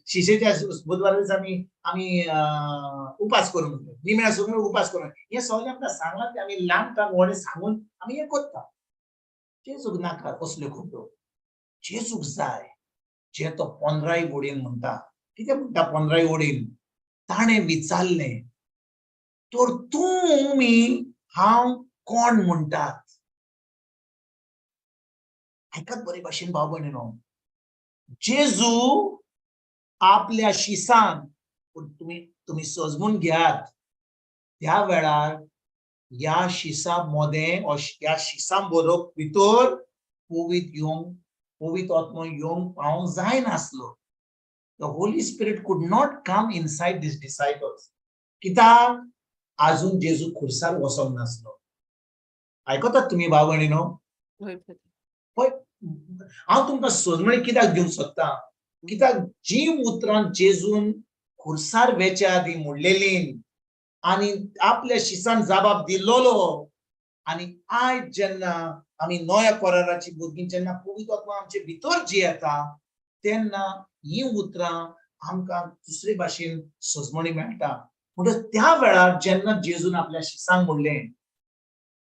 Speaker 1: शिशेच्या बुधवारा दिसा आमी आमी उपास करूंक जाय, निमाण्या सुद्राक उपास करूंक जाय. हें सगळें आमकां सांगलां तें आमी ल्हान ल्हान व्हडलें सांगून आमी हें करता. जेजूक नाका असल्यो खबरो. जेजूक जाय जे तो 15 वडीन म्हणटा. कितें म्हणटा 15 वडीन? ताणें विचारलें, तर तुमी हांव कोण म्हणटात? आयकात बरे भाशेन भाव भयणीनो, जेजू आपल्या शिसान, पूण तुमी तुमी सजमून घेयात, त्या वेळार ह्या शिसा मोदें ह्या शिसां बरोवप भितर पवित्र येवंक, पवित्र आत्मो येवंक पावोंक जायनासलो. The Holy Spirit could not come inside these disciples. कित्याक? आजून जेजू खुर्सार वचोंक नासलो. आयकतात तुमी भाव भयणीनो? पळय, हांव तुमकां सजमणी कित्याक दिवंक सोदता, कित्याक जी उतरां जेजून खुर्सार वेच्या आदीं म्हणलेली आनी आपल्या शिसान जबाब दिल्लो, आनी आयज जेन्ना आमी नव्या कराराची भुरगीं जेन्ना पवित्र आत्मा आमचे भितर जियेता तेन्ना ही उतरां आमकां दुसरे भाशेन सजमणी मेळटा. म्हणटच त्या वेळार जेन्ना जेजून आपल्या शिसांक म्हणलें,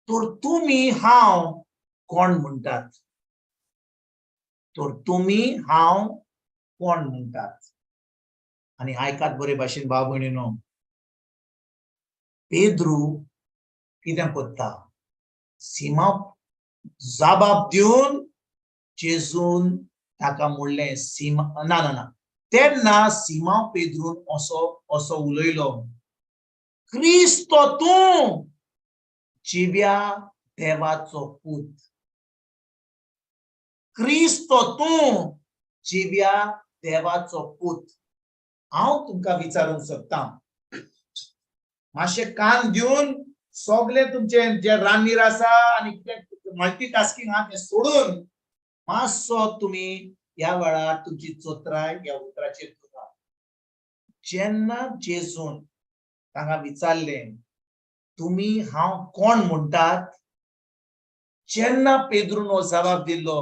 Speaker 1: तर तुमी हांव कोण म्हणटात, तर तुमी हांव कोण म्हणटात? आनी आयकात बरे भाशेन भाव भयणीनो, पेद्रू कितें करता? सिमांव जबाब दिवन जेजून ताका म्हणलें, सिमा ना ना ना तेन्ना सिमांव पेद्रून असो असो उलयलो, क्रिस्त तूं, जिव्या देवाचो पूत. क्रिस्त तूं, जिव्या देवाचो पूत. हांव तुमकां विचारूंक सोदतां, मातशें कान दिवन सगळे तुमचे जे रान्नीर आसा आनी कितें मल्टीटास्कींग आहा तें सोडून मातसो तुमी ह्या वेळार तुमची चोत्राय ह्या उतराचेर दवरात. जेन्ना जेजून तांकां विचारलें, तुमी हांव कोण म्हणटात, जेन्ना पेद्रून हो जबाब दिल्लो,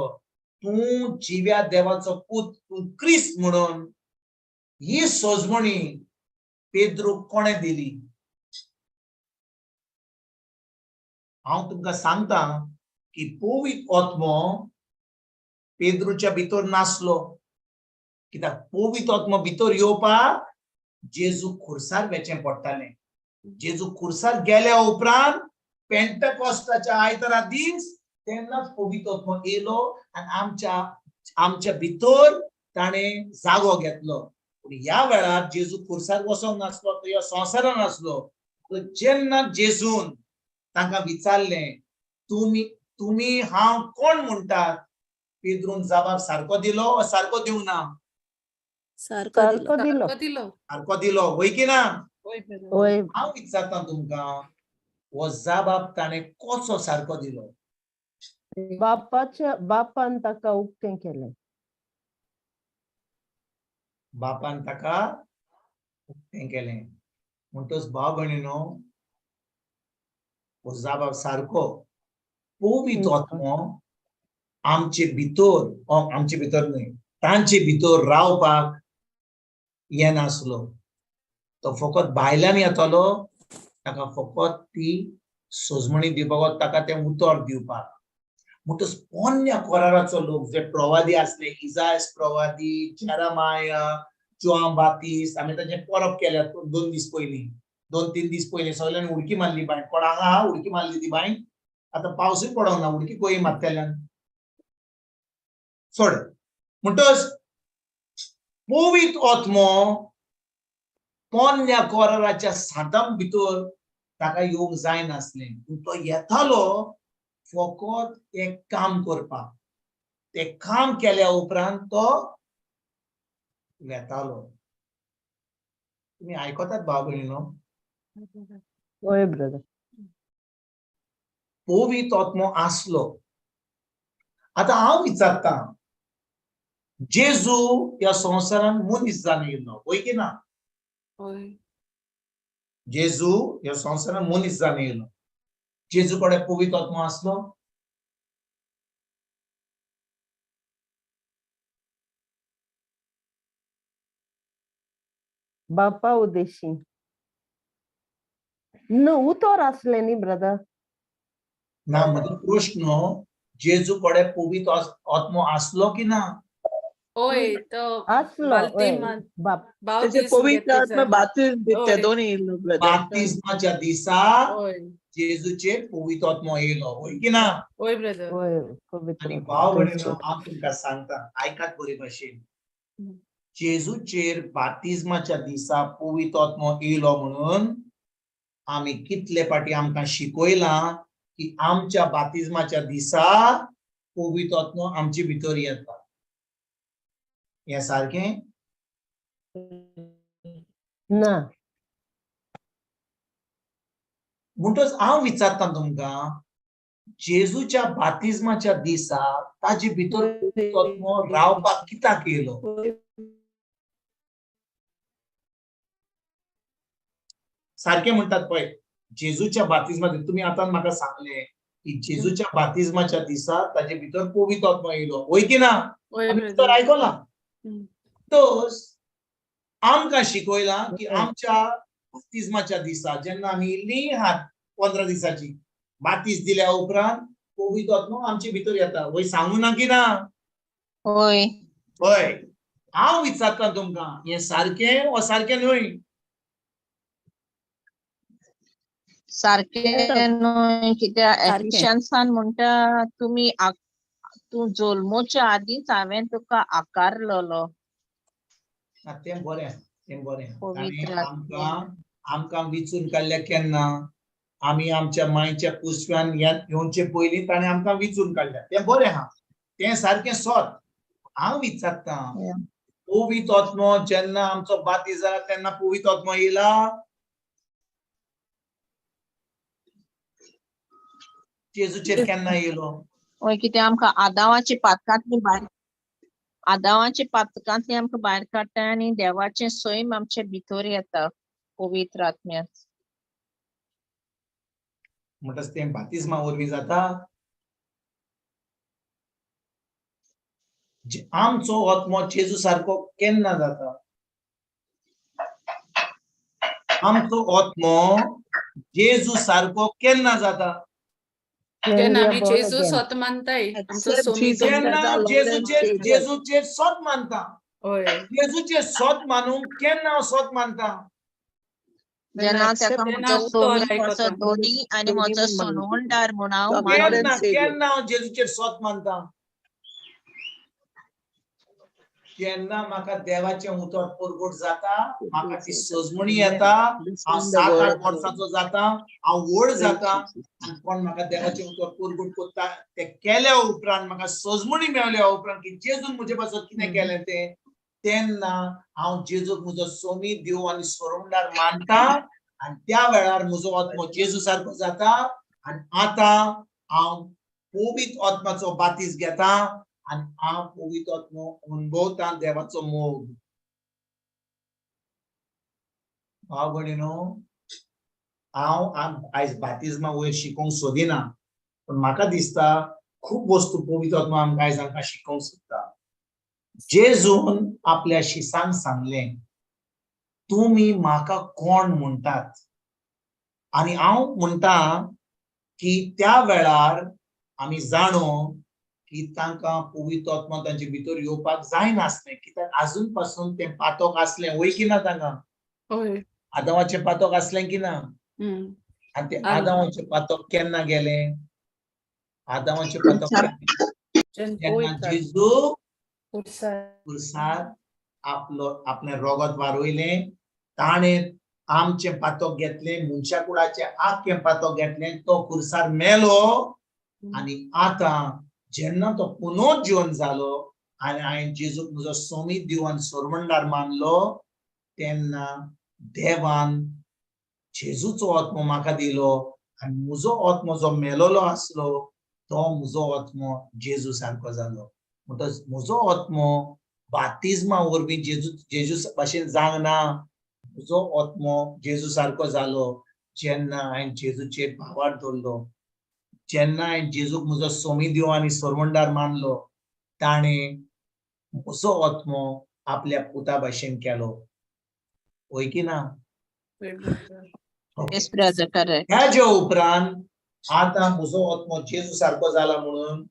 Speaker 1: तूं जिव्या देवाचो पूत, तूं क्रिस्त म्हणून, ही सोजमणी पेद्रूक कोणें दिली? हांव तुमकां सांगता की पवित्र आत्मो पेद्रूच्या भितर नासलो, कित्याक पवित्र आत्मो भितर येवपाक जेजू खुर्सार वेचें पडटालें. जेजू खुर्सार गेल्या उपरांत पेंटकॉस्टाच्या आयतारा दीस तेन्नाच पवित्र आत्मो येयलो आनी आमच्या आमच्या भितर ताणें जागो घेतलो. पूण ह्या वेळार जेजू खुर्सार वचोंक नासलो, तो ह्या संवसारान नासलो. जेन्ना जेजून तांकां विचारलें, तुमी तुमी हांव कोण म्हणटात, पेद्रून जबाब सारको दिलो वा सारको दिवंक ना?
Speaker 8: सारको दिलो.
Speaker 3: सारको दिलो.
Speaker 4: सारको दिलो.
Speaker 1: सारको दिलो, वय की ना?
Speaker 4: वय ब्रदर.
Speaker 3: वय.
Speaker 1: हांव विचारता तुमकां, हो जबाब ताणें कसो सारको दिलो?
Speaker 3: बापाच्या बापान ताका उक्तें केलें.
Speaker 1: बापान ताका उक्तें केलें. म्हणटच भाव भयणीनो, हो जबाब सारको. पवित्र आत्मो आमचे भितर, आमचे भितर न्हय, तांचे भितर रावपाक येनासलो. तो फकत भायल्यान येतालो, ताका फकत ती सोजमणी दिवपाक, ताका तें उतर दिवपाक. म्हणटच पोन्न्या कराराचो लोक जे प्रवादी आसले, इजायस प्रवादी, जेरमाया, जुआंव बातिस्त, आमी तांचे परब केल्या 2 दीस पयलीं, 2-3 दीस पयलीं सगळ्यांनी उडकी मारली बांय. कोण हांगा आहा उडकी मारली ती बांय? आतां पावसूय पडोंक ना, उडकी खंय मारतल्यान सोड. म्हणटच पवित्र आत्मो पोन्न्या कराराच्या सातां भितर ताका येवंक जायनासलें, पूण तो येतालो फकत एक काम करपाक. तें काम केल्या उपरांत तो वेतालो. तुमी आयकतात भाव भयणीनो?
Speaker 3: वय ब्रदर.
Speaker 1: पवित्र आत्मो आसलो. आतां हांव विचारतां, जेजू ह्या संवसारान मनीस जावन येयलो, वय की ना?
Speaker 4: वय.
Speaker 1: जेजू ह्या संवसारान मनीस जावन येयलो. जेजू कडेन पवित्र आत्मो आसलो?
Speaker 3: बापा उदेशी न उतर आसलें न्ही ब्रदर?
Speaker 1: ना, म्हजो प्रश्न, जेजू कडेन पवित्र आत्मो आसलो की ना?
Speaker 4: वय, तो
Speaker 3: आसलो. वय
Speaker 4: बाल्तीमान
Speaker 3: बाप.
Speaker 5: तेजे
Speaker 4: बावतीस
Speaker 5: पवित्र
Speaker 4: घेतले
Speaker 5: आत्मा
Speaker 4: जाय.
Speaker 5: बातीज दिता
Speaker 4: वय.
Speaker 5: दोनी येयलो ब्रदर.
Speaker 1: बाप्तिज्माच्या दिसा
Speaker 4: वय.
Speaker 1: जेजूचेर पवित्र आत्मो येयलो, वय की ना?
Speaker 4: वय ब्रदर.
Speaker 3: वय पवित्र
Speaker 1: आनी
Speaker 3: आत्मो.
Speaker 1: भाव
Speaker 3: Praise
Speaker 1: भयणीनो,
Speaker 3: God.
Speaker 1: हांव तुमकां सांगता, आयकात बरे भाशेन. जेजूचेर बाप्तिज्माच्या दिसा पवित्र आत्मो येयलो म्हणून आमी कितले फाटी आमकां शिकयलां की आमच्या बाप्तिज्माच्या दिसा पवित्र आत्मो आमचे भितर येता. हें सारकें
Speaker 3: ना.
Speaker 1: म्हणटच हांव विचारता तुमकां, जेजूच्या बाप्तिज्माच्या दिसा ताजे भितर पवित्र आत्मो रावपाक कित्याक येयलो? सारकें म्हणटात पळय, जेजूच्या बाप्तिज्माच्या, तुमी आतां म्हाका सांगलें की जेजूच्या बाप्तिज्माच्या दिसा ताजे भितर पवित्र आत्मो येयलो, वय की ना?
Speaker 4: वय
Speaker 1: आमी
Speaker 4: ब्रदर.
Speaker 1: तर आयकलां. तोच आमकां शिकयलां की आमच्या बाप्तिज्माच्या दिसा जेन्ना आमी इल्ली हात 15 दिसाची बातीस दिल्या उपरांत पवित्र आत्मो आमचे भितर येता, वय सांगू ना की ना?
Speaker 7: वय.
Speaker 1: हय. हांव विचारता तुमकां, हें सारकें वा सारकें न्हय?
Speaker 7: सारकें न्हय कित्याक
Speaker 8: सारकें.
Speaker 7: एफिशियन्सान म्हणटा तुमी तूं जल्मोच्या आदींच हांवें तुका आकारलेलो.
Speaker 1: ना, तें बरें आसा, तें बरें आसा.
Speaker 7: पवित्र
Speaker 1: ताणें आमकां आमकां विचून काडल्या केन्ना आमी आमच्या मायच्या कुसव्यान येवचे पयलीं ताणें आमकां विचून काडल्या, तें बरें आहा, तें सारकें सोत. हांव विचारता, पवित्र आत्मो जेन्ना आमचो बातीज जाला तेन्ना पवित्र आत्मो येयला? जेजूचेर केन्ना येयलो?
Speaker 7: हय, कित्याक आमकां आदावाची पातकांतली भायर, आदावाची पातकांतली आमकां भायर काडटा आनी देवाचें सैम आमचे भितर येता पवित्र आत्म्यान.
Speaker 1: म्हणटच तें बातिज्मा वरवीं जाता. आमचो आत्मो जेजू सारको केन्ना जाता? आमचो आत्मो जेजू सारको केन्ना जाता?
Speaker 4: जेन्ना
Speaker 3: When we
Speaker 4: आमी
Speaker 3: are born
Speaker 4: जेजू
Speaker 3: again.
Speaker 4: सोत मानताय, आमचो
Speaker 5: Accept
Speaker 4: सोमी
Speaker 5: Jesus
Speaker 1: जेन्ना
Speaker 5: as our Lord and Savior.
Speaker 1: जेजूचेर सोत मानता,
Speaker 4: हय,
Speaker 1: जेजूचेर सोत मानूंक केन्ना हांव सोत मानता?
Speaker 5: When
Speaker 7: जेन्ना
Speaker 5: I accept
Speaker 7: ताका
Speaker 4: जेन्ना
Speaker 7: म्हजो
Speaker 4: उतर
Speaker 7: सोमी,
Speaker 4: आयकता.
Speaker 7: म्हजो दोनी आनी
Speaker 5: दोनी
Speaker 7: म्हजो
Speaker 5: म्हण मानता.
Speaker 7: सोनवणदार म्हूण हांव
Speaker 5: Lord
Speaker 7: मानता.
Speaker 5: and
Speaker 1: केन्ना
Speaker 5: Savior.
Speaker 1: केन्ना हांव जेजूचेर सोत मानता? जेन्ना म्हाका देवाचें उतर परगट जाता, म्हाका ती सजमणी येता,
Speaker 5: Listen
Speaker 1: हांव
Speaker 5: the
Speaker 1: 7
Speaker 5: word
Speaker 1: 8
Speaker 5: of God.
Speaker 1: वर्सांचो जाता, हांव व्हड
Speaker 5: Praise
Speaker 1: जाता
Speaker 5: Jesus.
Speaker 1: आनी कोण म्हाका देवाचें उतर परगट करता तें केल्या उपरांत म्हाका सजमणी मेवल्या उपरांत की जेजून म्हजे पासत कितें केलें तें, तेन्ना हांव जेजूक म्हजो सोमी देव आनी सोडवणदार मानता आनी त्या वेळार म्हजो आत्मो जेजू सारको जाता आनी आतां हांव पवित्र आत्माचो बातीज घेता आनी हांव पवित्र आत्मो अणभवता देवाचो मोग. भाव भयणीनो, हांव आयज बातिज्मा वयर शिकोवंक सोदिना, पूण म्हाका दिसता खूब वस्तू पवित्र आत्मा आमकां आयज आमकां शिकोवंक सोदता. जेजून आपल्या शिसांक सांगलें, तुमी म्हाका कोण म्हणटात? आनी हांव म्हणटा की त्या वेळार आमी जाणो की तांकां पवित्र आत्मा तांचे भितर येवपाक जायनासलें, कित्याक आजून पासून तें पातक आसलें, वय की ना तांकां?
Speaker 4: हय.
Speaker 1: आदावाचें पातक आसलें की ना? आनी तें आदावाचें पातक केन्ना गेलें? आदावाचें पातक जेन्ना जेजू पुरसार आपलो आपलें रोगत वारयलें, ताणें आमचें पातक घेतलें, मनशा कुळाचें आख्खें पातक घेतलें, तो खुरसार मेलो आनी आतां जेन्ना तो पुनर्जीवन जालो आनी हांवें जेजूक म्हजो सोमी देव आनी सोरवणदार मानलो, तेन्ना देवान जेजूचो आत्मो म्हाका दिलो आनी म्हजो आत्मो जो मेलोलो आसलो तो म्हजो आत्मो जेजू सारको जालो. म्हणटच म्हजो आत्मो बातिज्मा वरवीं जेजू भाशेन जावंक ना, म्हजो आत्मो जेजू सारको जालो जेन्ना हांवें जेजूचेर भावार्थ दवरलो, जेन्ना हांवें जेजूक म्हजो सोमी देव आनी सोरवणदार मानलो, ताणें म्हजो आत्मो आपल्या पुता भाशेन केलो. वय की ना?
Speaker 7: Yes, brother, correct.
Speaker 1: ह्या उपरांत आतां म्हजो आत्मो जेजू सारको जाला म्हणून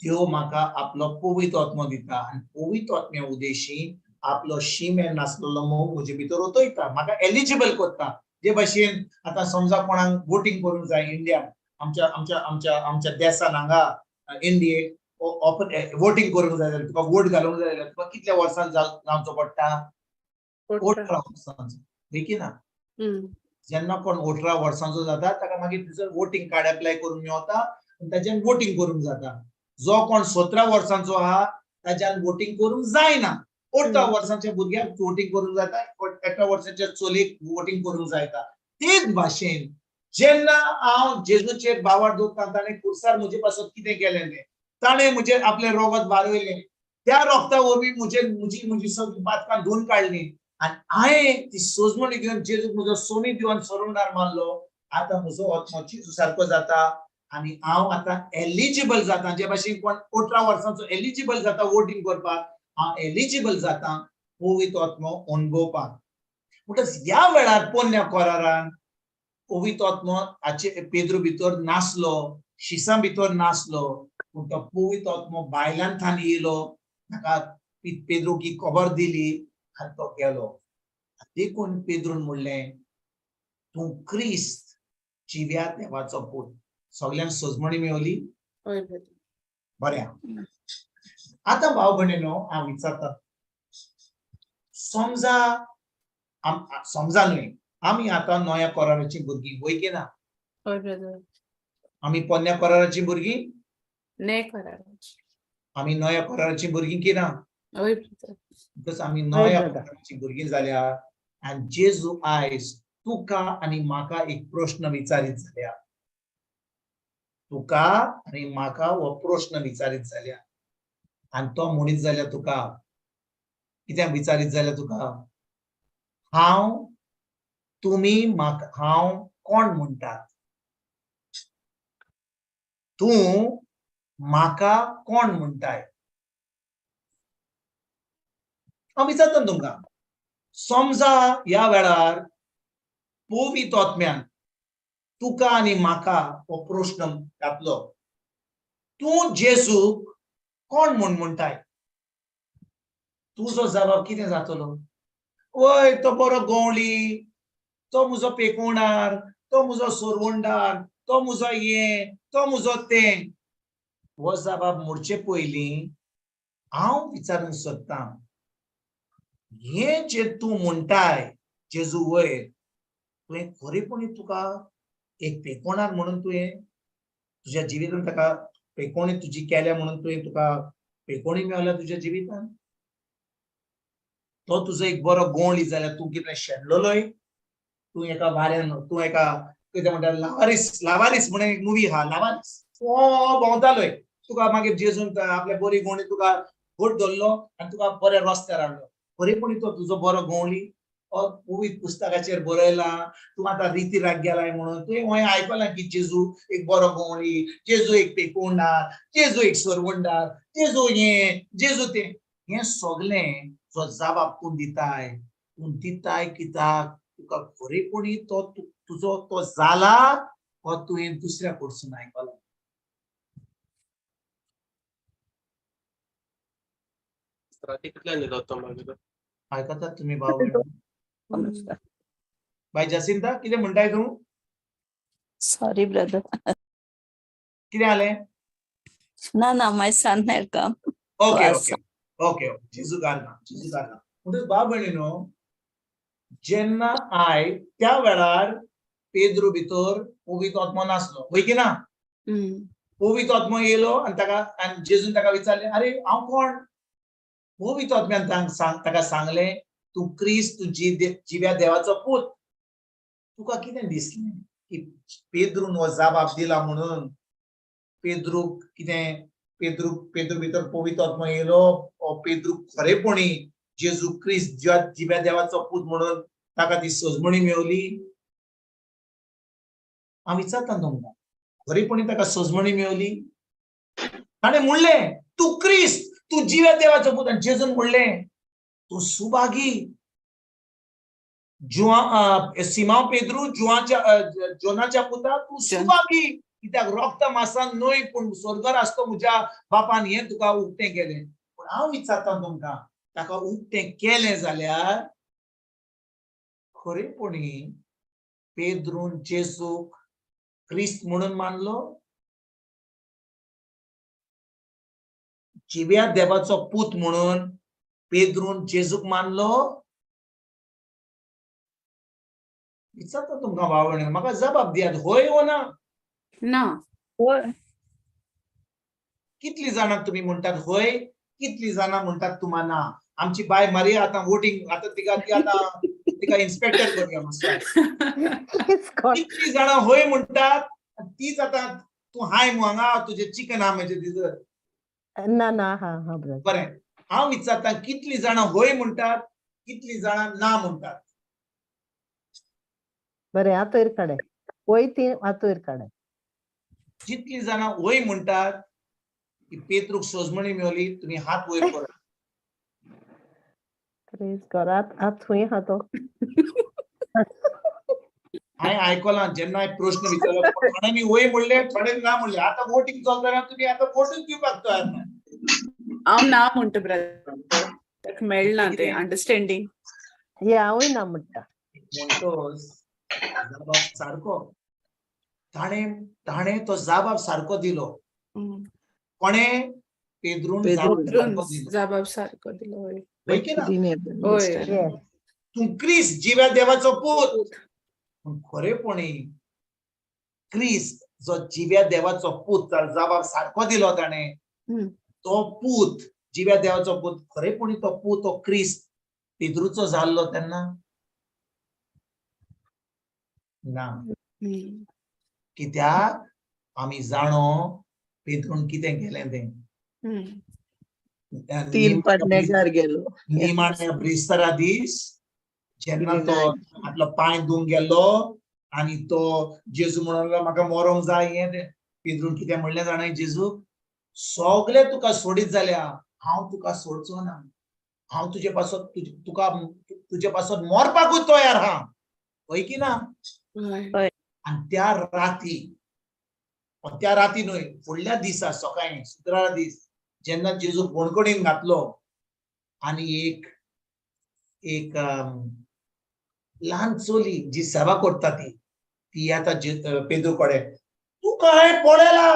Speaker 1: देव म्हाका आपलो पवित्र आत्मो दिता आनी पवित्र आत्म्या उदेशी आपलो शीम नासलेलो मोग म्हजे भितर ओतयता, म्हाका एलिजिबल करता. जे भाशेन आतां समजा कोणाक वोटींग करूंक जाय इंडियान, आमच्या आमच्या आमच्या आमच्या देसान हांगा इंडियेक वोटींग करूंक जाय जाल्यार तुका वोट घालूंक जाय जाल्यार तुका कितल्या वर्सां जावचो पडटा? 18 वर्सांचो, की ना? जेन्ना कोण 18 वर्सांचो जाता ताका मागीर थंयसर वोटींग कार्ड एप्लाय करूंक मेवता आनी ताच्यान वोटींग करूंक जाता. जो कोण 17 वर्सांचो आहा ताच्यान वोटींग करूंक जायना. 18 वर्सांच्या भुरग्याक वोटींग करूंक जाता, 18 वर्सांच्या चलयेक वोटींग करूंक जायता. तेच भाशेन जेन्ना हांव जेजूचेर भावार्थ दवरता, ताणें खुरसार म्हजे पासत कितें केलें तें, ताणें म्हजेर आपलें रोगत बारयलें, त्या रोगता वरवीं म्हजे म्हजी म्हजी सगळीं पातकां धुवन काडलीं आनी हांवें ती सोजमणी घेवन जेजूक म्हजो सोमी दिवन सोरवणार मारलो. आतां म्हजो आत्मो जेजू सारको जाता आनी हांव आतां एलिजिबल जाता. जे भाशेन कोण 18 वर्सांचो एलिजिबल जाता वोटींग करपाक, हांव एलिजिबल जाता पवित्र आत्मो अणभवपाक. म्हणटच ह्या वेळार पोन्न्या कोरारान पवित्र आत्मो हाचे पेद्रू भितर नासलो, शिसां भितर नासलो, पूण तो पवित्र आत्मो बायलांथान थान येयलो, ताका पेद्रूक ही खबर दिली आनी तो गेलो. देखून पेद्रून म्हणलें, तूं क्रिस्त जिव्या देवाचो पूत. सगल्यांक सजमणी मेवली?
Speaker 4: हय ब्रदर.
Speaker 1: बरें, आतां भाव भयणीनो, हांव विचारता, समजा समजा न्हय, आमी आतां नव्या कराराची भुरगीं, वय की ना?
Speaker 4: हय ब्रदर.
Speaker 1: आमी पोन्न्या कराराची भुरगीं?
Speaker 4: ने कराराची.
Speaker 1: आमी नव्या कराराची भुरगीं की ना?
Speaker 4: हय ब्रदर.
Speaker 1: Because आमी नव्या
Speaker 3: brother.
Speaker 1: कराराची भुरगीं जाल्या आनी जेजू आयज तुका आनी म्हाका एक प्रश्न विचारीत जाल्या, तुका आनी म्हाका हो प्रश्न विचारीत जाल्या आनी तो म्हणीत जाल्यार तुका कित्याक विचारीत जाल्यार तुका, हांव तुमी म्हाका हांव कोण म्हणटात, तूं म्हाका कोण म्हणटाय? हांव विचारता तुमकां, समजा ह्या वेळार पवित्र आत्म्यान तुका आनी म्हाका हो प्रश्न घातलो, तूं जेजूक कोण म्हूण म्हणटाय? तुजो जबाब कितें जातलो? वय, तो बरो गवळी, तो म्हजो पेकोणार, तो म्हजो सोरवंडार, तो म्हजो हें, तो म्हजो तें. हो जबाब मोडचे पयलीं हांव विचारूंक सोदतां, हें जें तूं म्हणटाय जेजू वयर, तुवें खरेपणी तुका एक पेकोणार म्हणून तुवें तुज्या जिवितान ताका पेकोणी तुजी केल्या म्हणून तुवें तुका पेकोणी मेवल्या तुज्या जिवितान? तो तुजो एक बरो गोंवळी जाल्यार तूं कितें शेणलोलोय? तूं एका वाऱ्यान, तूं एका कितें म्हणटा, लावारीस, लावारीस म्हणून एक मुवी आहा, लावारीस, तो भोंवतालोय, तुका मागीर जेजून आपल्या बरी गोंवळी तुका घट धरलो आनी तुका बऱ्या रस्त्यार हाडलो. खरेपणी तो तुजो बरो गोंवळी? पवित्र पुस्तकाचेर बरयलां, तूं आतां रिती राग गेलाय म्हणून तुवें हें आयकलां की जेजू एक बरो गोंवळी, जेजू एक पेकोंडार, जेजू एक सरवंडार, जेजू हें, जेजू तें. हें सगळें जो जबाब तूं दिताय, तूं दिताय कित्याक? तुका खरेपणी तो तुजो तो जाला हो तुवें दुसऱ्या कडसून आयकला? आयकतात तुमी भाव? बाय जासिंता, कितें म्हणटाय तूं?
Speaker 8: Sorry brother.
Speaker 1: कितें जालें?
Speaker 8: ना ना, my son had come.
Speaker 1: Okay okay okay, जेजू गारना, जेजू गारना. म्हणटच भाव भयणीनो, जेन्ना I त्या वेळार पेद्रू भितर पवित्र आत्मो नासलो, वय की ना? पवित्र आत्मो येयलो आनी ताका, आनी जेजून ताका विचारलें, अरे हांव कोण? पवित्र आत्म्यान ताका सांगलें, तूं क्रिस्त, तूं जिव्या देवाचो पूत. तुका कितें दिसलें की पेद्रून हो जबाब दिला म्हणून पेद्रूक कितें, पेद्रू भितर पवित्र आत्मो येयलो, पेद्रू खरेपणी जेजू क्रिस्त जिव्या देवाचो पूत म्हणून ताका ती सजमणी मेवली? हांव विचारता तुमकां, खरेपणी ताका सजमणी मेवली? ताणें म्हणलें, तूं क्रिस्त, तूं जिव्या देवाचो पूत. आनी जेजून म्हणलें, तूं सुभागी सिमांव पेद्रू, जोनाच्या पुता, तूं सुभागी, कित्याक रोगता मासान न्हय पूण स्वर्गार आसतो म्हज्या बापान हें तुका उक्तें केलें. पूण हांव विचारता तुमकां, ताका उक्तें केलें जाल्यार खरेपणी पेद्रून जेजूक क्रिस्त म्हणून मानलो? जिव्या देवाचो पूत म्हणून पेद्रून जेजूक मानलो? विचारता तुमकां भाव भयणीनो, म्हाका जबाब दियात, होय वो ना?
Speaker 4: ना.
Speaker 8: होय.
Speaker 1: कितली जाणां तुमी म्हणटात होय, कितली जाणां म्हणटात तुमा ना? आमची बाय मारिया आतां वोटींग, आतां तिका, ती आतां तिका इन्स्पेक्टर करुया मातसो. कितली जाणां होय म्हणटात, तीच आतां तूं हाय मु हांगा, तुजें चिकन हा म्हजें तिजर.
Speaker 3: ना ना, हा हा ब्रदर.
Speaker 1: बरें, हांव विचारता, कितली जाणां होय म्हणटात, कितली जाणां ना म्हणटात?
Speaker 3: बरें, आतोर काडे, वय ती आतोर काडे.
Speaker 1: जितली जाणां वय म्हणटात की पेत्रूक सोजमणी मेवली, तुमी हात वयर करात.
Speaker 3: प्रेज गॉड. आत खंय आहा तो?
Speaker 1: हांवें आयकलां, जेन्ना हांवें प्रश्न विचारलो थोड्यांनी वय म्हणलें, थोड्यांनी ना म्हणलें. आतां वोटींग चलतना तुमी आतां वोटूच दिवपाक तयार ना.
Speaker 4: हांव ना म्हणटा ब्रदर, ताका मेळना तें अंडरस्टँडींग.
Speaker 3: हे हांवूय ना म्हणटा.
Speaker 1: म्हणटोच जबाब सारको, ताणें ताणें तो जाबाब सारको दिलो. कोणे? पेद्रून जाबाब सारको दिलो.
Speaker 4: जाबाब सारको दिलो, हय.
Speaker 1: हय की ना?
Speaker 4: हय.
Speaker 1: तूं क्रिस्त जिव्या देवाचो पूत. पूण खरेपणी क्रिस्त जो जिव्या देवाचो पूत जाबाब सारको दिलो ताणें, तो पूत जिव्या देवाचो पूत, खरेपणी तो पूत तो क्रिस्त पेद्रूचो जाल्लो तेन्ना ना. कित्याक आमी जाणो पेद्रून कितें केलें तें.
Speaker 5: तीन पाटण्याकार गेलो.
Speaker 1: निमाण्या ब्रिस्तारा दीस जेन्ना तो आपलो पांय धुवंक गेलो आनी तो जेजू म्हणून म्हाका मरोंक जाय हें तें. पेद्रून कितें म्हणलें जाणा जेजू, सगळे तुका सोडीत जाल्या हांव तुका सोडचो ना, हांव तुजे पासत तुका तुजे पासत मरपाकूच तयार हा. हय की ना? आनी त्या राती, त्या राती न्हय, फुडल्या दिसा सकाळीं शुक्रारा दीस जेन्ना जेजू बणकणीन घातलो आनी एक एक ल्हान चली जी सेवा करता ती ती येता पेद्रू कडेन, तुका हांवें पळयला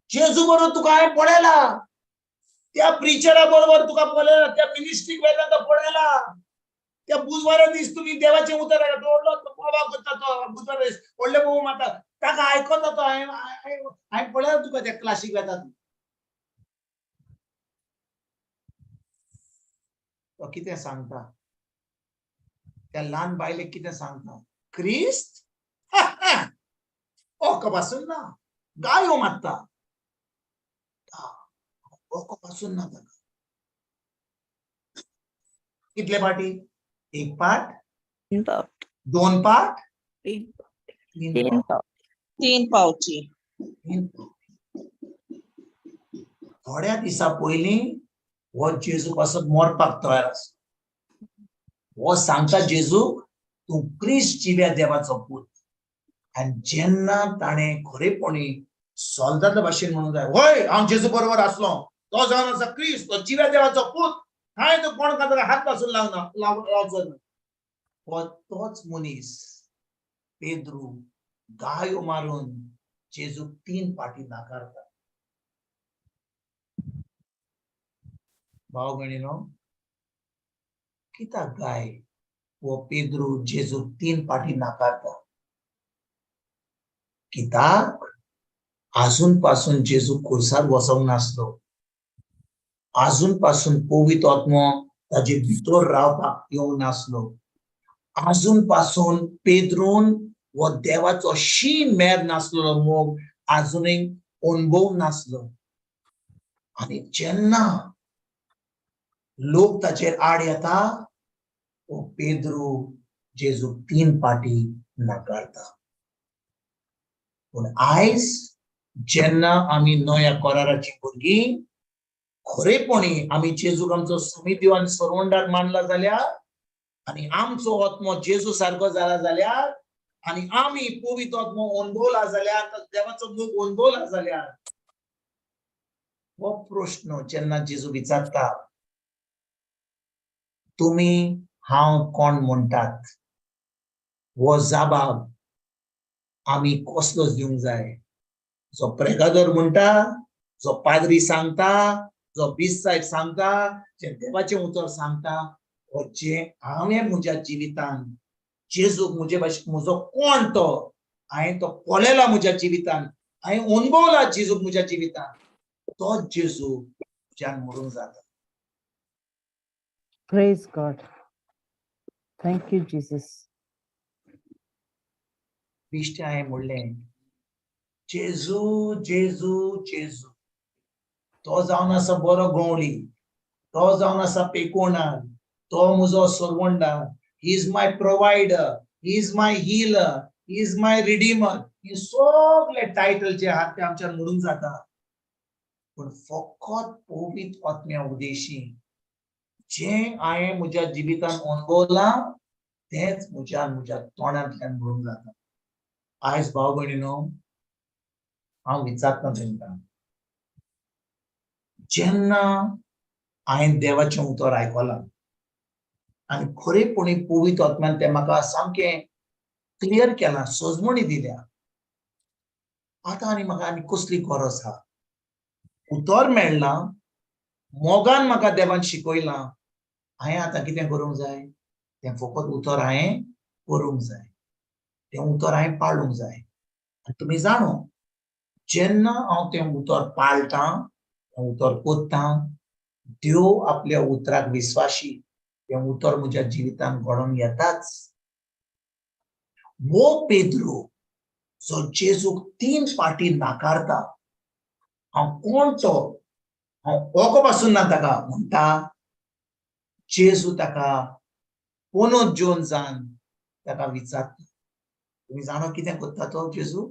Speaker 1: जेजू बरोबर, तुका हांवें पळयला त्या प्रिचरा बरोबर, तुका पळयला त्या मिनिस्ट्रीक वेल्यान तो पळयला, त्या बुधवारा दीस तुमी देवाचें उतर तो व्हडलो बाबा करता तो बुधवारा दीस व्हडले बाबू मारता ताका आयकता तो, हांवें पळयला तुका त्या क्लासीक वेता तूं. तो कितें सांगता त्या ल्हान बायलेक, कितें सांगता? क्रिस्त ओको पासून ना, गायो मारता, ओको पासून ना ताका. कितले पाटी? एक पाट, दोन पाट,
Speaker 7: तीन पावटी, तीन पावटी.
Speaker 1: थोड्या दिसा पयलीं हो जेजू पासत मरपाक तयार आसा. हो सांगता जेजू तूं क्रिस्त जिव्या देवाचो पूत. आनी जेन्ना ताणें खरेपणी सोल्दादा भाशेन म्हणूंक जाय, हय हांव जेजू बरोबर आसलो, तो जावन आसा क्रिस्त, तो जिव्या देवाचो पूत, कांय तो कोण ताका हात पासून लावना लावचो ना. हो तोच मनीस पेद्रू गायो मारून जेजूक तीन पाटी नाकारता. भाव भयणीनो, कित्याक गाय हो पेद्रू जेजूक तीन पाटी नाकारता? कित्याक आजून पासून जेजू खुर्सार वचोंक नासलो, आजून पासून पवित्र आत्मो ताजे भितर रावपाक येवंक नासलो, आजून पासून पेद्रून हो देवाचो शीम मेर नासलो मोग आजुनूय अणभव नासलो. आनी जेन्ना लोक ताचेर आड येता हो पेद्रू जेजूक तीन पाटी नाकारता. पूण आयज जेन्ना आमी नव्या कराराची भुरगीं खरेपणी आमी जेजूक आमचो समिती आनी सरवंडार मानला जाल्यार आनी आमचो आत्मो जेजू सारको जाला जाल्यार आनी आमी पवित्र आत्मो अणभवला जाल्यार, देवाचो मोग अणभवला जाल्यार, हो प्रश्न जेन्ना जेजू विचारता तुमी हांव कोण म्हणटात, हो जाबाब आमी कसलोच दिवंक जाय? जो प्रेगादोर म्हणटा, जो पाद्री सांगता, जो बीस साहेब सांगता, जे देवाचें उतर सांगता, हो जें हांवें म्हज्या जिवितान जेजूक म्हजे भाशेन म्हजो कोण तो हांवें तो पळयला म्हज्या जिवितान, हांवें अणभवला जेजूक म्हज्या जिवितान, तो जेजू म्हज्यान मरूंक जाता.
Speaker 3: Praise God. Thank you, Jesus.
Speaker 1: बिश्टें हांवें म्हणलें जेजू जेजू जेजू, तो जावन आसा बरो गवळी, तो जावन आसा पेकोणार, तो म्हजो सरवंडार, he is my provider, he is my healer, he is my redeemer, हे सगळे टायटल जे आहात ते आमच्यान म्हणूंक जाता. पूण फकत पवित्र आत्म्या उदेशी जें हांवें म्हज्या जिवितान अणभवलां तेंच म्हज्या म्हज्या तोंडांतल्यान म्हणूंक जाता. आयज भाव भयणीनो, हांव विचारता तुमकां, जेन्ना हांवें देवाचें उतर आयकलां आनी खरेपणी पवित्र आत्म्यान तें म्हाका सामकें क्लियर केलां, सजमणी दिल्या, आतां आनी म्हाका आनी कसली गरज आहा? उतर मेळ्ळां, मोगान म्हाका देवान शिकयलां, हांवें आतां कितें करूंक जाय? तें फकत उतर हांवें करूंक जाय, तें उतर हांवें पाळूंक जाय. आनी तुमी जाणो, जेन्ना हांव तें उतर पाळटां, तें उतर कोत्तां, देव आपल्या उतराक विस्वाशी, तें उतर म्हज्या जिवितांत घडोवन येताच. वो पेद्रू जो जेजूक 3 फावटी नाकारता, हांव कोण तो, हांव ओको पासून ना ताका म्हणटा, जेजू ताका कोनोत जेवन जावन ताका विचारता. तुमी जाणो कितें करता तो जेजू?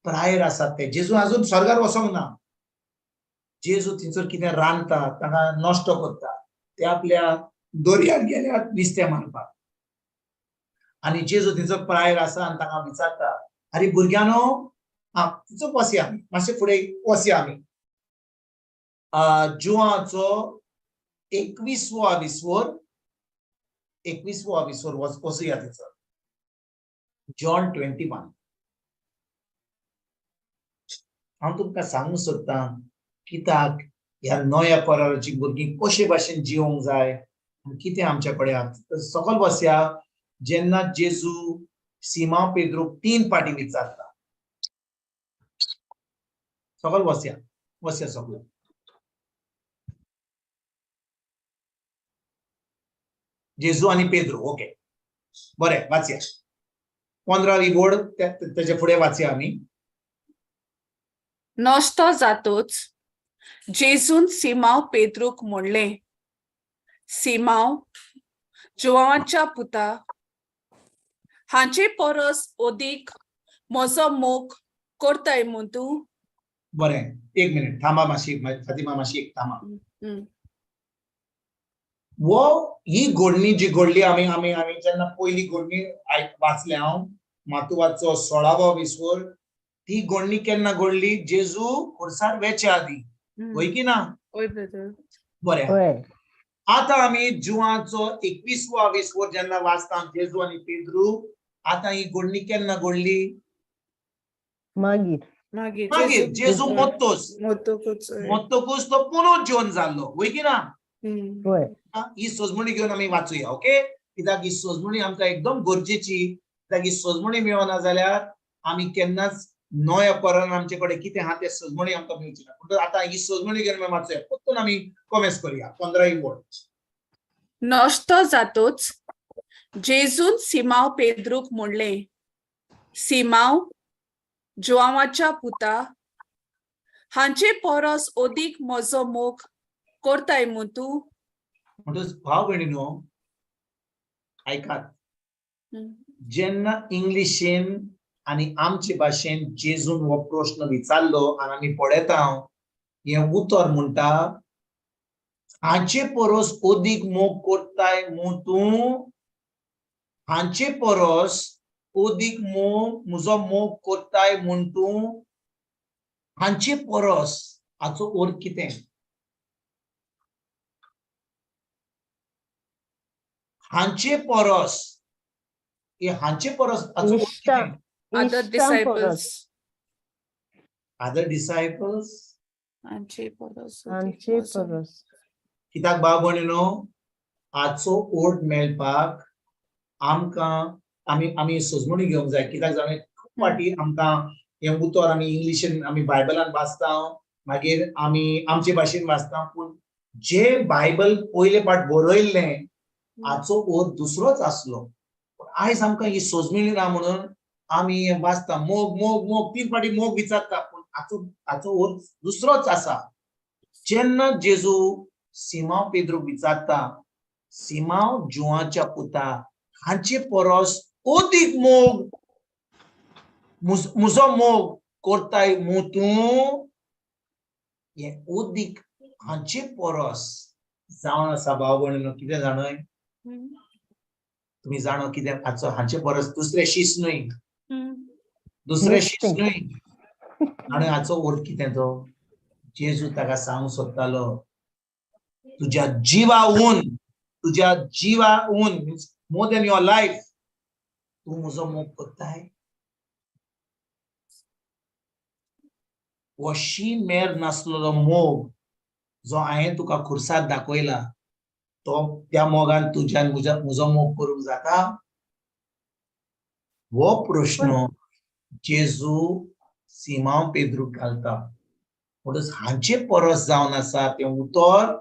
Speaker 1: प्रायर आसात ते, जेजू अजून स्वर्गार वचोंक ना. जेजू थंयसर कितें रांदता, ताका नश्टो करता, ते आपल्या दर्यार गेल्यार नुस्तें मारपाक, आनी जेजू थंयसर प्रायर आसा आनी ताका विचारता, आरे भुरग्यांनो, आं थंयसर वसया आमी, मातशें फुडें वसया आमी. जुवाचो 21वो आविस्वर, 21वो आविस्वर वसुया थंयसर, जॉन 21. हांव तुमकां सांगूंक सोदतां कित्याक ह्या नव्या कराराची भुरगीं कशे भाशेन जिवंक जाय आनी कितें आमच्या कडेन आसा. सकल बसया. जेन्ना जेजू सिमांव पेद्रूक 3 फावटी विचारता, सकल बसया, बसया सगळे. जेजू आनी पेद्रू, ओके बरें वाचया. 15 रिवोर्ड तेजे फुडें वाचया आमी.
Speaker 4: नश्टो जातोच जेजून सिमांव पेद्रूक म्हणलें, सिमांव जुवांच्या पुता, हांचे परस ओदीक म्हजो मोग करताय मू तूं?
Speaker 1: बरें, एक मिनीट थांबा मातशी, फातिमा मातशी एक थांबा. वो ही घडणी जी घडली, आमी आमी आमी जेन्ना पयली घडणी वाचले हांव मातुवाचो 16वो विस्वर, ती घडणी केन्ना घडली? जेजू खुर्सार वेचे आदी, वय की ना?
Speaker 4: वय ब्रदर.
Speaker 1: बरें,
Speaker 3: वय.
Speaker 1: आतां आमी जुवाचो 21वो विस्वर जेन्ना वाचता जेजू आनी पेद्रू, आतां ही घडणी केन्ना घडली?
Speaker 3: मागीर.
Speaker 4: मागीर
Speaker 1: मागीर जेजू मोत्तोस,
Speaker 4: मोत्तोकूच,
Speaker 1: मोत्तोकूच तो पुनः जिवन जाल्लो, वय की ना?
Speaker 3: वय.
Speaker 1: ही सजमणी घेवन आमी वाचुया, ओके? कित्याक ही सजमणी आमकां एकदम गरजेची. कित्याक ही सजमणी मेळना जाल्यार आमी केन्नाच नव्या परान आमचे कडेन कितें आहा ते सजमणी आमकां मेळची ना. म्हणटकच आतां ही सजमणी घेवन आमी वाचुया, परतून आमी कॉमेस करुया. 15 वोर्ड.
Speaker 4: नश्टो जातोच जेजून सिमांव पेद्रूक म्हणलें, सिमांव जुवांवाच्या पुता, हांचे परस ओदीक म्हजो मोग करताय मू तूं?
Speaker 1: म्हणटकच भाव भयणीनो आयकात, जेन्ना इंग्लिशीन आनी आमचे भाशेन जेजून हो प्रश्न विचारलो आनी आमी पळयता हें उतर म्हणटा, हांचे परस ओदीक मोग करताय मू तूं? हांचे परस ओदीक मोग म्हजो मोग करताय म्हूण तूं? हांचे परस हाचो अर्थ कितें? हांचे परस, हे हांचे परस हाचो अर्थ कितें?
Speaker 4: Other disciples.
Speaker 1: Other disciples.
Speaker 4: हांचे परस.
Speaker 3: हांचे परस.
Speaker 1: कित्याक भाव भयणीनो, हाचो अर्थ मेळपाक आमकां आमी आमी सजमणी घेवंक जाय. कित्याक जाणा, खूब फावटी आमकां हें उतर आमी इंग्लिशीन आमी बायबलान वाचता, मागीर आमी आमचे भाशेन वाचता, पूण जे बायबल पयले पाट बरयल्लें हाचो अर्थ दुसरोच आसलो. पूण आयज आमकां ही सजमणी ना म्हणून आमी हें वाचता, मोग मोग मोग, 3 फावटी मोग विचारता, पूण हाचो हाचो अर्थ दुसरोच आसा. जेन्ना जेजू सिमांव पेद्रूक विचारता, सिमांव जुवाच्या पुता, हांचे परस ओदीक मोग म्हजो मोग करताय मू तूं? हें ओदीक हांचे परस जावन आसा भाव भयणीनो, कितें जाणय? तुमी जाणो कितें हाचो हांचे परस दुसरें शीस न्हय, दुसरें शीस न्हय. आनी हाचो अर्थ कितें तो? जेजू ताका सांगूंक सोदतालो, तुज्या जिवाहून, तुज्या जिवाहून means more than your life, तूं म्हजो मोग करताय? हो शी मेर नासलेलो मोग जो हांवें तुका खुर्सार दाखयला तो त्या मोगान तुज्यान म्हजो मोग करूंक जाता? हो प्रश्न जेजू सिमांव पेद्रूक घालता. म्हणून हांचे परस जावन आसा तें उतर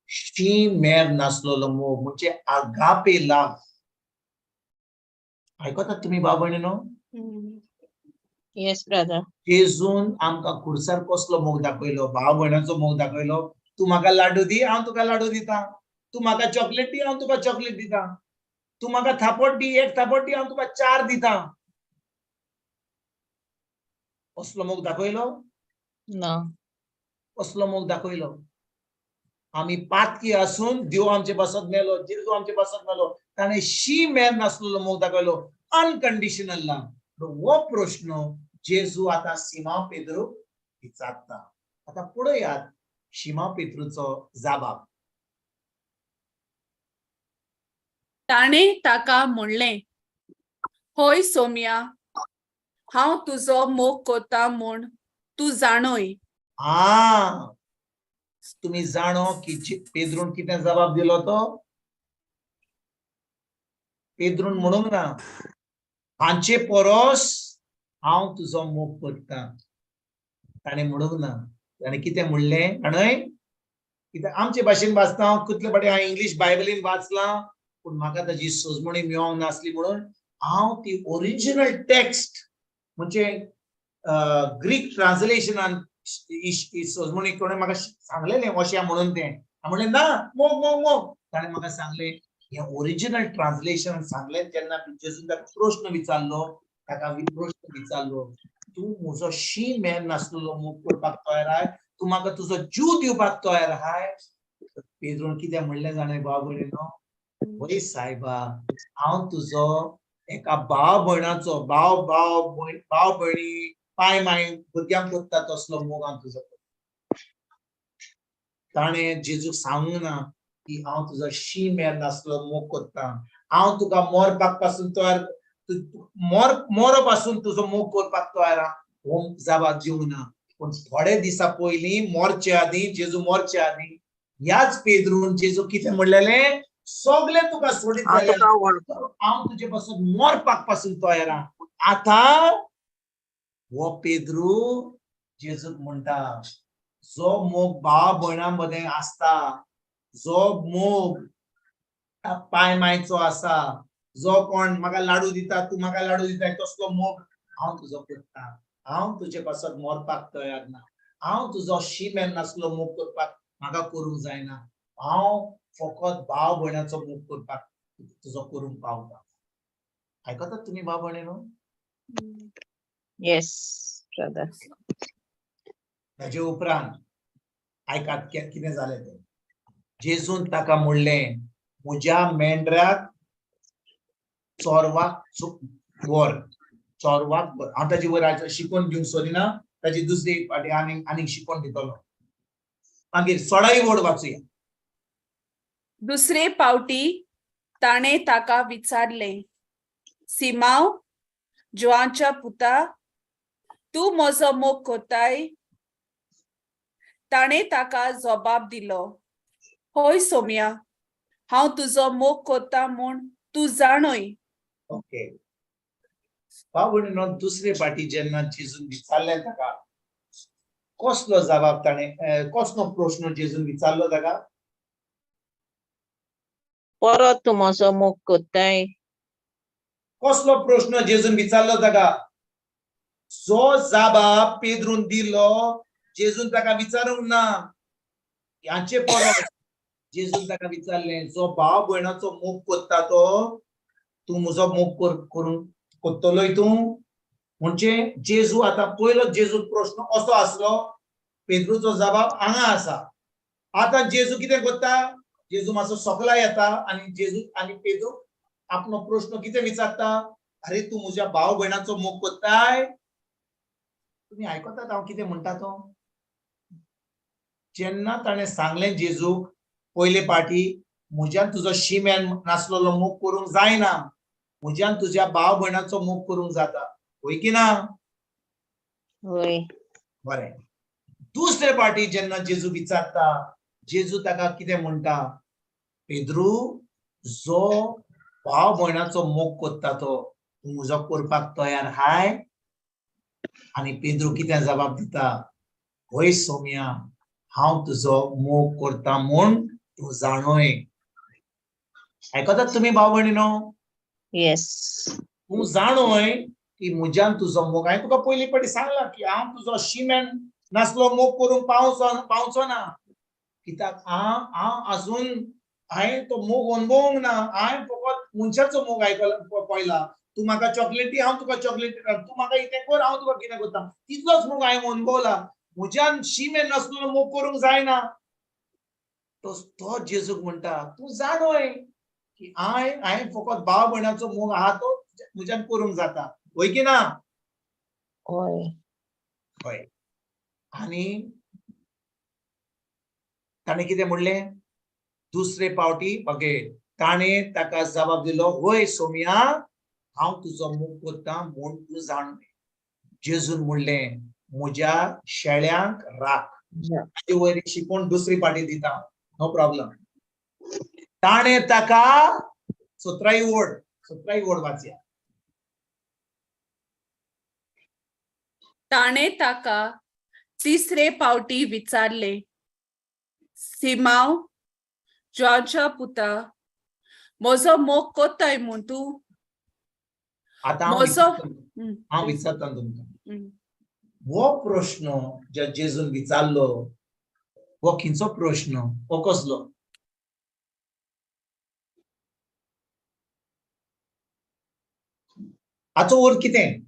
Speaker 1: शी मेर नासलेलो मोग म्हणजे आगापे लव्ह. आयकतात तुमी भाव भयणीनो?
Speaker 7: Yes brother.
Speaker 1: जेजून आमकां खुर्सार कसलो मोग दाखयलो? भाव भयणाचो मोग दाखयलो. तूं म्हाका लाडू दी, हांव तुका लाडू दिता. तूं म्हाका चॉकलेट दी, हांव तुका चॉकलेट दिता. तूं म्हाका थापट दी, एक थापट दी, हांव तुका 4 दिता. कसलो मोग दाखयलो?
Speaker 7: ना.
Speaker 1: कसलो मोग दाखयलो? आमी पातकी आसून देव आमचे पासत मेलो, जेजू आमचे पासत मेलो, ताणें शी मेर नासलेलो मोग दाखयलो, अनकंडिशनल लव्ह. हो प्रश्न जेजू आतां सिमांव पेद्रूक विचारता. आतां पळयात शिमांव पेद्रूचो जाबाब.
Speaker 4: ताणें ताका म्हणलें, होय सोम्या, हांव तुजो मोग कोता म्हूण तूं जाणोय.
Speaker 1: आ, तुमी जाणो की पेद्रून कितें जबाब दिलो तो? पेद्रून म्हणूंक ना हांचे परस हांव तुजो मोग करता. ताणें म्हणूंक ना. ताणें कितें म्हणलें जाणय? कित्याक आमचे भाशेन वाचता हांव, कितले फावटी हांवें इंग्लीश बायबलीन वाचलां, पूण म्हाका ताजी सजमणी मेळोंक नासली म्हणून हांव ती ओरिजिनल टेक्स्ट म्हणजे ग्रीक ट्रान्सलेशनान सजमणी कोणें म्हाका सांगलेलें अशें म्हणून तें. हांव म्हणलें ना, मोग मोग मोग. ताणें म्हाका सांगलें हें ओरिजिनल ट्रान्सलेशन सांगलें. जेन्ना जेजून ताका प्रश्न विचारलो, ताका प्रश्न विचारलो, तूं म्हजो शी मेर नासलेलो मोग करपाक तयार आहाय, तूं म्हाका तुजो जीव दिवपाक तयार आहाय? पेद्रून कितें म्हणलें जाणा भाव भयणीनो? वय सायबा, हांव तुजो एका भाव भयणाचो, भाव भाव भयण, भाव भयणी, पाय माय भुरग्यांक करता तसलो मोग हांव तुजो करता. ताणें जेजूक सांगूंक ना की हांव तुजो शी मेर नासलो मोग करता, हांव तुका मरपाक पासून तयार, मरो पासून तुजो मोग करपाक तयार आहा, हो जाबाब दिवंक ना. पूण थोडे दिसा पयलीं मरचे आदीं, जेजू मरचे आदीं ह्याच पेद्रून जेजू कितें म्हणलेलें? सगळें तुका सोडीत जाल्यार हांव तुजे पासून मरपाक पासून तयार आहा. आतां हो पेद्रू जेजूक म्हणटा, जो मोग भाव भयणां मदें आसता, जो मोग पाय मायचो आसा, जो कोण म्हाका लाडू दिता, तूं म्हाका लाडू दिता, तसलो मोग हांव तुजो करता. हांव तुजे पासत मरपाक तयार ना, हांव तुजो शी मेर नासलो मोग करपाक म्हाका करूंक जायना, हांव फकत भाव भयणाचो मोग करपाक तुजो करूंक पावता. आयकतात तुमी भाव भयणीनो?
Speaker 7: Yes brother.
Speaker 1: ताजे उपरांत आयकात कितें जालें तें. जेजून ताका म्हणलें, म्हज्या मेंढराक चोरवाक व्हर, चोरवाक व्हर. हांव ताजे वयर शिकोवन दिवंक सोदिना, ताजी दुसरी फावटी आनीक आनीक शिकोवन दितलो. मागीर 16 वड वाचुया.
Speaker 4: दुसरे पावटी ताणें ताका विचारलें, सिमांव जुवांच्या पुता, तूं म्हजो मोग कोताय? ताणें ताका जबाब दिलो, हय सोम्या, हांव तुजो मोग कोता म्हूण तूं जाणय.
Speaker 1: ओके भाव भयणीनो, दुसरे फावटी जेन्ना जेजून विचारलें ताका, कसलो जबाब ताणें, कसलो प्रश्न जेजून विचारलो ताका?
Speaker 7: परत तूं म्हजो मोग कोताय?
Speaker 1: कसलो प्रश्न जेजून विचारलो ताका? जो जाबाब पेद्रून दिलो जेजून ताका विचारूंक ना. हाचे परत जेजून ताका विचारलें, जो भाव भयणाचो मोग करता तो तूं म्हजो मोग करूंक करतलोय तूं? म्हणजे जेजू आतां पयलो जेजू प्रश्न असो आसलो, पेद्रूचो जबाब हांगा आसा. आतां जेजू कितें करता? जेजू मातसो सकला येता आनी जेजू आनी पेद्रू आपलो प्रश्न कितें विचारता? अरे तूं म्हज्या भाव भयणाचो मोग करताय? तुमी आयकतात हांव कितें म्हणटा तो? जेन्ना ताणें सांगलें जेजूक पयले पाटी, म्हज्यान तुजो शिमेन नासलेलो मोग करूंक जायना, म्हज्यान तुज्या भाव भयणाचो मोग करूंक जाता, वय की ना?
Speaker 7: वय.
Speaker 1: बरें. दुसरे पाटी जेन्ना जेजू विचारता, जेजू ताका कितें म्हणटा? पेद्रू, जो भाव भयणाचो मोग करता तो तूं म्हजो करपाक तयार हाय? आनी पेद्रू कितें जबाब दिता? वय सोम्या, हांव तुजो मोग करता म्हूण तूं जाणोय. आयकतात तुमी भाव भयणीनो?
Speaker 7: येस.
Speaker 1: तूं जाणोय की म्हज्यान तुजो मोग, हांवें तुका पयलीं फावटी सांगलां की हांव तुजो शिमेन नासलो मोग करूंक पावचो ना, कित्याक हांव आजून हांवें तो मोग अणभवूंक ना. हांवें फकत मनशाचो मोग आयकला पळयला. तूं म्हाका चॉकलेटी, हांव तुका चॉकलेटी, तूं म्हाका कितें कर, हांव तुका कितें करता, तितलोच मोग हांवें अणभवला. म्हज्यान शिमेन नासलो मोग करूंक जायना. तो जेजूक म्हणटा, तूं जाणोय की हांवें फकत भाव भयणाचो मोग आहा तो म्हज्यान करूंक जाता, वय की ना?
Speaker 7: वय.
Speaker 1: हय. आनी ताणें कितें म्हणलें दुसरे पावटी? ओके, ताणें ताका जबाब दिलो, वय सोम्या, हांव तुजो मोग करता म्हूण तूं जाण. जेजून म्हणलें, म्हज्या शेळ्यांक राख. ताचे वयर शिकोवन दुसरी पाटी दिता, नो प्रॉब्लम. ताणें ताका 17 ओड वाचया.
Speaker 4: ताणें ताका तिसरे पावटी विचारले, सिमाव जॉर्जा पुता, म्हजो मोग कोत्ताय म्हूण तूं?
Speaker 1: आतां हांव विचारता तुमकां, हो प्रश्न ज्या जेजून विचारलो हो खंयचो प्रश्न? हो कसलो? हाचो अर्थ कितें?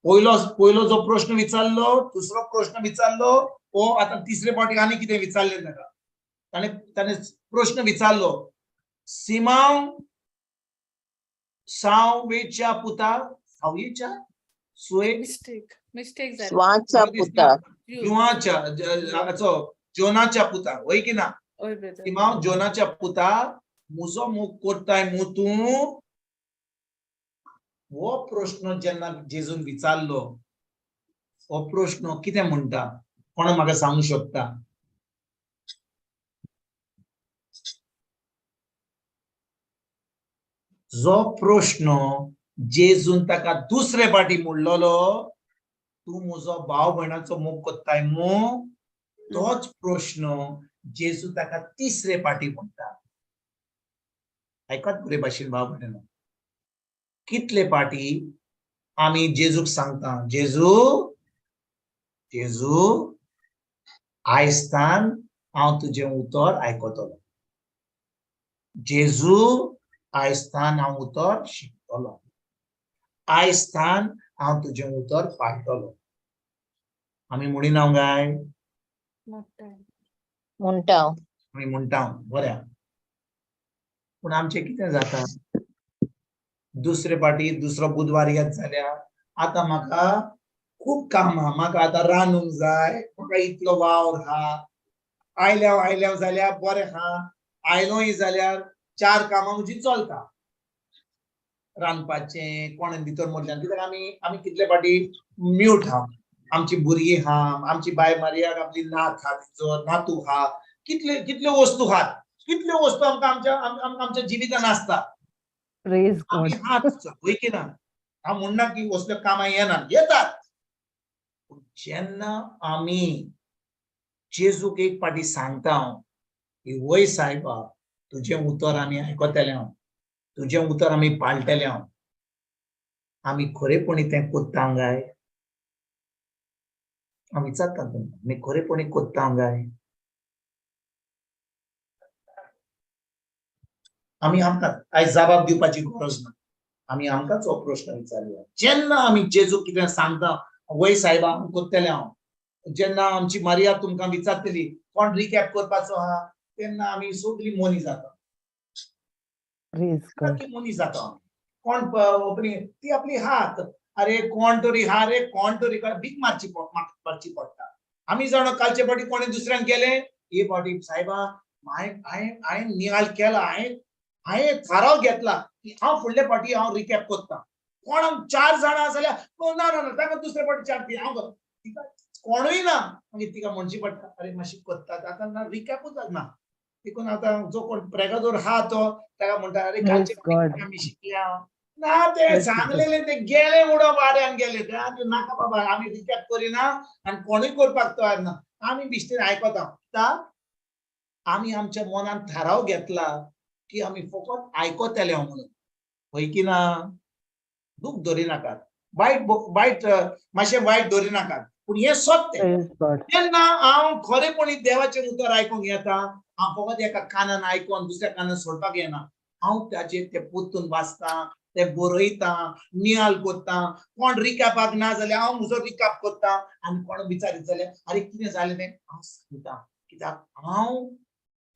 Speaker 1: पयलो जो प्रश्न विचारलो, दुसरो प्रश्न विचारलो, हो आतां तिसरे फावटी आनी कितें विचारलें ताका? ताणें प्रश्न विचारलो, सिमांव सावेच्या पुता, सावयेच्या सुये
Speaker 4: मिस्टेक
Speaker 7: स्वाचा पुता,
Speaker 1: जुआच्या जोनाच्या पुता, वय की ना? सिमांव जोनाच्या पुता, म्हजो मोग करताय मू तूं? हो प्रश्न जेन्ना जेजून विचारलो, हो प्रश्न कितें म्हणटा? कोण म्हाका सांगू शकता? जो प्रश्न जेजून ताका दुसरे फावटी म्हणलोलो, तूं म्हजो भाव भयणाचो मोग करताय मू, तोच प्रश्न जेजू ताका तिसरे फावटी म्हणटा. आयकत बरे भाशेन भाव भयणीनो, कितले पाटी आमी जेजूक सांगता, जेजू जेजू आयस्तान हांव तुजें उतर आयकतलो, जेजू आयस्तान हांव उतर शिकतलो, आयस्तान हांव तुजें उतर पाळटलो. आमी म्हणिना काय?
Speaker 7: म्हणटा
Speaker 1: आमी म्हणटा, बऱ्या. पूण आमचें कितें जाता? दुसरे पाटी दुसरो बुधवार येत जाल्यार आतां म्हाका खूब काम आहा, म्हाका आतां रांदूंक जाय, म्हाका इतलो वावर आहा, आयल्या आयल्या जाल्यार बरें आहा, आयलोय जाल्यार 4 कामां म्हजी चलता, रांदपाचें, कोण भितर मदल्यान, कित्याक आमी कितले फावटी म्यूट आहा, आमची भुरगीं आहा, आमची बाय मारियाक आपली नात आहा, तिचो नातू आहा, कितले कितल्यो वस्तू आहात, कितल्यो वस्तू आमकां आमच्या आमच्या जिवितान आसता. वय की ना? हांव म्हणना की असल्यो कामां येना, येतात. पूण जेन्ना आमी जेजूक एक फावटी सांगता की वय सायबा, तुजें उतर आमी आयकतले, तुजें उतर आमी पाळटले, आमी खरेपणी तें कोत्ता काय? हांव विचारता तुमकां, आमी खरेपणी कोत्ता काय? आमी आमकां आयज जबाब दिवपाची गरज ना, आमी आमकांच हो प्रश्न विचारया. जेन्ना आमी जेजू कितें सांगता, वय सायबा हांव कोत्तलें हांव, जेन्ना आमची मारिया तुमकां विचारतली कोण रिकॅप करपाचो आहा, तेन्ना आमी सगळीं मोनी जाता, मोनी जाता. कोण ती आपली हात, अरे कोण तरी हा रे, कोण तरी भीक मारची पडटा. आमी जाणा कालचे फावटी कोणें दुसऱ्यान केलें, हे फावटी सायबा हांवें हांवें नियाळ केला, हांवें हांवें थाराव घेतला की हांव फुडले फावटी हांव रिकॅप करता. कोणाक 4 जाणां जाल्यार ना ना ना ताका दुसरे फावटी 4 दी, हांव तिका कोणूय ना, मागीर तिका म्हणची पडटा अरे मातशी करतात आतां ना रिकॅपूच ना. देखून आतां जो कोण प्रेगादोर आहा तो ताका म्हणटा अरे कालचे आमी शिकल्या ना, ते सांगलेले ते गेले उडो वाऱ्यान गेले, ते नाका बाबा आमी रिकॅप करिना आनी कोणूय करपाक तयार ना. आमी बिश्टेन आयकता, आमी आमच्या मनान थाराव घेतला की आमी फकत आयकतले म्हणून. हय की ना? दूख धरी नाकात, वायट वायट मातशें वायट धरी नाकात, पूण हें सत्य. तेन्ना हांव खरेपणी देवाचें उतर आयकूंक येता, हांव फकत एका कानान आयकून दुसऱ्या कानान सोडपाक येना. हांव ताचेर ते परतून वाचता, ते बरयता, नियाल करता. कोण रिकापाक ना जाल्यार हांव म्हजो रिकाप करता आनी कोण विचारीत जाल्यार अरे कितें जालें तें हांव सांगता, कित्याक हांव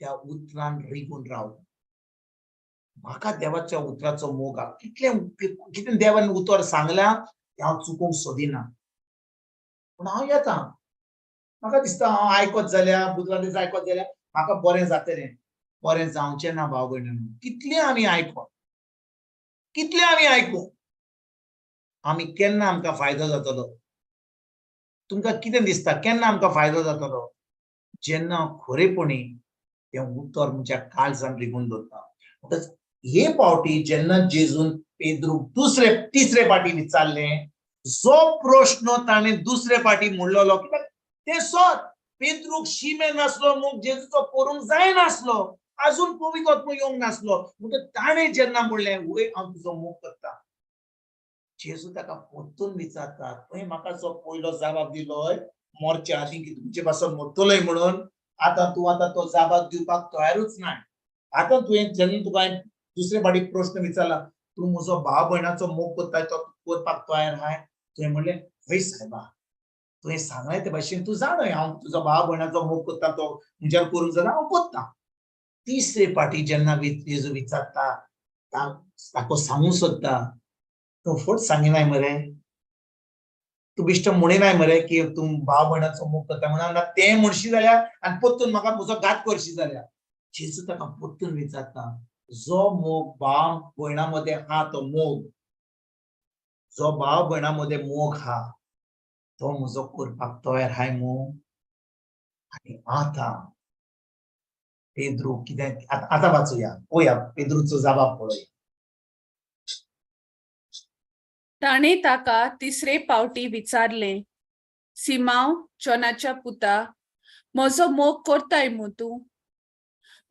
Speaker 1: त्या उतरान रिगून रावता. म्हाका देवाच्या उतराचो मोग आहा. कितलें कितें देवान उतर सांगलां तें हांव चुकोवंक सोदिना, पूण हांव येता. म्हाका दिसता हांव आयकत जाल्यार बुधवार दिसा आयकत जाल्यार म्हाका बरें जातलें. बरें जावचें ना भाव भयणींनो. कितलें आमी आयको, कितलें आमी आयकूं, आमी केन्ना आमकां फायदो जातलो? तुमकां कितें दिसता केन्ना आमकां फायदो जातलो? जेन्ना खरेपणी तें उतर म्हज्या काळजान रिगून दवरता. म्हणटच हे पावटी जेन्ना जेजून पेद्रूक दुसरे तिसरे पाटी विचारलें, जो प्रश्न ताणें दुसरे पाटी म्हणलेलो, कित्याक तें सत पेद्रूक शिमे नासलो, मोग जेजूचो करूंक जायनासलो, अजून पवित्र आत्मो येवंक नासलो. म्हणटच ताणें जेन्ना म्हणलें वय हांव तुजो मोग करता, जेजू ताका परतून विचारता तुवें म्हाका जो पयलो जबाब दिलोय मरचे आदीं की तुमचे पासून मरतलोय म्हणून, आतां तूं आतां तो जबाब दिवपाक तयारूच ना. आतां तुवें जेन्ना तुका हांवें दुसरे फावटी प्रश्न विचारला तूं म्हजो भाव भयणाचो मोग करता तो करपाक तयार आहाय, तुवें म्हणलें हय सायबा, तुवें सांगलें ते भाशेन तूं जाणय हांव तुजो भाव भयणाचो मोग करता, तो म्हज्यान करूंक जाता हांव करता. तिसरे पाटी जेन्ना जेजू विचारता ताका सांगूंक सोदता, तूं फट सांगिनाय मरे, तूं बिश्ट म्हणिनाय मरे की तूं भाव भयणाचो मोग करता म्हणून, ना तें म्हणशी जाल्यार आनी परतून म्हाका म्हजो घात करशी जाल्यार. जेजू ताका परतून विचारता जो मोग भाव भयणा मदें आहा तो मोग, जो भाव भयणा मदें मोग आहा तो म्हजो करपाक तयार आहाय मू? आनी आतां पेद्रू कितें आतां वाचुया, पळोवया पेद्रूचो जबाब पळोवया.
Speaker 4: ताणें ताका तिसरे पावटी विचारलें, सिमांव जॉनाच्या पुता, म्हजो मोग करताय मू तूं?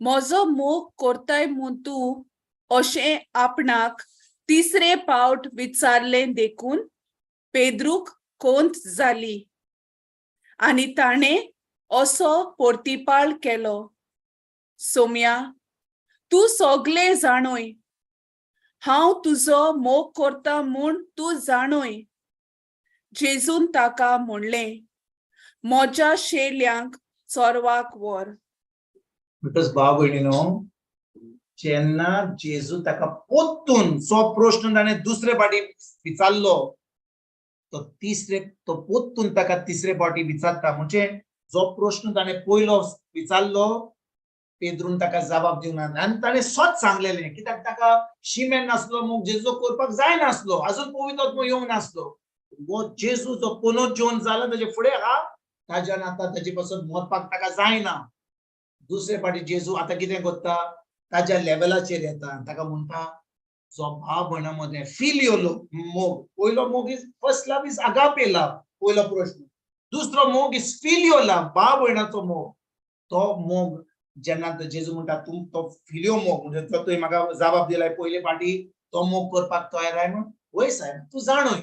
Speaker 4: म्हजो मोग करताय मू तूं अशें आपणाक तिसरे पावट विचारलें देखून पेद्रूक कोंत जाली आनी ताणें असो पोर्तिपाळ केलो, सोम्या तूं सगलें जाणूय, हांव तुजो मोग करता म्हूण तूं जाणूय. जेजून ताका म्हणलें, म्हज्या शेल्यांक चोरवाक व्हर.
Speaker 1: म्हणटच भाव भयणीनो, जेन्ना जेजू ताका परतून जो प्रश्न ताणें दुसरे फावटी विचारलो तो तिसरे तो परतून ताका तिसरे फावटी विचारता. म्हणजे जो प्रश्न ताणें पयलो विचारलो पेद्रून ताका जबाब दिवंक ना आनी ताणें सत सांगलेलें, कित्याक ताका शिमेन नासलो, मोग जेजू करपाक जायनासलो, अजून पवित्र आत्मो येवंक नासलो. वो जेजू जो पुनर्जीवन जाला ताजे फुडें आहा ताज्यान आतां ताजे पासून मरपाक ताका जायना. दुसरे फावटी जेजू आतां कितें करता, ताज्या लेवलाचेर येता, ताका म्हणटा जो भाव भयणा मदें फिलियो मोग, पयलो मोग is first love is agape love, पयलो प्रश्न. दुसरो मोग is फिलियो लव, भाव भयणाचो मोग. तो मोग जेन्ना जेजू म्हणटा तूं तो फिलियो मोग म्हणजे जो तुवें म्हाका जबाब दिलाय पयले फावटी तो मोग करपाक तयार आहाय म्हूण, वय सायब तूं जाणूय.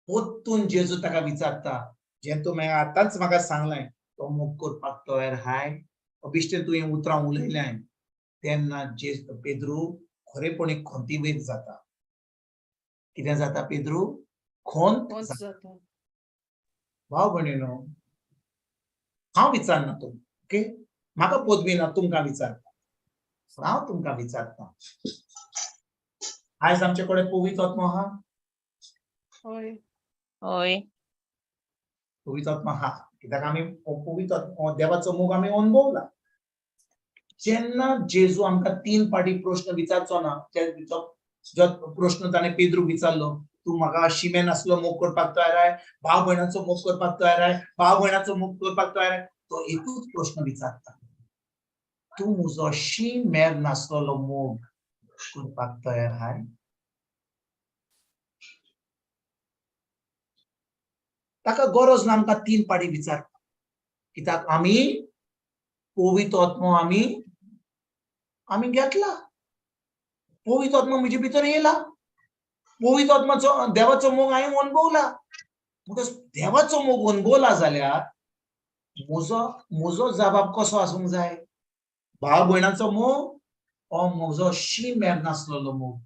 Speaker 1: परतून जेजू ताका विचारता जें तूं आतांच म्हाका सांगलें तो मोग करपाक तयार आहाय, बिश्टें तुवें उतरां उलयल्याय. तेन्ना जेजू पेद्रू खरेपणी खंती वयर जाता. कितें जाता पेद्रू? खंत जाता. भाव भयणीनो, हांव विचारना तूं, ओके, म्हाका पदवी ना, तुमकां विचारता, हांव तुमकां विचारता, आयज आमचे कडेन पवित्र आत्मो आहा?
Speaker 4: हय
Speaker 7: हय,
Speaker 1: पवित्र आत्मो आहा, कित्याक आमी पवित्र आत्मो देवाचो मोग आमी अनुभवला. जेन्ना जेजू आमकां तीन पाटी प्रश्न विचारचो ना, जो प्रश्न ताणें पेद्रूक विचारलो, तूं म्हाका शिमे नासलो मोग करपाक तयार आहाय, भाव भयणाचो मोग करपाक तयार आहाय, भाव भयणाचो मोग करपाक तयार आहाय, तो एकूच प्रश्न विचारता, तूं म्हजो शीम मेर नासलेलो मोग करपाक तयार आहाय? ताका गरज ना आमकां तीन पाटी विचारपाक, कित्याक आमी पवित्र आत्मो आमी आमी घेतला, पवित्र आत्मो म्हजे भितर येयला, पवित्र आत्माचो देवाचो मोग हांवें अणभवला. म्हणटकच देवाचो मोग अणभवला जाल्यार म्हजो म्हजो जबाब कसो आसूंक जाय? भाव भयणाचो मोग ओ म्हजो शीम मेर नासलेलो मोग?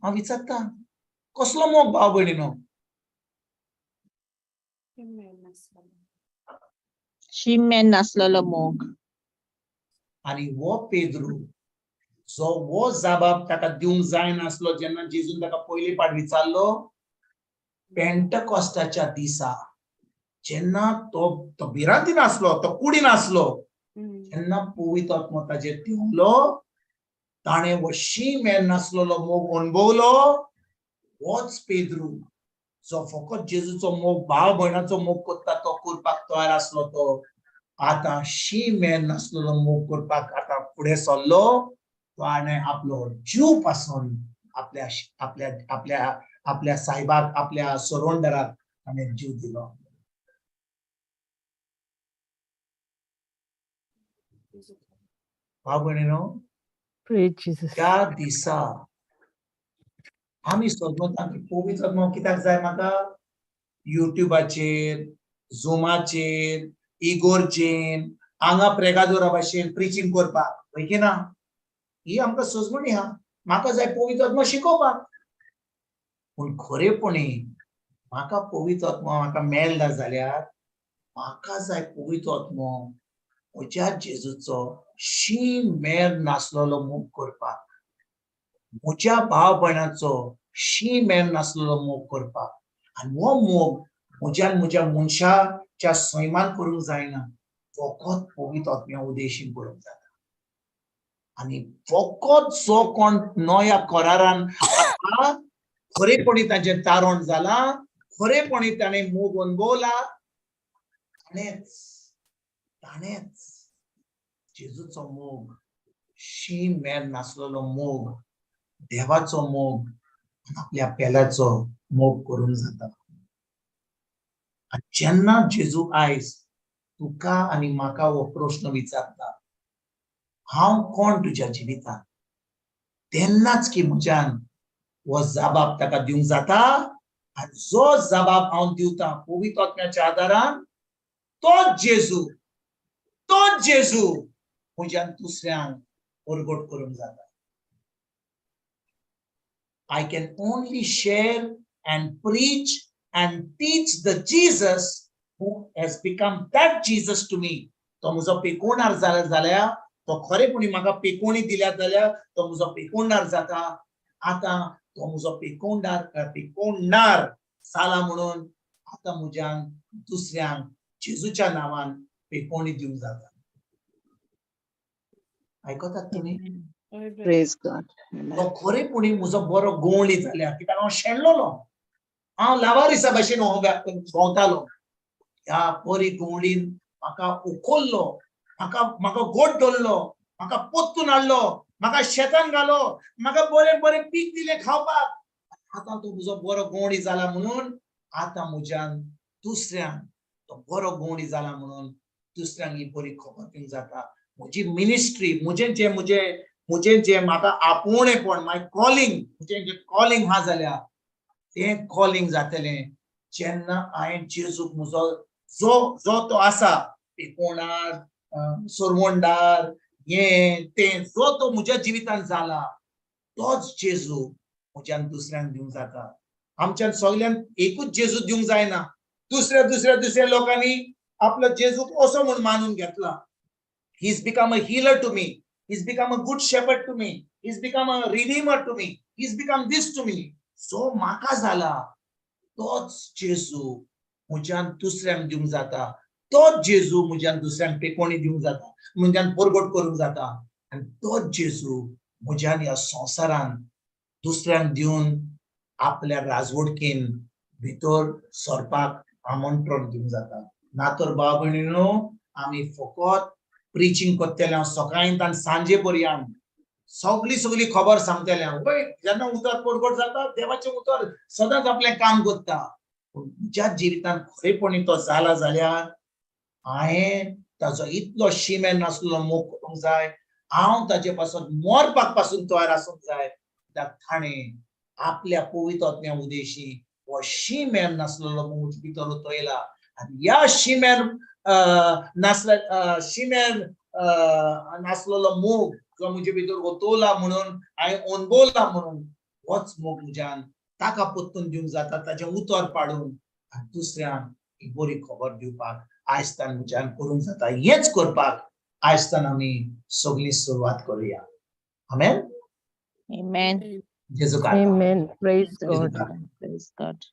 Speaker 1: हांव विचारता, कसलो मोग भाव भयणीनो?
Speaker 7: शीम मेर नासलेलो मोग.
Speaker 1: आनी हो पेद्रू जो हो जबाब ताका दिवंक जायनासलो जेन्ना जेजून ताका पयले पाट विचारलो, पेंटकॉस्टाच्या दिसा जेन्ना तो तो भिरांतीन आसलो, तो कुडीन आसलो, जेन्ना पवित्र आत्मो ताजेर देंवलो, ताणें हो शीम मेर नासलेलो मोग अणभवलो. होच पेद्रू जो फकत जेजूचो मोग, भाव भयणाचो मोग करता, तो करपाक तयार आसलो, तो आतां शीम मेर नासलेलो मोग करपाक आतां फुडें सरलो. तो ताणें आपलो जीव पासून आपल्या आपल्या आपल्या आपल्या सायबाक, आपल्या सोरवंडराक ताणें जीव दिलो. भाव भयणीनो,
Speaker 3: Praise Jesus.
Speaker 1: त्या दिसा आमी सोदमता की पवित्र आत्मो कित्याक जाय म्हाका? युट्युबाचेर, झुमाचेर, इगोर्जेन, हांगा प्रेगादोरा भाशेन प्रिचींग करपाक, हय की ना? ही आमकां सजमणी आहा, म्हाका जाय पवित्र आत्मो शिकोवपाक. पूण खरेपणी म्हाका पवित्र आत्मो म्हाका मेळना जाल्यार म्हाका जाय पवित्र आत्मो म्हज्या जेजूचो शीम मेर नासलेलो मोग करपाक, म्हज्या भाव भयणाचो शीम मेर नासलेलो मोग करपाक. आनी हो मोग म्हज्यान म्हज्या मनशाच्या सैमान करूंक जायना, फकत पवित्र आत्म्या उदेशीन करूंक जाता. आनी फकत जो कोण नव्या करारान खरेपणी ताचें तारण जालां, खरेपणी ताणें मोग अणभवला, ताणेंच ताणेंच जेजूचो मोग, शीम मेर नासलेलो मोग, देवाचो मोग, आपल्या पेल्याचो मोग करूंक जाता. आनी जेन्ना जेजू आयज तुका आनी म्हाका हो प्रश्न विचारता, हांव कोण तुज्या जिवितांत, तेन्नाच की म्हज्यान हो जबाब ताका दिवंक जाता. आनी जो जबाब हांव दिवता पवित्र आत्म्याच्या आदारान, तोच जेजू, तोच जेजू म्हज्यान दुसऱ्यांक परगट करूंक जाता. I can only share and preach and teach the Jesus who has become that Jesus to me. तो म्हजो पेकोणार जाला जाल्यार, तो खरेपणी म्हाका पेकोणी दिल्या जाल्यार तो म्हजो पेकोणार जाता. आतां तो म्हजो पेकोणार पेकोणार जाला म्हणून आतां म्हज्यान दुसऱ्यांक जेजूच्या नांवान पेकोणी दिवंक जाता. आयकतात तुमी?
Speaker 5: Praise God. Amen.
Speaker 1: तो खरेपणी म्हजो बरो गोवणी जाल्या, कित्याक हांव शेणलोलो, हांव लावारिसा भाशेन भोंवतालो. ह्या बरी गोवणीन म्हाका उखल्लो, म्हाका म्हाका गोड धरलो, म्हाका पोत्तून हाडलो, म्हाका शेतान घालो, म्हाका बरें बरें पीक दिलें खावपाक. आतां तो म्हजो बरो गोवणी जाला म्हणून आतां म्हज्यान दुसऱ्यांक तो बरो गोवणी जाला म्हणून दुसऱ्यांक ही बरी खबर दिवंक जाता. म्हजी मिनिस्ट्री, म्हजें जें म्हजें म्हजें जें म्हाका आपोवणेपण, माय कॉलिंग, म्हजें जें कॉलिंग आहा जाल्यार तें कॉलिंग जातलें जेन्ना हांवें जेजूक म्हजो जो जो तो आसा, पेकोणार, सोरवंडार, हें तें जो तो म्हज्या जिवितांत जाला, तोच जेजू म्हज्यान दुसऱ्यांक दिवंक जाता. आमच्यान सगल्यांक एकूच जेजू दिवंक जायना. दुसऱ्या दुसऱ्या दुसऱ्या लोकांनी आपलो जेजूक असो म्हूण मानून घेतला. He's become a healer to me. He's become a good shepherd to me. He's become a redeemer to me. He's become this to me. So म्हाका जाला तोच जेजू म्हज्यान दुसऱ्यांक दिवंक जाता. तोच जेजू म्हज्यान दुसऱ्यांक टेकोणी दिवंक जाता, म्हज्यान परगट करूंक जाता. आनी तोच जेजू म्हज्यान ह्या संवसारान दुसऱ्यांक दिवन आपल्या राजवडकीन भितर सरपाक आमंत्रण दिवंक जाता. ना तर भाव भयणीनो, आमी फकत प्रिचींग करतले हांव सकाळीं आनी सांजे पर्यंत सगळी सगळी खबर सांगतले हांव. वय, जेन्ना उतर परगट जाता, देवाचें उतर सदांच आपलें काम करता. पूण म्हज्या जिवितान खरेपणी तो जाला जाल्यार हांवें ताजो इतलो शिमेर नासलो मोग करूंक जाय, हांव ताजे पासून मरपाक पासून तयार आसूंक जाय. कित्याक ताणें आपल्या पवित्र आत्म्या उदेशी हो शिमेर नासलेलो मोग भितर उतयला. आनी ह्या शिमेर नासल्या शिमेर नासलेलो मोग जो म्हजे भितर ओतवला म्हणून हांवें अणभवला म्हणून होच मोग म्हज्यान ताका परतून दिवंक जाता, ताजें उतर पाडून आनी दुसऱ्यांक ही बरी खबर दिवपाक आयज तान म्हज्यान करूंक जाता. हेंच करपाक आयज तान आमी सगळीं सुरवात करुया. आमेन.
Speaker 7: Amen.
Speaker 1: जेजू कारता.
Speaker 3: Amen. Praise
Speaker 1: जेजू
Speaker 3: God.
Speaker 1: कारता.
Speaker 7: Praise God.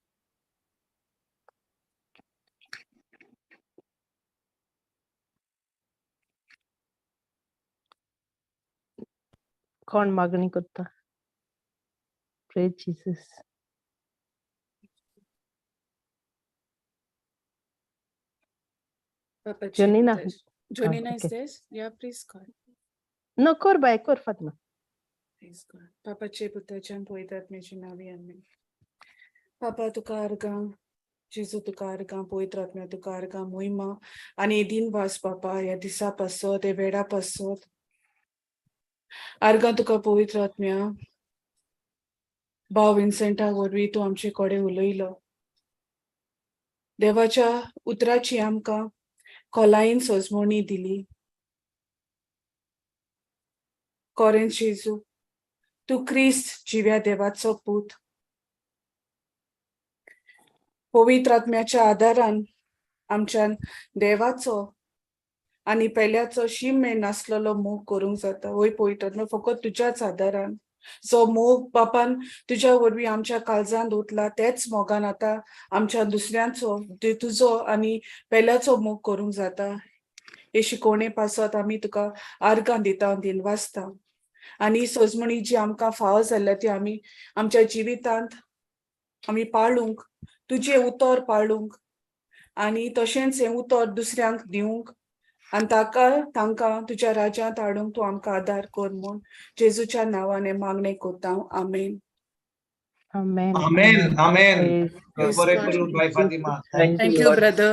Speaker 3: कोण मागणी करता? Praise Jesus. Jonina.
Speaker 4: Jonina is
Speaker 3: okay.
Speaker 4: there? Yeah, please God.
Speaker 3: No, कर बाय, कर फातिमा.
Speaker 4: Praise God. बापाचे पुताचे आनी पवित्र आत्म्याचे नांवी आमेन. बापा तुका अर्गां, जेजू तुका अर्गां, पवित्र आत्म्या तुका अर्गां, मोहिमा आनी दिनवास बापा ह्या दिसा पासत, ह्या वेळा पासत. अर्गां तुका पवित्र आत्म्या, भाव विन्सेंटा वरवीं तूं आमचे कडेन उलयलो. देवाच्या उतराची आमकां खोलायेन सजमणी दिली. कोरेन जेजू, तूं क्रिस्त जिव्या देवाचो पूत. पवित्र आत्म्याच्या आदारान आमच्यान देवाचो आनी पेल्याचो शीम मेळ नासलेलो मोग करूंक जाता. वय पवित्र आत्म्या, फकत तुज्याच आदारान जो मोग बापान तुज्या वरवीं आमच्या काळजांत ओतला तेच मोगान आतां आमच्या दुसऱ्यांचो, तुजो आनी पेल्याचो मोग करूंक जाता. हे शिकोवणे पासत आमी तुका आर्गां दिता, दिनवासता. आनी सजमणी जी आमकां फावो जाल्या ती आमी आमच्या जिवितांत आमी पाळूंक, तुजें उतर पाळूंक आनी तशेंच हें उतर दुसऱ्यांक दिवंक आनी ताका तांकां तुज्या राज्यांत हाडूंक तूं आमकां आदार कर म्हूण जेजूच्या नांवान हें मागणें करता. आमेन.
Speaker 3: Amen.
Speaker 1: Amen. Amen.
Speaker 3: Praise
Speaker 1: बरें करूं बाय फातिमा.
Speaker 4: Thank you brother.